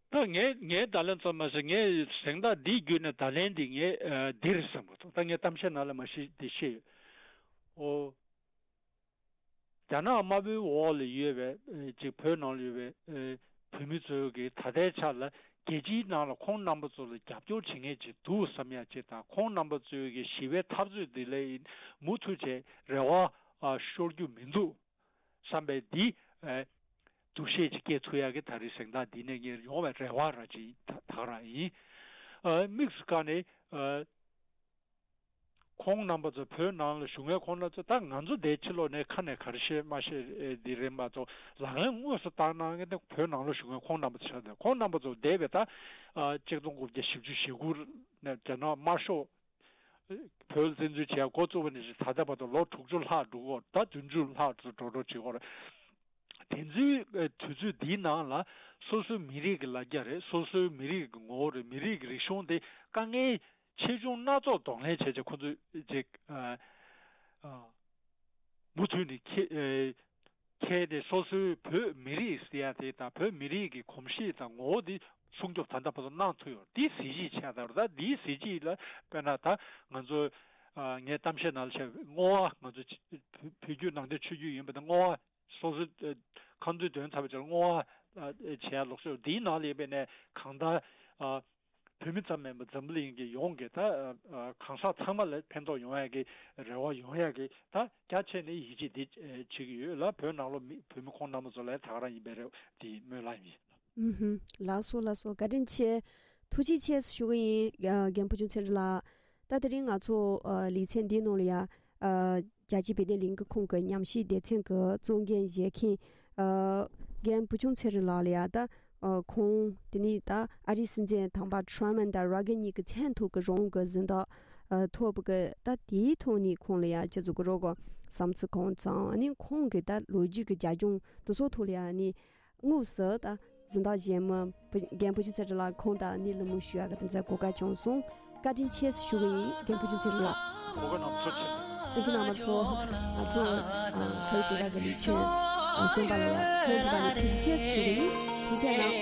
ད་ངས་ངའི་བརྡ་ལན་ཙམ་མ་ཟད། ངས་གཟེངས་རྟགས་འདི་བརྒྱུད་ནས་བརྡ་ལན་འདི་ངས་ཨ་འདི་རེད་བསམ་གྱི་འདུག་ད་ངས་གཏམ་བཤད་ནང་ལ་མ་གཞི་འདི་བཤད་ཡོད། ཨོ། རྒྱ་ནག་དམར་པོའི་འོག་ལ་ཡོད་པའི་ཨེ་ཅིག་བོད་ནང་ལ་ཡོད་པའི་ཨེ་བོད་མི་ཚོའི་གི་ད་ལྟའི་ཆ་ལ་རྒྱལ་སྤྱིའི་ནང་ལ་ཁོང་རྣམ་པ་ཚོ་ལ་རྒྱབ་སྐྱོར་བྱེད་མཁན་ཅིག་འདུག་བསམ་ཡ་ཅིག་དང་། ཁོང་རྣམ་པ་ཚོའི་གི་ཞི་བའི་འཐབ་རྩོད་འདི་ལ་མུ་མཐུད་བྱས་རེ་བ་ཨ་ཤོར་རྒྱུ་མི་འདུག་བསམ་པའི་འདི་ཨེ་འདུ་ཤེས་ཅིག་སྐྱེ་ཐུབ་ཡ་གི་ད་རེས་གཟེངས་རྟགས་འདི་ནས་ངས་ཡོང་བའི་རེ་བ་ར་ཅིག་ད་ད་ག་རང་ཡིན། ཨ་དམིགས་སུ་བཀར་ནས་ཨ་ཁོང་རྣམ་པ་ཚོ་བོད་ནང་ལ་བཞུགས་མཁན་ཁོང་རྣམ་ཚོ། ད་ང་ཚོ་འདིའི་ཕྱི་ལོགས་ནས་ཁ་ནས་ག་རེ་བཤད་མ་བཤད་ཨེ་འདི་རེད་མ་གཏོགས། ལག་ལེན་དངོས་སུ་བསྟར་གནང་མཁན་དེ་བོད་ནང་ལ་བཞུགས་མཁན་ཁོང་རྣམ་པ་ཚོ་ཆགས་འདུག་ཁོང་རྣམ་པ་ཚོ་འདས་པའི་ད་ཨ་གཅིག་སྟོང་དགུ་བརྒྱ་བཞི་བཅུ་ཞེ་དགུ་ནས་རྒྱ་ནག་དམར་ཤོག་བོད་ལ་བཙན་འཛུལ་བྱས་འགོ་བཙུགས་པ་ནས་བཟུང་ད་ལྟ་བར་དུ་ལོ་དྲུག་ཅུ་ལྷག་འགྲོ་གི་ཡོད། ད་བདུན་ཅུ་ལྷག་ཙམ་འགྲོ་འགྲོ་བྱེད་ཀྱི་ཡོད་རེད། དེ་ཚོའི་ཨ་དུས་ཚོད་འདིའི་ནང་ལ་སོ་སོའི་མི་རིགས་ཀྱི་ལ་རྒྱ་རེད། སོ་སོའི་མི་རིགས་ཀྱི་ངོ་བོ་རེད། མི་རིགས་ཀྱི་རིག་གཞུང་དེ་དཀའ་ངལ་ཆེ་ཆུང་སྣ་ཚོགས་གདོང་ལེན་བྱས་བྱས་ཁོ་ཚོས་ཅིག་ཨ་ཨ་མུ་མཐུད་ནས་ཁྱེད་ཨེ་ཁྱེད་དེ་སོ་སོའི་བོད་མི་རིགས་ཟེར་ཡ་དེ་དང་བོད་མི་རིགས་ཀྱི་གོམས་གཤིས་དང་ངོ་བོ་དེ་སྲུང་སྐྱོབ་ད་ལྟ་བར་དུ་གནང་ཐུབ་ཡོད། འདི་གཟི་བརྗིད་ཆེ་ད་རེད། ད་འདིའི་གཟི་བརྗིད་ལ་དཔེར་ན་ད་ང་ཚོ་ཨ་ངའི་གཏམ་བཤད་ནང་ལ་བཤད་པའི་བསྔོ་བ། ང་ཚོ་བོད་བརྒྱུད་ནང་བསྟན་ཆོས་བརྒྱུད་ཡིན་པ་དང་བསྔོ་བ། སོ་སོའི་ཨ་ཁང་ཚུལ་དོན་ཚར་བའི་ཆར་བསྔོ་བ་ཨ་བྱེད་ཡ་ལོགས་ཤོག་འདིའི་ནང་ལ་ཡིན་པའི་ནས་གང་ལྟར་ཨ་བོད་མི་ཙམ་མིན་པར་འཛམ་བུ་གླིང་གི་ཡོངས་ཀྱི་ད་ཨ་གང་ཟག་ཚང་མ་ལ་ཕན་ཐོགས་ཡོང་ཡ་གི་རེ་བ་ཡོང་ཡ་གི་ད་རྒྱ་ཆེ་ནས་ཡིད་ཆེས་འདི་ཨ་བྱེད་ཀྱི་ཡོད་ལ། བོད་ནང་ལོགས་མི་བོད་མི་ཁོང་རྣམ་པ་ཚོ་ལ་ད་ག་རང་ཡིན་པའི་རེ་བ་འདི་སྨོན་ལམ་ཡིན། ཨུ་ཧུམ། ལགས་སོ་ལགས་སོ། བཀའ་དྲིན་ཆེ། ཐུགས་རྗེ་ཆེ་ཞུ་གི་ཡིན། ཨ་རྒན་བུ་ཆུང་ཚེ་རིང་ལགས། ད་དེ་རིང་ང་ཚོ་ཨ་ལེ་ཚན་འདིའི་ནང་ལ་ཡ་ཨ་རྒྱལ་སྤྱིའི་བོད་དོན་ལས་འགུལ་ཁང་གི་ཉམས་ཞིབ་སྡེ་ཚན་གྱི་གཙོ་འགན་བཞེས་མཁན་ཨ་རྒན་བུ་ཆུང་ཚེ་རིང་ལགས་ལ་ཡ་ད་ཨ་ཁོང་དེ་ནས་ད་ཨ་རིའི་སྲིད་འཛིན་དམ་པ་ཁྲོམ་དང་རེ་གན་གཉིས་ཀྱི་མཚན་ཐོག་གི་རང་དབང་གི་གཟེངས་རྟགས་ཨ་ཐོབ་གི། ད་དེའི་ཐོག་ནས་ཁོང་ལ་ཡ་ཅི་ཟེར་དགོས་རེད་གོ། བསམ་ཚུལ་གང་བརྩམས། ཨ་ནི་ཁོང་གི་ད་ལོ་རྒྱུས་ཀྱི་རྒྱབ་ལྗོངས་དེ་ཚོ་ཐོག་ལ་ཡ་ཨ་ནི། དངོས་སུ་ད་གཟེངས་རྟགས་བཞེས་མི་བུ་རྒན་བུ་ཆུང་ཚེ་རིང་ལགས་ཁོང་དང་ནི་གླེང་མོལ་ཞུ་ཡག་གི་དེ་ཚོའི་གོ་སྐབས་བྱུང་སོང་། བཀའ་དྲིན་ཆེ་ཞུ་གི་ཡིན་རྒན་བུ་ཆུང་ཚེ་རིང་ལགས། གོ་སྐབས་གནང་བ་ཐུགས་རྗེ་ཆེ། གསན་མཁན་རྣམ་པ་ཚོ། ང་ཚོ་ཨ་ཁ་ཡོད་སྤྱི་བཏང་གི་ལས་ཆེན་ཨ་གསན་པ་ལ་ཡང་ཕན་ཐོགས་པ་ནི་ཐུགས་རྗེ་ཆེ་ཞུ་གི་ཡིན། ཐུགས་རྗེ་གནང་།